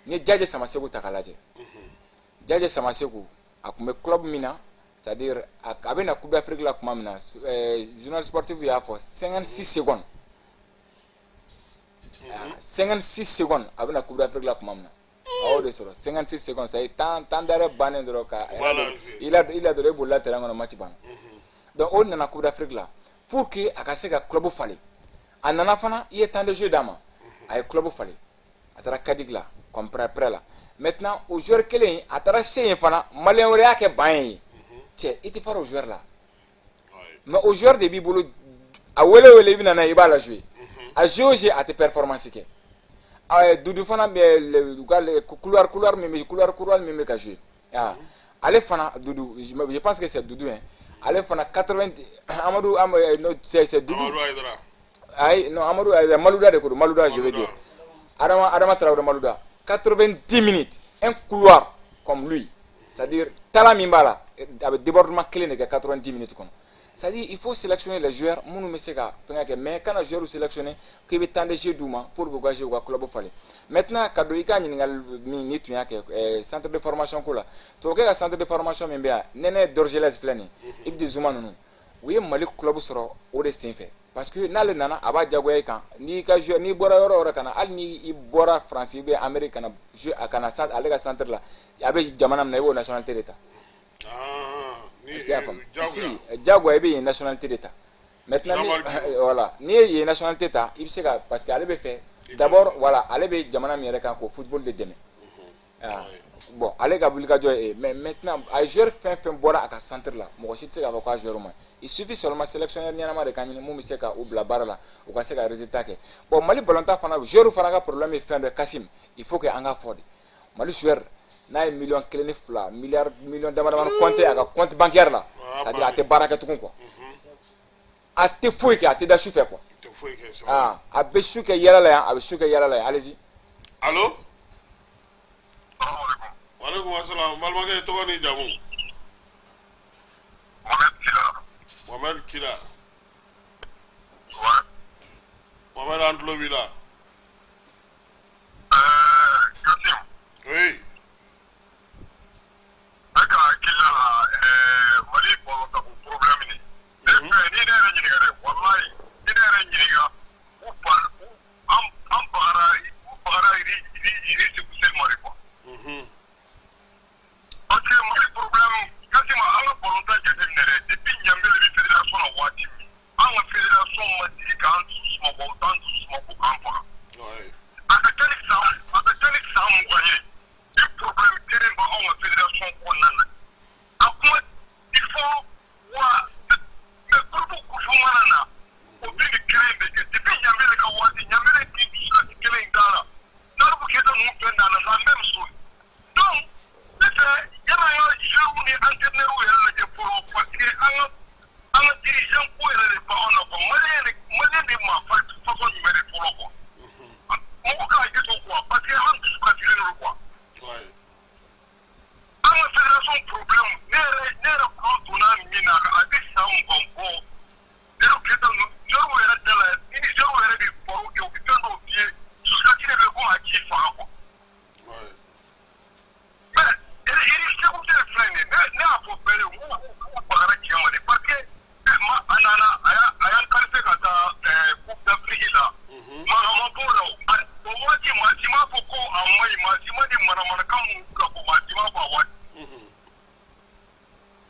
Ni ye Jaje Samaseku ta k'a lajɛ, Jaje Samaseku a tun bɛ club min na, c'est à dire a bɛ na Coupe d'Afrique la tuma min na, journal sportif y'a fɔ 56 secondes, 56 secondes, a bɛ na Coupe d'Afrique la tuma min na, a y'o de sɔrɔ 56 secondes, c'est à dire temps d'arrêt bannen dɔrɔn ka i la dɔrɔn, e bolila terrain kɔnɔ, match banna. Donc o nana Coupe d'Afrique la pour que a ka se ka club falen. A nana fana, i ye temps de jeu d'a ma, a ye club falen, a taara Cadix la comme prêt la. Maintenant o joueur kelen, a taara se yen fana, maliyɛn wɛrɛ y'a kɛ ban ye. Cɛ, i tɛ fara o joueur la, mais o joueur de b'i bolo, a wele wele i bɛ na n'a ye, i b'a la jouer, a jouer o jouer, a tɛ performance kɛ. Dudu fana bɛ u ka couloir min bɛ couloir min bɛ ka jouer, ah ale fana Dudu, je pense que c'est Dudu hein, ale fana 80, Amadou, c'est Dudu. Amadou Aïdara. Ayi, non, Amadou Malouda de ko don, Malouda je veux dire, Adama Traoré Malouda, 90 minutes, un couloir comme lui, c'est-à-dire talent min b'a la, a bɛ débordement kelen de kɛ 90 minutes kɔnɔ. C'est-à-dire il faut sélectionner les joueurs minnu bɛ se ka fɛngɛ kɛ, mais kana joueurs sélectionner k'i bɛ temps de jeu d'u ma pour que u ka jouer, u ka club falen. Maintenant ka don i ka ɲininkali min n'i tun y'a kɛ centre de formation ko la, tubabukɛ ka centre de formation min bɛ yan, Nɛnɛ Dorgelès filɛ nin ye, Ibou Zuma ninnu, u ye Mali club sɔrɔ o de sen fɛ. Parce que n'ale nana, a b'a diyagoya i kan. N'i ka joueur, n'i bɔra yɔrɔ o yɔrɔ ka na, hali ni i bɔra France ou bien Amérique ka na jouer, a ka na ale ka centre la, a bɛ jamana min na, i b'o nationalité de ta. Est-ce que i y'a faamu? Si diyagoya, i bɛ yen nationalité de ta. Maintenant ni, voilà, n'i ye yen nationalité ta, i bɛ se ka, parce que ale bɛ fɛ d'abord, voilà, ale bɛ jamana min yɛrɛ kan, k'o football de dɛmɛ. Bon, ale ka wulikajɔ ye, mais maintenant a joueur fɛn fɛn bɔra a ka centre la, mɔgɔ si tɛ se k'a fɔ k'a joueur ma. Il suffit seulement sélectionneur ɲɛnama de ka ɲini mun bɛ se ka u bila baara la, u ka se ka résultat kɛ. Bon, Mali ballontan fana, joueur fana ka problème ye fɛn dɔ ye, Kassim, il faut que an ka fɔ de. Mali joueur n'a ye miliyɔn 1 ni 2 miliyari, miliyɔn dama damani compter a ka compte bancaire la, c'est à dire a tɛ baara kɛ tugun quoi, a tɛ foyi kɛ, a tɛ da su fɛ quoi. Ah, a bɛ su kɛ yɛlɛ la yan, a bɛ su kɛ yɛlɛ la yan. Allez-y. Allo. Waaleykum asalaam. N balimakɛ, tɔgɔ ni jamu? Mohamed Kila. Mohamed Kila. Ouais. Mohamed, an tulo b'i la. Kassim. Oui. Ne ka hakilila la, Mali balontan ko problème nin. Ne fɛ, ni ne yɛrɛ ɲininka dɛ, walayi, ni ne yɛrɛ ɲininka, u ba u an bagara, u bagara Eric Sékou Chelle ma de quoi. Parce que Mali problème, Kassim, an ka balontan jateminɛ dɛ, depuis Ɲanbele bɛ fédération na waati min, an ka fédération ma deli k'an dusu suma quoi, u t'an dusu suma ko k'an faga. A ka ca ni san 20 ye, ni problème kelen bɛ anw ka fédération kɔnɔna na. A kuma il faut wa, mais groupe kufu mana na, o bɛ nin kelen de kɛ depuis Ɲanbele ka waati. Ɲanbele k'i dusukasi kelen in da la, Naribu Keyita ninnu bɛɛ nana, la même chose. Donc ne fɛ, yan'an ka joueurs ni entraîneurs yɛrɛ lajɛ fɔlɔ, parce que an ka dirigeant ko yɛrɛ de b'anw na quoi. Malien de maa façon jumɛn de fɔlɔ quoi, mɔgɔ k'a hakili to quoi, parce que an dusu kasilen don quoi. An ka fédération problème, ne yɛrɛ kulo donna min na, a bɛ san 20 bɔ. Naribu Keyita ninnu, joueurs yɛrɛ da la, ni joueurs yɛrɛ bɛ baro kɛ, u bɛ fɛn dɔw f'i ye, dusukasi de bɛ komi a k'i faga quoi. Mais Eric Sékou Chelle filɛ nin ye, ne y'a fɔ bɛɛ ye, n ko u bagara tiɲɛ ma de, parce que ma a nana, a y'an qualifié ka taa Coupe d'Afrique la. Mankan ma b'o la o waati, maa si m'a fɔ ko a ma ɲi, maa si ma di manamanakan mun ka fɔ, maa si m'a fɔ a waati.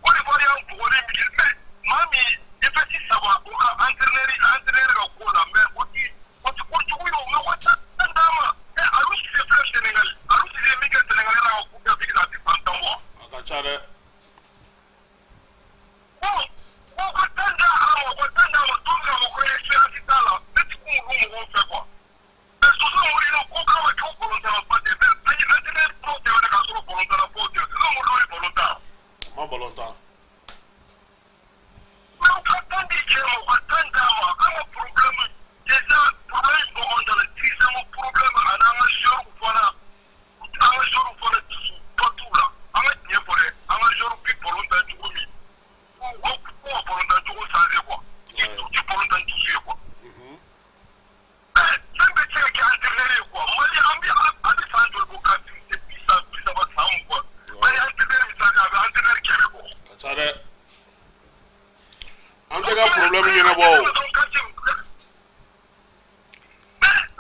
Côte d'Ivoire y'an bugɔli min kɛ, mais maa min défaite saba o ka entraîneur ka ko la, mais o ti ko jugu ye o, mais o tɛ d'a ma. Aliou Cissé filɛ Sénégal, Aliou Cissé ye min kɛ Sénégal la ka Coupe d'Afrique la, a tɛ san 10 bɔ. A ka ca dɛ. Bon, ko ka tan d'a ma, o ka tan d'a ma don min na, ko expérience t'a la, ne ti kun olu mɔgɔw fɛ quoi. Mais José Mourinho ko k'a ma kɛ balontanna ba tɛ, mais an ye entraîneur dɔw tɛmɛna k'a sɔrɔ balontanna baw tɛ. José Mourinho ye balon tan. A ma balon tan. Mais u ka tan di cɛ ma, u ka tan d'a ma. An ka problème déjà, problème bɔ anw da la, dirigeant ko problème, ani an ka joueur fana, an ka joueur fana dusu ba t'u la. An ka tiɲɛ fɔ dɛ, an ka joueur bi balon tan cogo min, k'u ka balon tan cogo changer quoi, u ti balon tan dusu ye quoi. Fɛn bɛɛ tɛ se ka kɛ entraîneur ye quoi. Mali, an bɛ a bɛ san joli bɔ ka depuis san 30, san 20, an ye entraîneur min changer, a bɛ entraîneur 100 bɔ. Ka ca dɛ. An tɛ ka problème ɲɛnabɔ o.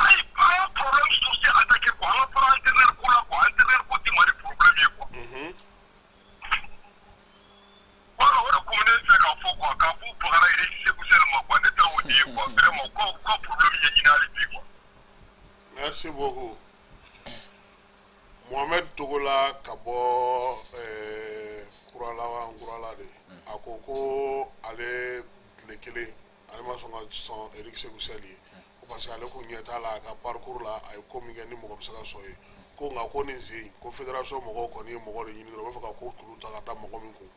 Ayi, an ka problème source attaqué quoi, an ka fara entraîneur ko la quoi, entraîneur ko tɛ Mali problème ye quoi. Voilà, o de kun bɛ ne fɛ k'a fɔ quoi, k'a fɔ u bagara Eric Sékou Chelle ma quoi, ne ta o de ye quoi, vraiment, u ka problème ɲɛɲini hali bi quoi. Merci beaucoup. Mohamed Togola ka bɔ Kurala wa Nkurala de. A ko ko ale tile kelen ale ma sɔn ka sɔn Eric Sékou Chelle ye. Ko parce que ale ko ɲɛ t'a la a ka parcours la, a ye ko min kɛ ni mɔgɔ bɛ se ka sɔn ye. Ko nka ko nin sen ko fédération mɔgɔw kɔni ye mɔgɔ de ɲini dɔrɔn, u b'a fɛ ka ko kulu ta ka da mɔgɔ min kun,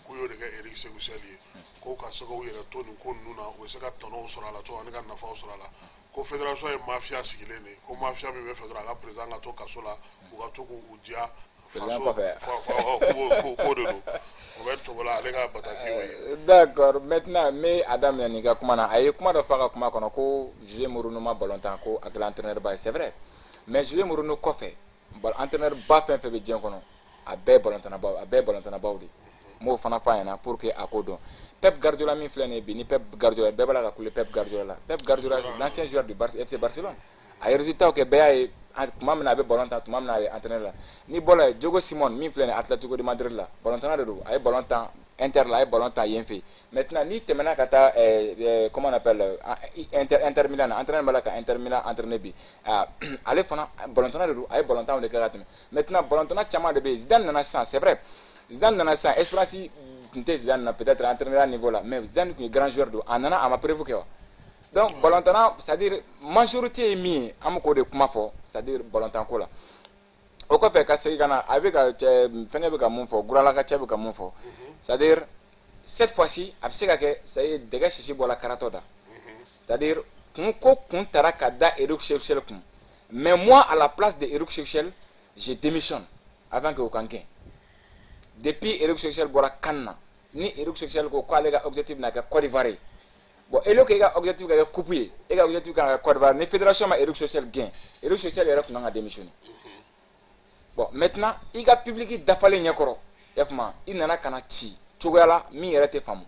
k'u y'o de kɛ Eric Sékou Chelle ye. Ko ka se k'u yɛrɛ to nin ko ninnu na, u bɛ se ka tɔnɔw sɔrɔ a la cogo ani ka nafaw sɔrɔ a la. Ko fédération ye mafia sigilen de ye, ko mafia min bɛ fɛ dɔrɔn a ka président ka to kaso la, u ka to k'u diya. Président kɔfɛ. K'o de don. O bɛ Togola, ale ka bataki y'o ye. D'accord, maintenant n bɛ a daminɛ nin ka kuma na. A ye kuma dɔ fɔ a ka kuma kɔnɔ ko José Mourinho ma ballon tan, ko a kɛra entraîneur ba ye, c'est vrai, mais José Mourinho kɔfɛ, entraîneur ba fɛn fɛn bɛ diɲɛ kɔnɔ, a bɛɛ ye ballon tannabaw, a bɛɛ ye ballon tannabaw de ye. N b'o fana f'a ɲɛna pour que a k'o dɔn. Pep Guardiola min filɛ nin ye bi, ni Pep Guardiola bɛɛ b'a la ka kule Pep Guardiola la, Pep Guardiola, l'ancien joueur du Barça, FC Barcelone, a ye résultat kɛ, bɛɛ y'a ye tuma min na a bɛ ballon tan, tuma min na a bɛ entraîneur la. N'i bɔra yen, Diego Simeone min filɛ nin ye Atlético de Madrid la, ballon tanna de don, a ye ballon tan Inter la, a ye ballon tan yen fɛ. Maintenant, n'i tɛmɛna ka taa comment on appelle, Inter Milan na, entraîneur b'a la ka Inter Milan entraîner bi, ale fana ballon tanna de don, a ye ballon tan de kɛ ka tɛmɛ. Maintenant, ballon tanna caman de bɛ yen. Zidane nana sisan, c'est vrai, Zidane nana sisan, expérience tun tɛ Zidane na peut-être entraîneur niveau la, mais Zidane tun ye grand joueur don, a nana, a ma preuve kɛ wa. Donc ballon tanna, c'est à dire majorité ye min ye, an bɛ k'o de kuma fɔ, c'est à dire ballon tan ko la. O kɔfɛ, ka segin ka na, a bɛ ka cɛ fɛnkɛ bɛ ka mun fɔ, Gurala ka cɛ bɛ ka mun fɔ, c'est à dire cette fois-ci a bɛ se ka kɛ, c'est à dire dɛgɛ sisi bɔra karatɔ da, c'est à dire kun ko kun taara ka da Eric Chelle kun. Mais moi, à la place de Eric Chelle, je démissionne avant que o kan gɛn. Depuis Eric Chelle bɔra CAN na, ni Eric Chelle ko k'ale ka objectif bɛna kɛ Côte d'Ivoire ye, bon, e que e ka objectif ka kɛ coupe ye, e ka objectif kan ka kɛ Côte d'Ivoire, ni fédération ma Eric Chelle gɛn, Eric Chelle yɛrɛ tun kan ka démissionner. Bon, maintenant, i ka public dafalen ɲɛkɔrɔ, i y'a faamu, i nana ka na ci cogoya la min yɛrɛ tɛ faamu,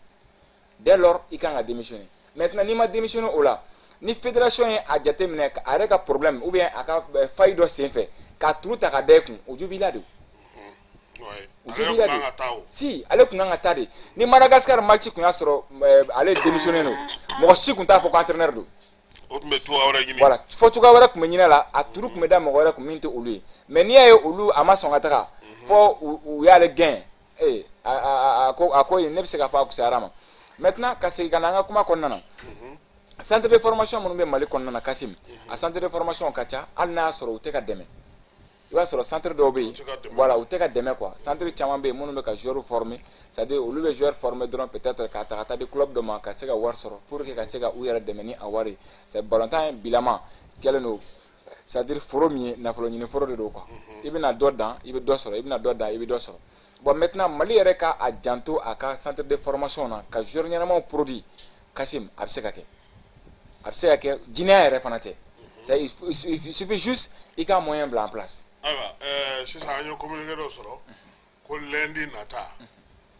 dès lors i kan ka démissionner. Maintenant, n'i ma démissionner o la, ni fédération ye a jateminɛ a yɛrɛ ka problème ou bien a ka faille dɔ senfɛ k'a turu ta ka da e kun, o jo b'i la de. O jo b'i la de. Si ale kun kan ka taa de, ni Madagascar match kun y'a sɔrɔ ale démissionné don, mɔgɔ si kun t'a fɔ ko entraîneur don. O tun bɛ cogoya wɛrɛ ɲini. Voilà, fɔ cogoya wɛrɛ tun bɛ ɲini a la, a turu tun bɛ da mɔgɔ wɛrɛ kun min tɛ olu ye. Mais n'i y'a ye olu a ma sɔn ka taga fɔ u y'ale gɛn, ee a ko ne bɛ se k'a fɔ a fisayara ma. Maintenant, ka segin ka na an ka kuma kɔnɔna na, centre de formation minnu bɛ Mali kɔnɔna na, Kasim, a centre de formation ka ca, hali n'a y'a sɔrɔ u tɛ ka dɛmɛ. I b'a sɔrɔ centre dɔw bɛ yen, voilà, u tɛ ka dɛmɛ quoi. Centre caman bɛ yen minnu bɛ ka joueurs former, c'est à dire olu bɛ joueurs former dɔrɔn, peut-être k'a ta ka taa di club dɔ ma ka se ka wari sɔrɔ pour que ka se ka u yɛrɛ dɛmɛ ni a wari ye. C'est ballontan bilama kɛlen don, c'est à dire foro min ye nafolo ɲini foro de don quoi. I bɛna dɔ dan, i bɛ dɔ sɔrɔ, i bɛna dɔ dan, i bɛ dɔ sɔrɔ. Bon, maintenant, Mali yɛrɛ ka a janto a ka centre de formation na ka joueurs ɲɛnamaw produit, Kasim, a bɛ se ka kɛ, a bɛ se ka kɛ, jinɛya yɛrɛ fana tɛ. C'est il suffit juste i ka moyen bila en place. Ayiwa, sisan an ye communiqué dɔ sɔrɔ ko lundi nata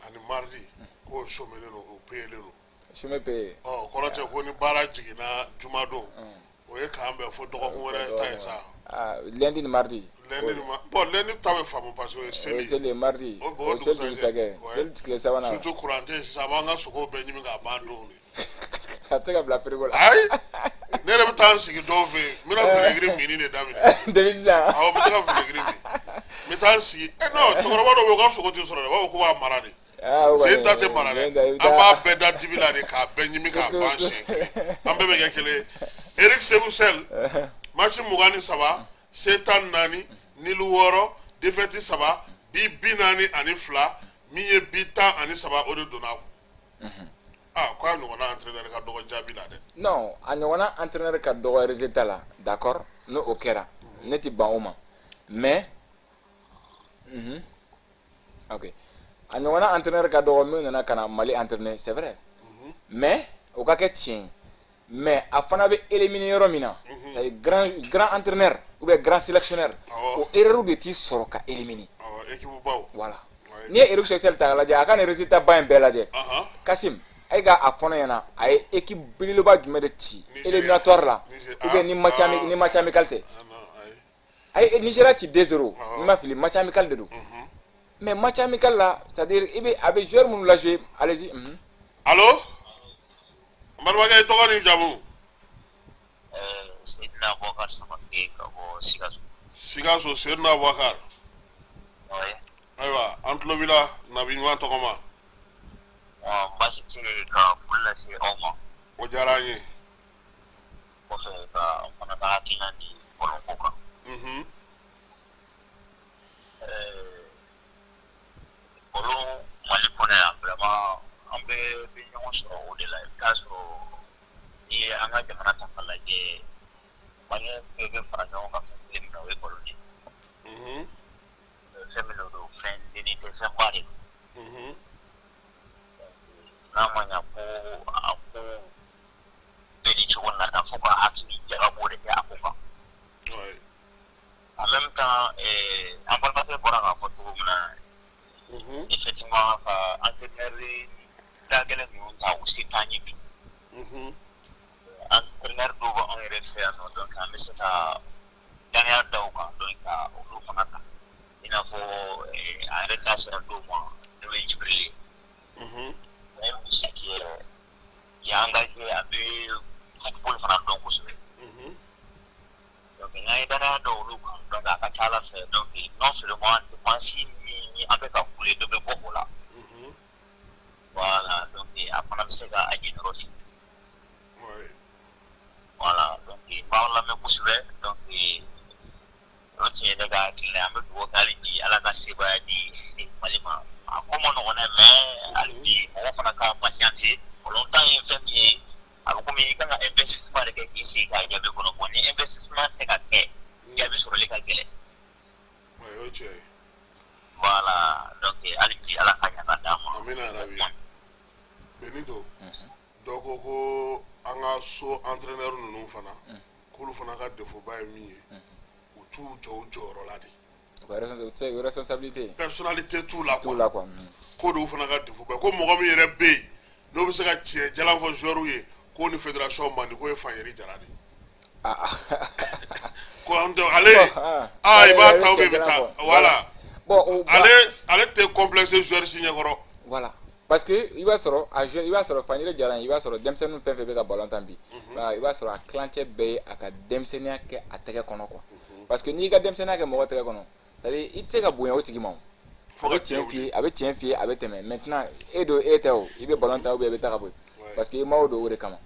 ani mardi k'o chômé don, o payelen don. Chômé payé. Ɔ, kɔrɔ tɛ ko ni baara jiginna jumadon, o ye k'an bɛn fo dɔgɔkun wɛrɛ ta ye sa. Ah, lundi ni mardi. Lundi ni ma, bon, lundi ta bɛ faamu parce que o ye seli. O ye seli ye, mardi. O ye seli dugusajɛ, seli tile sabanan. Surtout courant tɛ yen sisan, an b'an ka sogow bɛɛ ɲimi k'a ban don de. A tɛ se ka bila frigo la. Ayi, ne yɛrɛ bɛ taa n sigi dɔw fɛ yen, n bɛna vinaigre minni de daminɛ. Depuis sisan. Awɔ, n bɛ taa ka vinaigre min, n bɛ taa n sigi. Ɛ non, cɛkɔrɔba dɔw bɛ yen, u ka sogo tɛ sɔrɔ dɛ, u b'a fɔ k'u b'a mara de. Sen ta tɛ mara dɛ, an b'a bɛɛ da dibi la de k'a bɛɛ ɲimi k'a ban siɲɛ kelen, an bɛɛ bɛ kɛ kelen ye. Eric Sekou Chelle, match 23, se 14, nul 6, défaite 3, bi 42, min ye bi 13, o de donna a kun. Ah, ko a ɲɔgɔnna entraîneur ka dɔgɔ jaabi la dɛ. Non, a ɲɔgɔnna entraîneur ka dɔgɔ résultat la, d'accord, n'o o kɛra, ne ti ban o ma, mais ok, a ɲɔgɔnna entraîneur ka dɔgɔ min nana ka na Mali entraîner, c'est vrai, mais o ka kɛ tiɲɛ ye, mais a fana bɛ éliminer yɔrɔ min na, c'est grand grand entraîneur ou bien grand sélectionneur, o erreur de t'i sɔrɔ ka éliminer. Awɔ, équipe baw. Voilà, n'i ye Eric Chelle ta k'a lajɛ, a ka nin résultat ba in bɛɛ lajɛ, Kasim, e ka a fɔ ne ɲɛna, a ye équipe belebeleba jumɛn de ci éliminatoire la, ou bien ni match amical tɛ? A ye Nigéria ci 2-0, ni ma fili, match amical de don. Mais match amical la, c'est à dire i bɛ a bɛ joueur minnu la jouer, allez-y. Allo, n balimakɛ, i tɔgɔ n'i jamu? Seydina Boubacar Samake ka bɔ Sikaso. Sikaso, Seydina Boubacar. Oui. Ayiwa, an tulo b'i la, Nabi ɲuman tɔgɔ ma. Baasi tɛ yen, ka foli lase aw ma. O diyara an ye. Kɔfɛ, ka n fana ka hakilina di bɔlɔnko kan. Bɔlɔn Mali kɔnɔ yan, vraiment, an bɛɛ bɛ ɲɔgɔn sɔrɔ o de la. I bɛ taa sɔrɔ n'i ye an ka jamana ta k'a lajɛ, maliyɛn bɛɛ bɛ fara ɲɔgɔn kan fɛn kelen min na, o ye bɔlɔn de ye. Fɛn min don, fɛn dennin tɛ, fɛn ba de don. N'a ma ɲa ko a ko bɛɛ ni cogo nana, fo ka hakili jagabɔ de kɛ a ko kan. En même temps, an balimakɛ bɔra k'a fɔ cogo min na, effectivement, ka an gɛlɛn ninnu ta, u se t'an ye bi. Entraîneur dɔw bɛ anw yɛrɛ fɛ yan nɔ, donc an bɛ se ka danaya da u kan, donc ka olu fana ta. I n'a fɔ a yɛrɛ da sera dɔw ma, n'o ye Jibril ye. Un monsieur qui est engagé, a bɛ football fana dɔn kosɛbɛ. Donc n'an ye danaya da olu kan, donc a ka ca ala fɛ, donc non seulement dépense min ni an bɛ ka kule, dɔ bɛ bɔ o la. Voilà, donc a fana bɛ se ka a jɛyɔrɔ fi. Voilà, donc n b'aw lamɛn kosɛbɛ. Donc o tun ye ne ka hakilina ye. An bɛ dugawu kɛ hali bi, Ala ka sebaaya di Mali ma. A ko ma nɔgɔn dɛ, mais hali bi mɔgɔ fana ka patienter. Balontan ye fɛn min ye, a bɛ komi i kan ka investissement de kɛ k'i sigi k'a jaabi kɔnɔ. Bon, ni investissement tɛ ka kɛ, jaabi sɔrɔli ka gɛlɛn. O ye tiɲɛ ye. Voilà, donc hali bi Ala ka ɲa ka d'an ma. Amina yarabi. Benito, dɔ ko ko an ka so entraîneur ninnu fana, k'olu fana ka défaut ba ye min ye, u t'u jɔ u jɔyɔrɔ la de. U responsabilité. Personnalité t'u la. T'u la quoi. Ko dɔw fana ka défaut ba ye, ko mɔgɔ min yɛrɛ bɛ yen n'o bɛ se ka tiɲɛ jalan fɔ joueur ye k'o ni fédération man di, k'o ye Fanyeri Jara de ye. Ko an tɛ ale, aa, i b'a ta ou bien i bɛ taa, voilà. Bon. Ale tɛ complexe joueur si ɲɛkɔrɔ. Voilà, parce que i b'a sɔrɔ a joueur, i b'a sɔrɔ Fanyeri Jara, i b'a sɔrɔ denmisɛnnin fɛn fɛn bɛ ka ballon tan bi, i b'a sɔrɔ a tilancɛ bɛɛ ye a ka denmisɛnninya kɛ a tɛgɛ kɔnɔ quoi. Parce que n'i ka denmisɛnninya kɛ mɔgɔ tɛgɛ kɔnɔ, c'est à dire i tɛ se ka bonya o tigi ma. O a bɛ tiɲɛ f'i ye, a bɛ tiɲɛ f'i ye, a bɛ tɛmɛ. Maintenant e don, e tɛ o, i bɛ ballon ta ou bien i bɛ taa ka bɔ yen, parce que i m'aw don o de kama.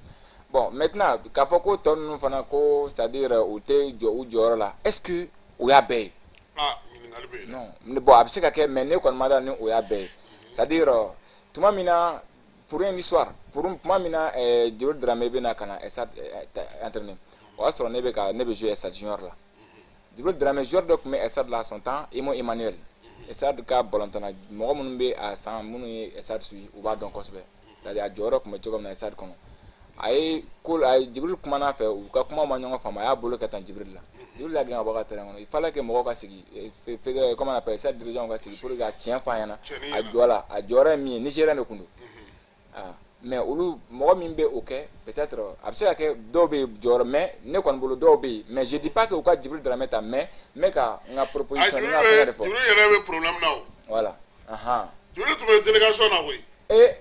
Bon, maintenant k'a fɔ ko tɔ ninnu fana ko, c'est à dire u tɛ jɔ u jɔyɔrɔ la, est ce que o y'a bɛɛ ye? Ah, ɲininkali bɛ yen. Non, bon, a bɛ se ka kɛ, mais ne kɔni ma da ni o y'a bɛɛ ye. C'est à dire tuma min na, pour une histoire, pour tuma min na Djibril Dramé bɛ na ka na Stade entraîner, o y'a sɔrɔ ne bɛ ka ne bɛ jouer Stade Junior la. Djibril Dramé, joueur dɔ tun bɛ Stade la à son temps, Imo Emmanuel. Stade ka balontanna, mɔgɔ minnu bɛ a san, minnu ye Stade suit, u b'a dɔn kosɛbɛ. C'est à dire a jɔyɔrɔ tun bɛ cogo min na Stade kɔnɔ. A ye ko, a ye Djibril kumana fɛ, u ka kuma ma ɲɔgɔn faamu, a y'a bolo kɛ tan Djibril la. Djibril y'a gɛn ka bɔ a ka terrain kɔnɔ. Il fallait que mɔgɔw ka sigi, fédéral, comment on appelle, Stade dirigeant ka sigi pour que ka tiɲɛ fɔ a ɲɛna. A jɔ la, a jɔyɔrɔ ye min ye, Nigérien de tun don. Ah, mais olu mɔgɔ min bɛ o kɛ, peut-être a bɛ se ka kɛ dɔw bɛ yen jɔyɔrɔ, mais ne kɔni bolo dɔw bɛ yen, mais je dis pas que u ka Djibril Dramé ta, mais n bɛ ka n ka proposition, n ka fɛngɛ de fɔ. Djibril yɛrɛ bɛ problème na o. Voilà, ahan. Djibril tun bɛ délégation na koyi. Eh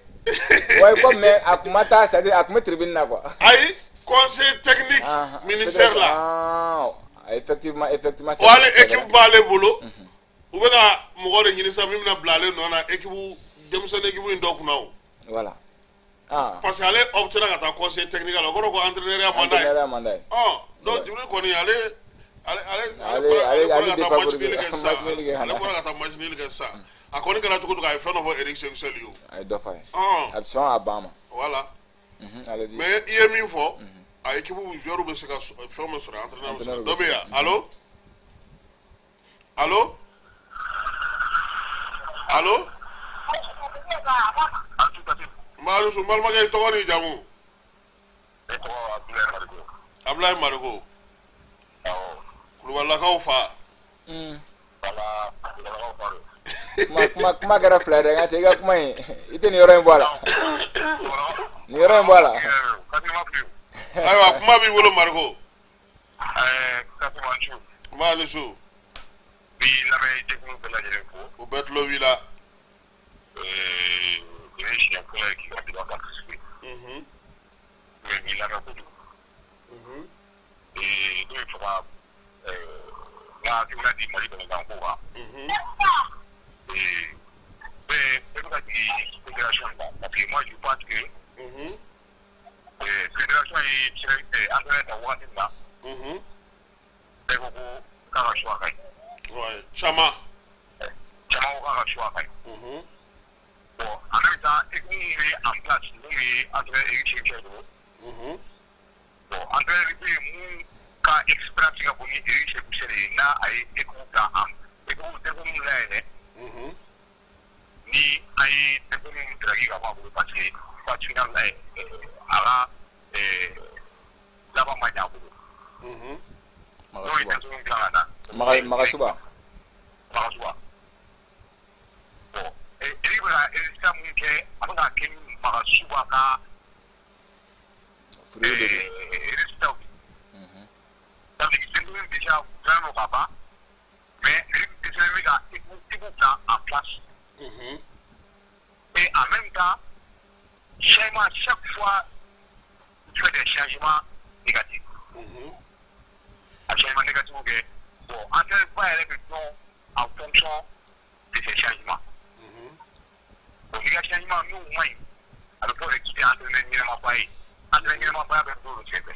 ouais, comme mais a kun ma taa, c'est à dire a kun bɛ tribune na quoi. Ayi, conseil technique ministère la. Ah, effectivement, effectivement. O hali équipe b'ale bolo. U bɛ ka mɔgɔ de ɲini sisan min bɛna bila ale nɔ na équipe denmisɛnnin équipe in dɔ kunna o. Voilà. Ah. Parce que ale optera ka taa conseil technique la, o kɔrɔ ko entraîneur ya mandat ye. Entraîneur mandat ye. Ɔ donc Djibril kɔni, ale ale bɔra ka taa match nul kɛ sisan. Ale bɔra ka taa match nul kɛ sisan. A kɔni kɛra cogo cogo, a ye fɛn dɔ fɔ Eric Sékou Chelle ye o. A ye dɔ fɔ a ye. A bɛ sɔn a ban ma. Voilà. Allez-y. Mais i ye min fɔ, a équipe joueur bɛ se ka fɛn bɛ sɔrɔ, entraîneur bɛ sɔrɔ. Dɔ bɛ yan, allo, allo, allo. N b'a n balimakɛ, i tɔgɔ n'i jamu? Ne tɔgɔ Abdoulaye Mariko. Abdoulaye Mariko. Awɔ. Kulubalilakaw fa. Wala, Kulubalilakaw fa don. Kuma kɛra fila ye dɛ, n ka cɛ, i ka kuma in, i tɛ nin yɔrɔ in bɔ a la. Nin yɔrɔ in bɔ a la. Ayiwa, kuma b'i bolo, Mariko. Kasima su. N b'a ni su. Bi lamɛn jɛkulu bɛɛ lajɛlen fo. O bɛɛ tulo b'i la. Nin ye siɲɛ fɔlɔ ye k'i ka débat participer. Mais n b'i lamɛn kojugu. Ne bɛ fɛ ka n ka hakilina di Mali balontan ko kan. Bɛɛ bɛ ka jigin fédération kan, parce que moi je pense que fédération ye entraîneur ta wagati min na, bɛɛ ko ko k'a ka choix ka ɲi. Ouais, caman. Caman ko k'a ka choix ka ɲi. Bon, en même temps, équipe min bɛ en place, mun ye entraîneur Eric Sékou Chelle bolo. Bon, entraîneur bɛ yen mun ka expérience ka bon ni Eric Sékou Chelle ye, n'a a ye équipe bila en équipe denmisɛnnin min layɛlɛ, ni an ye denmisɛnnin min jalaki ka bɔ a bolo, parce que phase finale a ka laban ma ɲɛ a bolo. N'o ye denmisɛnninw dilan ka na. Magasuba. Magasuba. Bon, Eric bɛ ka résultat mun kɛ, a bɛ k'a kɛ ni Magasuba ka résultat. Ça veut dire que déjà vraiment ka ban, mais Eric dɛsɛlen bɛ ka équipe bila en place. Et en même temps, changement, chaque fois, il fait des changements négatifs. Un changement négatif, ok. Bon, entraîneur ba yɛrɛ bɛ dɔn en fonction de ces changements. Bon, n'i ka changement n'u man ɲi, a bɛ fɔ de k'i tɛ entraîneur ɲɛnamaba ye. Entraîneur ɲɛnamabaya bɛ dɔw de senfɛ.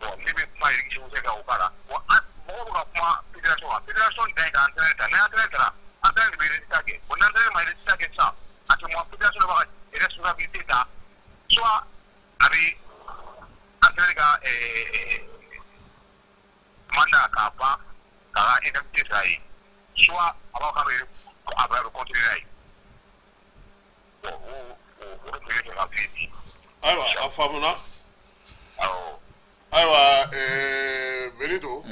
Bon, ne bɛ kuma Eric Sékou kan o la. Bon, mɔgɔw bɛ ka kuma fédération kan. Fédération dan ye ka entraîneur ta. Ni entraîneur taara, entraîneur de bɛ résultat kɛ. Bon, ni entraîneur ma résultat kɛ sisan, a tɛ moins fédération de b'a ka responsabilité ta. Soit a bɛ entraîneur ka mandat k'a ban k'a ka indemnité sara ye. Soit a b'a fɔ k'a bɛ a bɛ continuer n'a ye. Bon, o de tun bɛ ne fɛ ka f'i ye bi. Ayiwa, a faamuna. Awɔ. Ayiwa, Benito,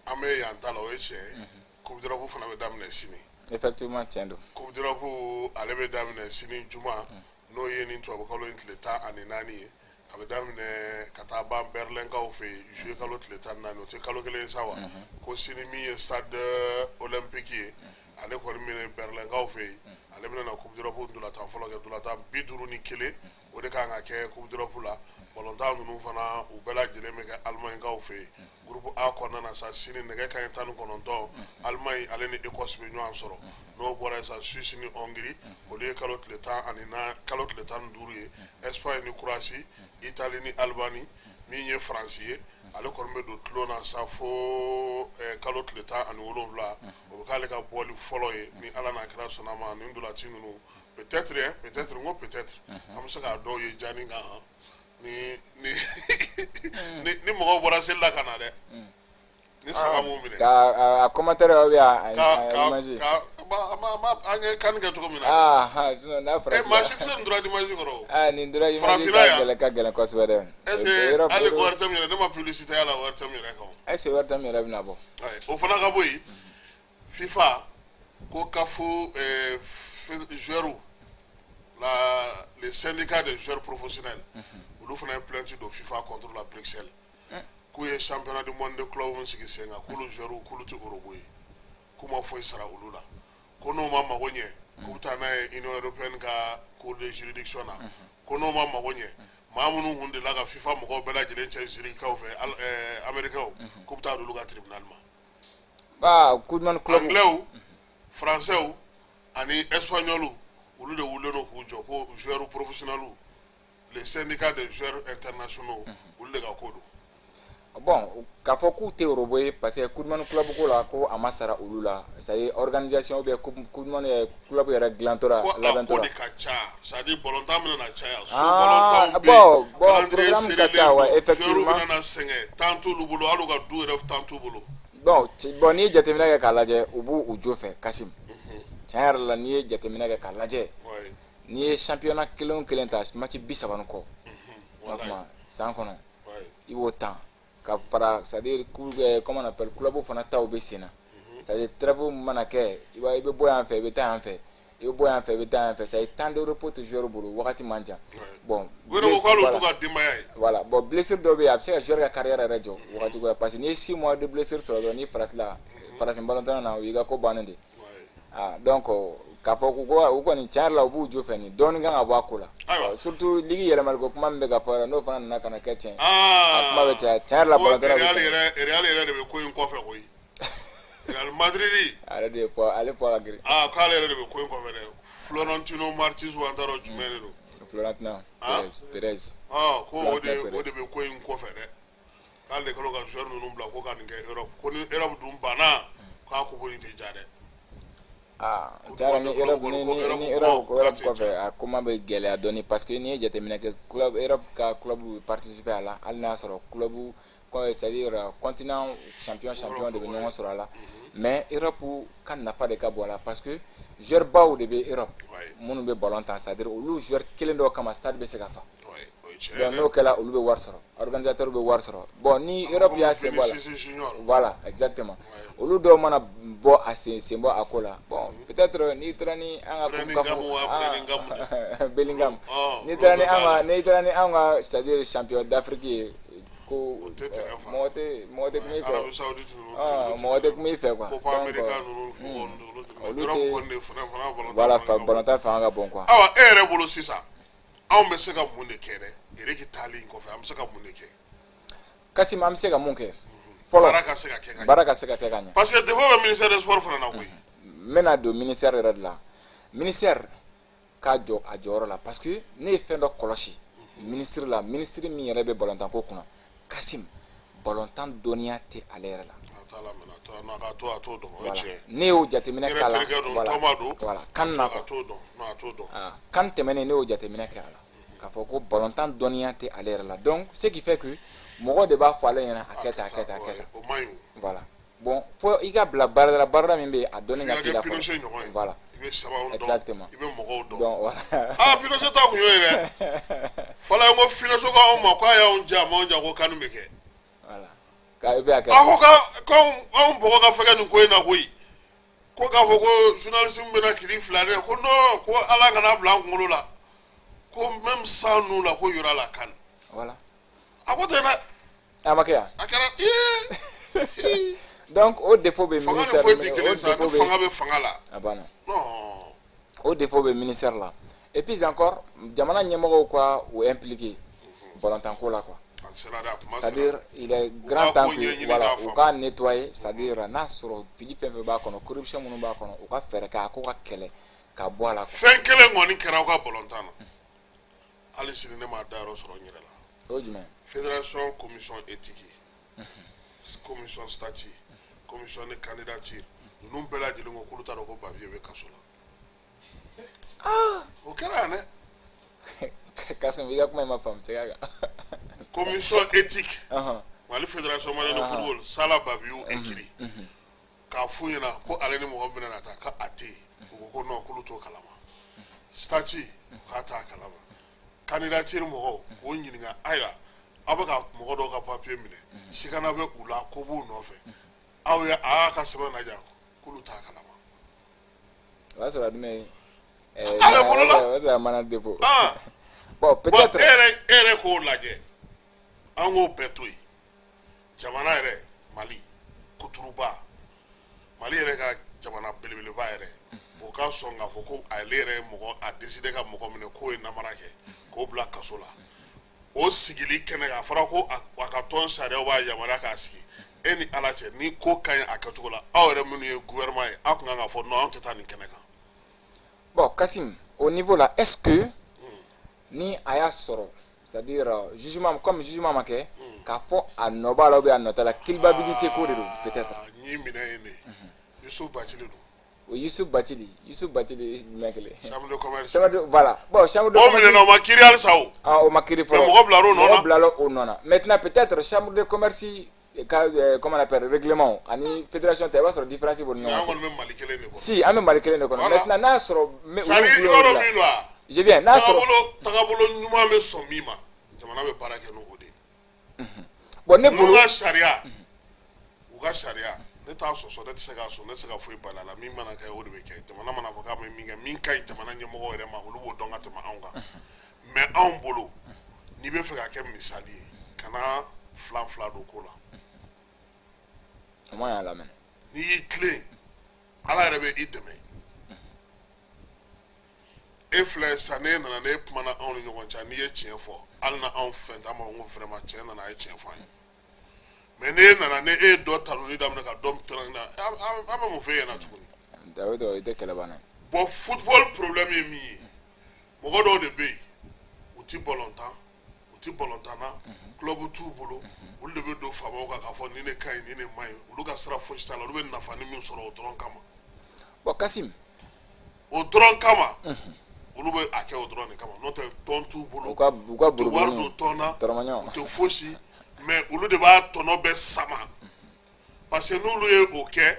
an bɛ yan ta la, o ye tiɲɛ ye. Coupe d'Europe fana bɛ daminɛ sini. Effectivement, tiɲɛ don. Coupe d'Europe, ale bɛ daminɛ sini juma, n'o ye nin tubabukalo in tile 14 ye. A bɛ daminɛ ka taa ban Berlinkaw fɛ yen juillet kalo tile 14, o tɛ kalo kelen ye sa wa. Ko sini min ye stade olympique ye, ale kɔni min Berlinkaw fɛ yen, ale bɛna na Coupe d'Europe ntolantan fɔlɔ kɛ. Ntolantan 51, o de kan ka kɛ Coupe d'Europe la. Balontan ninnu fana, u bɛɛ lajɛlen bɛ kɛ Allemagne fɛ yen. Groupe A kɔnɔna na sa, sini nɛgɛ kanɲɛ 19, Allemagne ale ni Écosse bɛ ɲɔgɔn sɔrɔ. N'o bɔra yen sa, Suisse ni Hongrie, olu ye kalo tile tan ani naani, kalo tile 15 ye. Espagne ni Croatie, Italie ni Albanie. Min ye Faransi ye, ale kɔni bɛ don tulon na sa fo kalo tile 17, o bɛ k'ale ka bɔli fɔlɔ ye. Ni Ala n'a kira sɔnna ma, nin ntolanci ninnu, peut-être hein, peut-être, n ko peut-être, an bɛ se k'a dɔw ye jani kan han. Ni mɔgɔw bɔra seli la ka na dɛ, ni saga m'u minɛ. Ka a commentaire ou bien a ka image. Ka an ye kan kɛ cogo min na. Ah ah, sinon n'a fɔra. Maa si tɛ se nin droit d'image kɔrɔ o. Ah, nin droit d'image Farafinna ka yan. gɛlɛn, ka gɛlɛn kosɛbɛ dɛ. Est ce que hali ORTM yɛrɛ, ne ma publicité y'a la ORTM yɛrɛ kan o. Est ce que ORTM yɛrɛ bɛna bɔ? Ayi, o fana ka bɔ yen. FIFA ko CAF joueurs la, les syndicats des joueurs professionnels, olu fana ye plainte don FIFA contre la Bruxelles, k'u ye championnat du monde de club min sigi sen kan, k'olu joueurs, k'olu tɛ orobo ye, k'u ma foyi sara olu la, ko n'o ma mago ɲɛ, k'u bɛ taa n'a ye Union européenne ka cour de juridiction na, ko n'o ma mago ɲɛ, maa minnu kun delila ka FIFA mɔgɔw bɛɛ lajɛlen cɛ Zurikaw fɛ, américains, k'u bɛ taa d'olu ka tribunal ma. Ah, Coupe du monde club. Anglais, français ani espagnol, olu de wulilen don k'u jɔ ko joueurs professionnels, les syndicats des joueurs internationaux, olu de ka ko don. Bon, k'a fɔ k'u tɛ robot ye, parce que Coupe du monde club ko la, ko a ma sara olu la, c'est à dire organisation ou bien coupe du monde club yɛrɛ dilantɔ la, Ko a ko labɛntɔ la. de ka ca, c'est à dire balontan bɛna na caya, so Ah, balontanw bɛ bon, yen, bon, calendrier programme ka ca, serré ouais, don, joueurs effectivement. bɛna na sɛgɛn, temps t'olu bolo, hali u ka du yɛrɛ temps t'u bolo. Bon, bon, n'i ye jateminɛ kɛ k'a lajɛ, u b'u u jo fɛ, Kasim. Tiɲɛ yɛrɛ la, n'i ye jateminɛ kɛ k'a lajɛ, n'i ye championnat kelen o kelen ta, match 30 ni kɔ, o tuma san kɔnɔ, i b'o tan ka fara, c'est à dire comment on appelle, club fana taw bɛ sen na, c'est à dire trêve mana kɛ, i b'a i bɛ bɔ yan fɛ, i bɛ taa yan fɛ, i bɛ bɔ yan fɛ, i bɛ taa yan fɛ, c'est à dire temps de repos tɛ joueur bolo, wagati man jan. Bon, U yɛrɛ ko k'ale voilà. t'u ka denbaya ye. Voilà, bon, blessure dɔw bɛ yen, a bɛ se ka joueur ka carrière yɛrɛ jɔ wagati ko la, parce que n'i ye 6 mois de blessure sɔrɔ dɔrɔn, n'i farati la farafin balontan na, o y'i ka ko bannen de. Ah, donc k'a fɔ ko u kɔni, tiɲɛ yɛrɛ la, u b'u jo fɛ, nin dɔɔnin kan ka bɔ a ko la. Ayiwa. Surtout ligue yɛlɛmali ko kuma min bɛ ka fɔ yɛrɛ, n'o fana nana ka na kɛ tiɲɛ, Ah. a kuma bɛ caya, tiɲɛ yɛrɛ la, Ko balontan bɛ Real caya. yɛrɛ, Real yɛrɛ de bɛ ko in kɔfɛ koyi, Real Madrid. Ale de ye poids, ale poids ka girin. Ah, k'ale yɛrɛ de bɛ ko in kɔfɛ dɛ. Florentino Martins wa, an t'a dɔn jumɛn de don. Florentino Ah. Perez, Perez. Ah, ko o de Florentino Perez. o de bɛ ko in kɔfɛ dɛ, k'ale de kɛlen ka joueur ninnu bila ko ka nin kɛ Europe, ko ni Europe dun banna, k'a ko in tɛ ja dɛ. Ah, Ko tiɲɛ yɛrɛ ni ko Europe ko ni ko ni Europe ni kɔ, Europe k'a Europe tɛ kɔfɛ ja. A kuma bɛ gɛlɛya dɔɔni, parce que n'i ye jateminɛ kɛ, club Europe ka club bɛ participer a la, hali n'a y'a sɔrɔ club, c'est à dire continent champion champion de bɛ ɲɔgɔn sɔrɔ a la, mais Europe ka nafa de ka bon a la, parce que joueur baw de bɛ Europe minnu bɛ ballon tan, c'est à dire olu joueur kelen dɔw kama, stade bɛ se ka fa. Ouais, o ye Donc n'o kɛra, olu bɛ wari sɔrɔ, organisateur bɛ wari sɔrɔ. Bon, ni Europe y'a sen bɔ a la, voilà, exactement, olu dɔw mana bɔ a sen bɔ a ko la. Bon, peut-être n'i taara ni an ka CAF, Bellingham, n'i taara ni an ka, c'est à dire champion d'Afrique ye, ko mɔgɔ tɛ kuma i fɛ, mɔgɔ tɛ kuma i fɛ quoi. Donc olu tɛ, voilà, balontan fanga ka bon quoi. Awa, e yɛrɛ bolo sisan, anw bɛ se ka mun de kɛ dɛ, Eric taalen kɔfɛ, an bɛ se ka mun de kɛ? Kasim, an bɛ se ka mun kɛ fɔlɔ? Baara ka se ka kɛ ka ɲɛ. Baara ka se ka kɛ ka ɲɛ. Parce que défaut bɛ ministère des sports fana na koyi. N bɛna don ministère yɛrɛ de la. Ministère k'a jɔ a jɔyɔrɔ la, parce que ne ye fɛn dɔ kɔlɔsi ministre la, ministre min yɛrɛ bɛ balontan ko kunna, Kasim, balontan dɔnniya tɛ ale yɛrɛ la. Ne y'o jateminɛ k'a la, voilà, kan na quoi, kan tɛmɛnen, ne y'o jateminɛ kɛ a la k'a fɔ ko balontan dɔnniya tɛ ale yɛrɛ la. Donc ce qui fait que mɔgɔ de b'a fɔ ale ɲɛna a kɛ tan, a kɛ tan, a kɛ tan, voilà. Bon, fo i ka bila baara la, baarada min bɛ yen, a dɔnni ka k'i la fɔlɔ, voilà. I bɛ sababu dɔn. Exactement. I bɛ mɔgɔw dɔn. Donc voilà. Ah, Pinochet ta kun y'o ye dɛ. Fɔlɔ n ko Pinochet ko anw ma k'a y'anw ja, a m'anw ja, ko kanu bɛ kɛ. Voilà, k'a bɛ a kɛ. A ko k'anw anw bɔgɔ ka fɛgɛ nin ko in na koyi, ko k'a fɔ ko journaliste min bɛna kiri fila dɛ, ko non, ko Ala kana bila an kunkolo la, ko même sans nous la, ko y aura la CAN. Voilà. A ko ten dɛ. A ma kɛ yan. A kɛra ee. Donc o défaut bɛ Fanga ni ministère. Foyi tɛ kelen sa, O ni fanga bɛ fanga la. A banna. Non. O défaut bɛ ministère la. Et puis encore, jamana ɲɛmɔgɔw ka o impliqué balontan ko la quoi. A sera dɛ, a kuma sera. C'est-à-dire il est grand temps que, voilà, k'a u ka nettoyer, c'est-à-dire n'a sɔrɔ fili fɛn fɛn b'a kɔnɔ, corruption minnu b'a kɔnɔ, u ka fɛɛrɛ kɛ a ko ka kɛlɛ ka bɔ a la quoi. Fɛn kelen kɔni kɛra aw ka balontan na, hali sini ne m'a dayɔrɔ sɔrɔ n yɛrɛ la. O ye jumɛn? Fédération, commission éthique, commission statut, commission de candidature, ninnu bɛɛ lajɛlen ko k'olu t'a dɔn ko Bavieux bɛ kaso la. O kɛra yan dɛ. Kasim, i ka kuma in ma faamu, segin a kan. Commission éthique, Mali Fédération malienne de football, Sala Bavieux écrit k'a f'u ɲɛna ko ale ni mɔgɔ min bɛna taa, ko a tɛ yen. U ko ko non, k'olu t'o kalama. Statut, k'a t'a kalama. Candidature mɔgɔw k'o ɲininka, ayiwa, aw bɛ ka mɔgɔ dɔw ka papier minɛ, sigana bɛ u la, ko b'u nɔfɛ, aw ye a y'a ka sɛbɛn lajɛ, k'olu t'a kalama. O y'a sɔrɔ a jumɛn ye? A bɛ bolo la. O y'a sɔrɔ a mana dépôt. Ah. Bon, bon, peut-être. E yɛrɛ k'o lajɛ, an k'o bɛɛ to yen. Jamana yɛrɛ, Mali kuturuba, Mali yɛrɛ ka jamana belebeleba yɛrɛ, o ka sɔn k'a fɔ ko ale yɛrɛ ye mɔgɔ a décidé ka mɔgɔ minɛ k'o ye namara kɛ, k'o bila kaso la, o sigili kɛnɛ kan, a fɔra ko a ka tɔn sariyaw b'a yamaruya k'a sigi. E ni Ala cɛ, ni ko ka ɲi a kɛcogo la, aw yɛrɛ minnu ye gouvernement ye, aw kun kan k'a fɔ non, anw tɛ taa nin kɛnɛ kan. Bon, Kassim, au niveau là, est-ce que ni a y'a sɔrɔ, c'est-à-dire jugement, comme jugement ma kɛ, k'a fɔ a nɔ b'a la ou bien a nɔ t'a la, culpabilité ko de don peut-être. Ah, n y'i minɛ yen de, Yusuf Bacili don. O Yusuf Bacili, Yusuf Bacili jumɛn kelen? Chambre de commerce. Chambre de, voilà. Bon, chambre de O commerce. minɛna, o ma kiiri halisa o. Ah, o ma kiiri fɔlɔ. Mais mɔgɔ bilar'o nɔ na. Mɔgɔ bilar'o o nɔ na. Maintenant, peut-être chambre de commerce ka comment on appelle, règlement ani fédération ta, i b'a sɔrɔ différence b'u ni Mais an ɲɔgɔn cɛ. kɔni bɛ Mali kelen de kɔnɔ. Si, an bɛ Mali kelen de kɔnɔ. Voilà. Maintenant, n'a y'a sɔrɔ mais C'est à dire, i olu b'a bolo dɔn la. min don wa? Je viens, n'a y'a sɔrɔ Tagabolo ɲuman bɛ sɔn min ma, jamana bɛ baara kɛ n'o de ye. Bon, ne Ninnu bolo ka sariya, u ka sariya, ne t'a sɔsɔ, ne tɛ se k'a sɔn, ne tɛ se ka foyi bali a la. Min mana kɛ, o de bɛ kɛ. Jamana mana fɔ k'a bɛ min kɛ, min ka ɲi jamana ɲɛmɔgɔw yɛrɛ ma, olu b'o dɔn ka tɛmɛ anw kan. Mais anw bolo, n'i bɛ fɛ ka kɛ misali ye, kana filan fila don ko la. O ma ɲi a la mɛnɛ. N'i y'i tilen, Ala yɛrɛ bɛ i dɛmɛ. E filɛ sisan, n'e nana, n'e kumana anw ni ɲɔgɔn cɛ, n'i ye tiɲɛ fɔ, hali na anw fɛn t'an ma ko vraiment tiɲɛ nana, a ye tiɲɛ fɔ an ye. Mais n'e nana, ni e ye dɔ tanuni daminɛ ka dɔ tanuni, an bɛ mun f'e ɲɛna tuguni? A bɛ to i tɛ kɛlɛ banna. Bon, football problème ye min ye, mɔgɔ dɔw de bɛ yen, u ti balontan, u ti balontan na, club t'u bolo, olu de bɛ don faamaw kan k'a fɔ nin de ka ɲi, nin de man ɲi. Olu ka sira fosi t'a la, olu bɛ nafa ni min sɔrɔ o dɔrɔn kama. Bon, Kassim. O dɔrɔn kama, olu bɛ a kɛ o dɔrɔn de kama, n'o tɛ tɔn t'u bolo. U ka U tɛ wari buruburu don tɔn na. Tɔrɔmaɲɔ. U tɛ fosi, mais olu de b'a tɔnɔ bɛɛ sama, parce que n'olu ye o kɛ,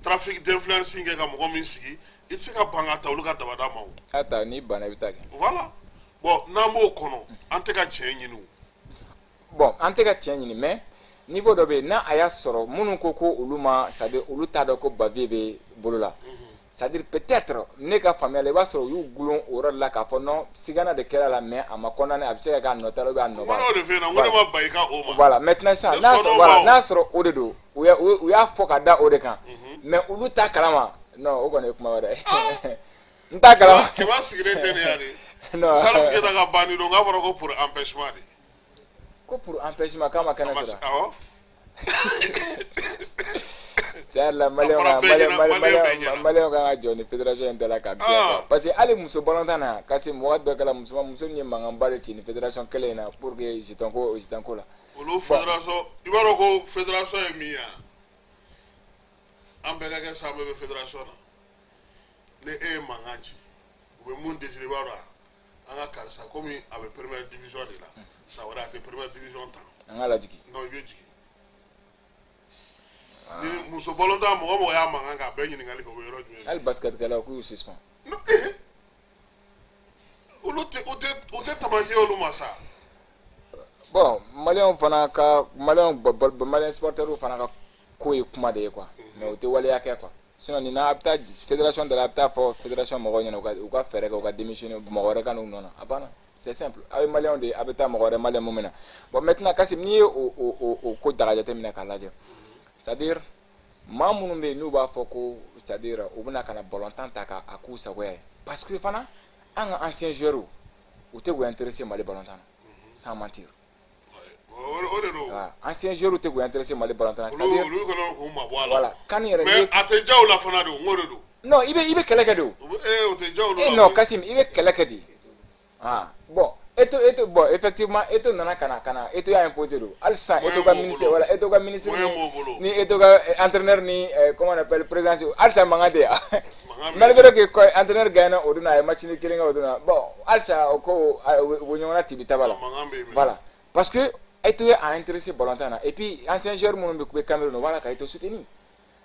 trafic d'influence kɛ ka mɔgɔ min sigi, i tɛ se ka ban ka ta olu ka dabada ma o. A ta n'i banna, i bɛ taa kɛ. Voilà. Bon. Bon, n'an b'o kɔnɔ, an tɛ ka tiɲɛ ɲini o. Bon, an tɛ ka tiɲɛ ɲini, mais niveau dɔ bɛ yen, n'a a y'a sɔrɔ minnu ko ko olu ma, c'est à dire olu t'a dɔn ko Bavieux bɛ bolo la, c'est à dire peut-être ne ka faamuya la, i b'a sɔrɔ u y'u gulon o yɔrɔ de la k'a fɔ non, sigana de kɛra la, mais a ma condamné, a bɛ se ka kɛ a nɔ t'a la ou bien a nɔ b'a la. N ko ne y'o de f'e ɲɛna, n ko ne ma ban i ka o ma. Voilà, maintenant sisan Ne n'a sɔnn'o sɔrɔ ma voilà o. n'a sɔrɔ o de don, u y'a fɔ ka da o de kan, mais olu t'a kalama, non, o kɔni ye kuma wɛrɛ ye, n t'a kalama. Keba sigilen tɛ nin yan de. Non. Salif Keita ka banni don, k'a fɔra ko pour empêchement de. Ko pour empêchement k'a ma kɛnɛ sɔrɔ. Awɔ. Tiɲɛ yɛrɛ la, maliyɛnw A fɔra ka bɛɛ ɲɛna, maliyɛn maliyɛn bɛɛ ɲɛna. Maliyɛnw kan ka jɔ ni fédération in da la ka bɛn quoi, parce que hali muso balontan na ka se mɔgɔ dɔ kɛla muso muso min ye mankanba de ci ni fédération kelen in na pour que jeton ko la. Olu fédération, i b'a dɔn ko fédération ye min ye wa, an bɛɛ ka kɛ sa, an bɛɛ bɛ fédération na. Ni e ye mankan ci, u bɛ mun décider, i b'a dɔn wa? An ka karisa, komi a bɛ première division de la, san wɛrɛ a tɛ première division ta. An ka lajigin. Non, i bɛ jigin. Ni muso balontan, mɔgɔ mɔgɔ y'a mankan kɛ, a bɛɛ ɲininkali kɛ, o bɛ yɔrɔ jumɛn? Hali basketkɛlaw k'u y'u suspend. Non, olu tɛ u tɛ tamasiyɛn olu ma sa. Bon, maliyɛnw fana ka maliyɛnw maliyɛn supporters fana ka ko ye kuma de ye quoi, mais u tɛ waleya kɛ quoi. Sinon nin na, a bɛ taa fédération da la, a bɛ taa fɔ fédération mɔgɔw ɲɛna u ka fɛɛrɛ kɛ u ka démissionner, mɔgɔ wɛrɛ ka n'u nɔ na, a banna, c'est simple. Aw ye maliyɛnw de ye, a bɛ taa mɔgɔ wɛrɛ maliyɛn mun minɛ. Bon, maintenant Kassim, n'i ye o ko ta ka jateminɛ k'a lajɛ, c'est à dire maa minnu bɛ yen n'u b'a fɔ ko, c'est à dire u bɛna ka na balontan ta k'a k'u sagoya ye, parce que fana an ka anciens joueurs, u tɛ k'u intéressé Mali balontan na, sans mentir. O de don. Voilà. Anciens joueurs tɛ k'u intéressé Mali balontan na, c'est à Olu dire olu kɛlen k'u mabɔ a la. Voilà, kan yɛrɛ Mais n'i a tɛ ja u la fana de, o n k'o de don. Non, i bɛ kɛlɛ kɛ de o. U bɛ o tɛ ja olu la. Non, Kassim, i bɛ kɛlɛ kɛ de. Ah bon, Eto'o, bon, effectivement Eto'o nana ka na Eto'o y'a imposé don. Hali sisan Moyen Eto'o ka b'o ministre bolo. Voilà, Eto'o ka ministre Moyen b'o bolo. Ni Eto'o ka entraîneur ni comment on appelle, présidence, halisa mankan tɛ yan. Mankan bɛ. Malgré que entraîneur gagné o don, a ye match ni kelen kɛ o don na, bon, halisa o ko u bɛ ɲɔgɔn na tibi taba la. Mankan bɛ yen. Voilà, parce que Eto'o ye a intéressé balontan na, et puis ancien joueur minnu bɛ Cameroun, u b'a la ka Eto'o soutenir,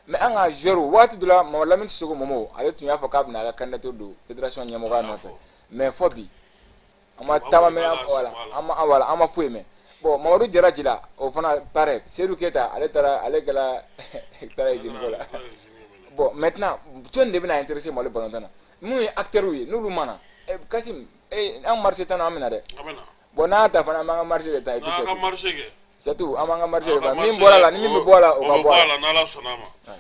mais an ka joueur, waati dɔ la, Mamadu Lamine Sissoko Momo, ale tun y'a fɔ k'a bɛna a ka candidature don fédération ɲɛmɔgɔya nɔfɛ, mais fɔ bi an ma taama mɛn, voilà, an ma, voilà, an ma foyi mɛn. Bon, Mamadu Jara Jila, o fana pareil. Seydou Keita, ale taara, ale kɛra taara usine ko la. Bon, maintenant jɔn de bɛna intéressé Mali balontan na, minnu ye acteurs ye, n'olu ma na? Kassim, an marché tan na, an bɛ na dɛ. An bɛ na. Bon, n'an y'a ta fana, an b'an ka marché de ta et puis N'an c'est ka tout. Marché kɛ. C'est tout, an b'an ka marché de An ka ta. Min marché bɔra la, kɛ, ni min bɛ bɔ a la, o o ka bɛ bɔ a la. la, n'Ala sɔnna a ma.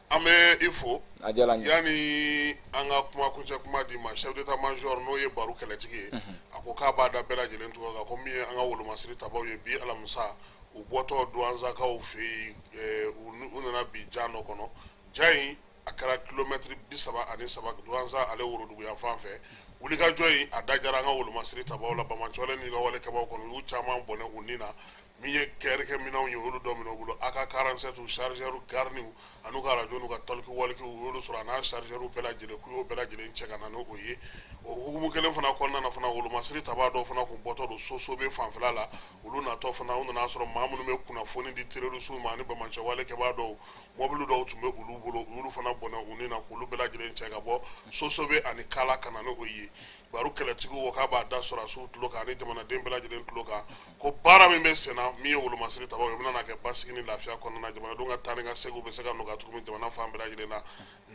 An bɛ i fo. A diyara n ye. Yanni an ka kuma kuncɛ kuma di ma, chef d'état major n'o ye baro kɛlɛtigi ye, a ko k'a b'a da bɛɛ lajɛlen tɔgɔ kan ko min ye an ka wolomasiri tabaw ye bi alamisa, u bɔtɔ Douentza-kaw fɛ yen, u nana bi jan dɔ kɔnɔ. Ja in a kɛra kilomɛtiri 33 Douentza ale worodugu yan fan fɛ. Wulikajɔ in a dajara an ka wolomasiri tabaw la, bamacɔlen n'i ka walekɛbaw kɔnɔ, u y'u caman bɔnɛ u ni na. Min ye kɛrɛkɛminɛnw ye, olu dɔ minɛ u bolo, AK 47, chargeur garniw, an'u ka radio n'u ka talkie walkie, u y'olu sɔrɔ, a n'a chargeur bɛɛ lajɛlen, k'u y'o bɛɛ lajɛlen cɛ ka na n'o ye. O hukumu kelen fana kɔnɔna na fana, wolomasiri taba dɔw fana kun bɔtɔ don Soso bɛ fanfɛla la. Olu natɔ fana, u nana sɔrɔ maa minnu bɛ kunnafoni di terroriste ma ani bamacɛ walekɛbaa dɔw, mɔbili dɔw tun bɛ olu bolo, u y'olu fana bɔnɛ u ni na, k'olu bɛɛ lajɛlen cɛ ka bɔ Soso bɛ ani Kala ka na n'o ye. Baro kɛlɛtigiw ko k'a b'a da sɔrɔsiw tulo kan ani jamanaden bɛɛ lajɛlen tulo kan ko baara min bɛ sen na, min ye wolomasiri tabaw ye, o bɛna na kɛ basigi ni lafiya kɔnɔna na, jamanadenw ka taa ni ka seginw bɛ se ka nɔgɔya cogo min jamana fan bɛɛ lajɛlen na.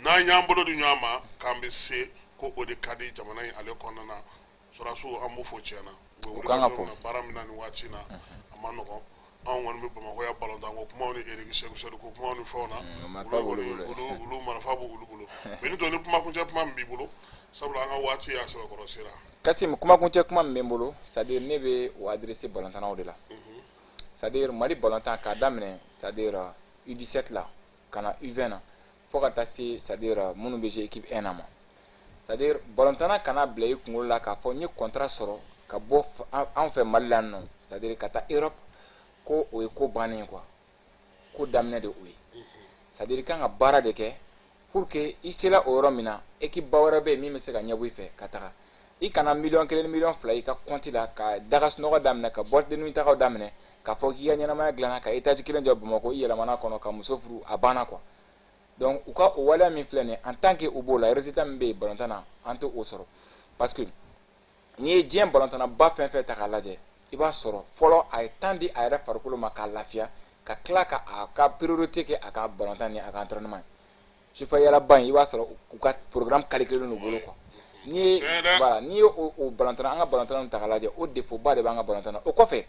N'an y'an bolo di ɲɔgɔn ma k'an bɛ se ko o de ka di jamana in ale kɔnɔna na. Sɔrɔsiw, an b'u fo tiɲɛ na, u bɛ U kan ka wulikajɔ fo. min na, baara min na nin waati in na, a ma nɔgɔn. Anw kɔni bɛ Bamakɔ yan, balontan ko kumaw ni Eric Seku Sedu ko kumaw ni fɛnw na, Marifa olu b'olu kɔni bolo. Olu marifa b'olu bolo. Benito, ni kumakuncɛ kuma min b'i bolo, sabula an ka waati y'a sɛbɛkɔrɔ sera. Kassim, kumakuncɛ kuma min bɛ n bolo, c'est à dire ne bɛ o adressé balontannaw de la, c'est à dire Mali balontan k'a daminɛ, c'est à dire U17 la ka na U20 na fo ka taa se, c'est à dire minnu bɛ jouer équipe 1 na ma, c'est à dire balontanna kana bila i kunkolo la k'a fɔ n ye contrat sɔrɔ ka bɔ an fɛ Mali la yan nɔ, c'est à dire ka taa Europe, ko o ye ko bannen ye quoi, ko daminɛ de o ye. C'est à dire i kan ka baara de kɛ pour que i sera o yɔrɔ min na, équipe ba wɛrɛ bɛ yen min bɛ se ka ɲɛbɔ i fɛ ka taga. I kana miliyɔn 1 ni miliyɔn 2 i ka compte la ka daga sunɔgɔ daminɛ, ka boîte de nuit tagaw daminɛ, k'a fɔ k'i ka ɲɛnamaya dilanna ka étage kelen jɔ Bamakɔ, i yɛlɛmana kɔnɔ ka muso furu, a banna quoi. Donc u ka o waleya min filɛ nin ye, en tant que u b'o la, résultat min bɛ yen balontan na, an tɛ o sɔrɔ, parce que N'i ye diɲɛ balontanaba fɛn fɛn ta k'a lajɛ, i b'a sɔrɔ fɔlɔ a ye temps di a yɛrɛ farikolo ma k'a lafiya, ka tila ka a ka priorité kɛ a ka balontan ni a ka entraînement ye. Sufɛ yalaba in, i b'a sɔrɔ u ka programme calculé don u bolo quoi. N'i ye, voilà, n'i ye o balontan, an ka balontan ta k'a lajɛ, o défaut ba de b'an ka balontan na. O kɔfɛ,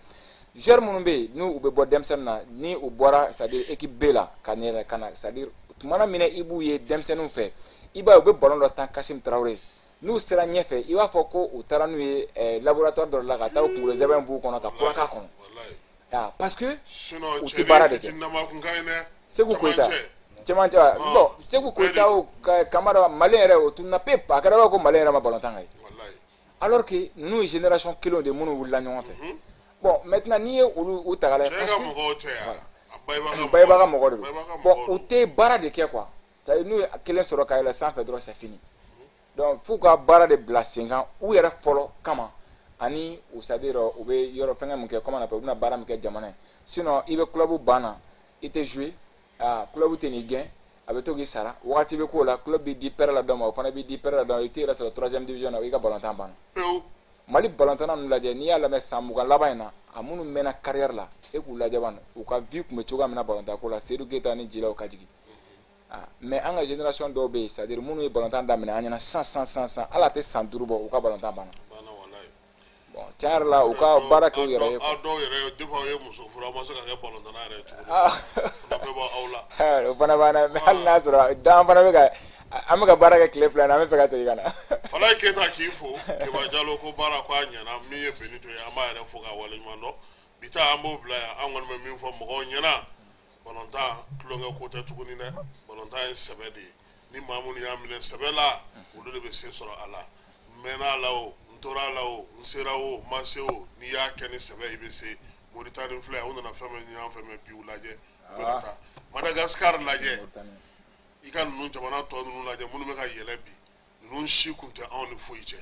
joueur minnu bɛ yen n'u bɛ bɔ denmisɛnnin na, ni u bɔra, c'est à dire équipe B la ka yɛlɛ ka na, c'est à dire tumana min na i b'u ye denmisɛnninw fɛ, i b'a ye u bɛ ballon dɔ tan. Kasim Tarawele, n'u sera ɲɛfɛ, i b'a fɔ ko u taara n'u ye laboratoire dɔ la ka taa u kunkolo zɛbɛn b'u kɔnɔ ka kura k'a kɔnɔ. Ah, parce que u tɛ baara de kɛ. Seku Koyita cɛmancɛ, bon, Seku Koyita o Kamara, Malien yɛrɛ o tununa pewu. A kɛra ko Malien yɛrɛ ma balontan ka ye, alors que ninnu ye génération kelenw de minnu wulila ɲɔgɔn fɛ. Bon, maintenant n'i ye olu u ta k'a lajɛ, parce que Bayiba ka mɔgɔ de don. Bon, u tɛ baara de kɛ quoi. C'est à dire n'u ye kelen sɔrɔ ka yɛlɛ sanfɛ dɔrɔn, c'est fini. Donc f'u ka baara de bila sen kan u yɛrɛ fɔlɔ kama, ani u, c'est à dire u bɛ yɔrɔ fɛnkɛ mun kɛ, comment on appelle, u bɛna baara min kɛ jamana ye. Sinon i bɛ club ban na, i tɛ jouer, ah, club tɛ n'i gɛn, a bɛ to k'i sara. Wagati bɛ k'o la, club b'i di pɛrɛ la dɔ ma, o fana b'i di pɛrɛ la dɔ ma, i t'i yɛrɛ sɔrɔ troisième division na, i ka balontan banna. Mali balontanna ninnu lajɛ, n'i y'a lamɛn san 20 laban in na, a minnu mɛnna carrière la, e k'u lajɛ ban, u ka vie tun bɛ cogoya min na balontan ko la, Seydou Keita ni Jilaw ka jigin. Ah, mais an ka génération dɔw bɛ yen, c'est à dire minnu ye balontan daminɛ an ɲɛna san san san san, hali a tɛ san 5 bɔ, u ka balontan banna. Bon, tiɲɛ yɛrɛ la, u ka baara kɛ u yɛrɛ ye. Aw dɔw yɛrɛ, depuis aw ye muso furu, aw ma se ka kɛ balontanna yɛrɛ ye tuguni. Fana bɛɛ bɔ aw la. O fana b'an na, mais hali n'a sɔrɔ an fana bɛ ka, an bɛ ka baara kɛ tile 2 in na, an bɛ fɛ ka segin ka na. Falaye Keyita k'i fo, Keba Jalo ko baara ko a ɲɛna. Min ye Benito ye, an b'a yɛrɛ fo k'a waleɲuman dɔn. Bi ta an b'o bila yan. An kɔni bɛ min fɔ mɔgɔw ɲɛna, balontan tulonkɛ ko tɛ tuguni dɛ. Balontan ye sɛbɛ de ye. Ni maa minnu y'a minɛ sɛbɛ la, olu de bɛ se sɔrɔ a la. N mɛnna a la o, n tora a la o, n sera o, n ma se o, n'i y'a kɛ ni sɛbɛ, i bɛ se. Moritani filɛ, u nana fɛn bɛɛ ɲini an fɛ, mais bi u lajɛ, u bɛ ka taa Madagascar lajɛ, i ka ninnu jamana tɔ ninnu lajɛ minnu bɛ ka yɛlɛ bi. Ninnu si kun tɛ anw ni foyi cɛ,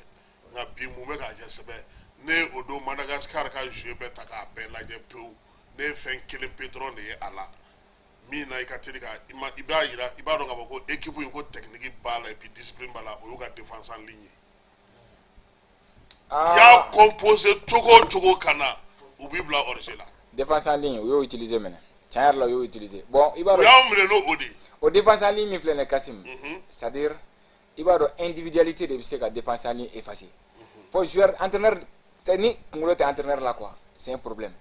nka bi mun bɛ k'a kɛ sɛbɛ? Ne ye o don Madagascar ka jeu bɛɛ ta k'a bɛɛ lajɛ pewu, ne ye fɛn kelen pe dɔrɔn de ye a la min na i ka teli ka i ma, i b'a yira, i b'a dɔn k'a fɔ ko équipe in ko technique b'a la et puis discipline b'a la, o y'u ka défense en ligne ye. I y'a composé cogo o cogo ka na, u b'i bila hors-jeu la. Défense en ligne, u y'o utiliser minɛ, tiɲɛ yɛrɛ la, u y'o utiliser. Bon, i b'a U dɔn, y'anw minɛ n'o de ye. O défense en ligne min filɛ nin ye, Kasim, c'est à dire i b'a dɔn, individualité de bɛ se ka défense en ligne effacer. Fo joueur, entraîneur, c'est ni kunkolo tɛ entraîneur la quoi, c'est un problème.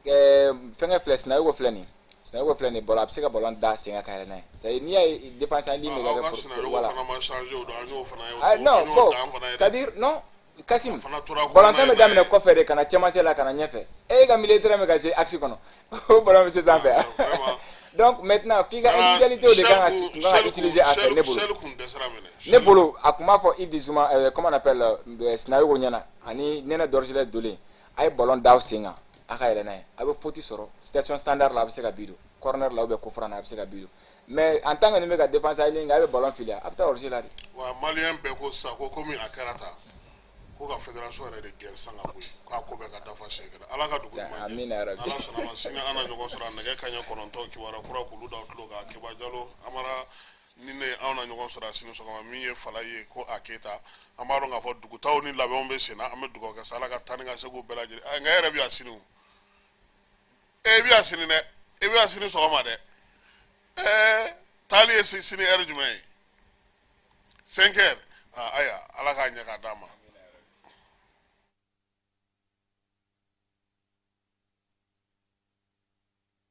Fɛnkɛ filɛ, Sinayogo filɛ nin ye, Sinayogo filɛ nin ye, ballon a bɛ se ka ballon da sen kan ka yɛlɛ n'a ye. C'est à dire n'i y'a ye défense en ligne bɛ Aw ka ka kɛ Sinayogo voilà. fana ma changé o don, an y'o fana ye. Ah, non, An y'o bon, dan fana ye dɛ. c'est à dire non, Kasim, Fana tora balontan bɛ kɔnɔna daminɛ ye. kɔfɛ de ka na cɛmancɛ la ka na ɲɛfɛ. E ka milieu terrain bɛ ka jouer axe kɔnɔ, o ballon bɛ se sanfɛ. Vraiment. Donc maintenant f'i ka individualité de kan ka utiliser a fɛ, ne bolo. Sɛli kun dɛsɛra minɛ. Ne bolo, a kun b'a fɔ Yves Bissouma, comment on appelle, Sinayogo ɲɛna ani Nɛnɛ Dorgelès dolen, a ye ballon da aw sen kan, a ka yɛlɛ n'a ye, a bɛ faute sɔrɔ situation standard la, a bɛ se ka but don corner la ou bien coup franc na, a bɛ se ka but don. Mais en tant que nin bɛ ka défense en ligne, a bɛ ballon fili, a bɛ taa hors-jeu la de. Wa Malien bɛɛ ko sisan ko komi a kɛra tan, ko ka fédération yɛrɛ de gɛn sisan ka bɔ yen, k'a ko bɛɛ ka dafa siɲɛ kelen. Ala ka dugu ɲuman jɛ. Amina yarabi. Ala sɔnna ma, sini an na ɲɔgɔn sɔrɔ a nɛgɛ kanɲɛ 9, kibaruya kura k'olu da tulo kan. Keba Jalo Amara ni ne, anw na ɲɔgɔn sɔrɔ a sini sɔgɔma. Min ye Fala ye ko a Keyita, an b'a dɔn k'a fɔ dugutaw ni labɛnw bɛ sen na. An bɛ dugawu kɛ sa, Ala ka taa ni ka seginw bɛɛ lajɛlen. Nka e yɛrɛ bɛ yan sini o, e bɛ yan sini dɛ, e bɛ yan sini sɔgɔma dɛ. Taali ye sini heure jumɛn ye? 5 heures. Ayiwa, Ala k'a ɲɛ k'a d'a ma.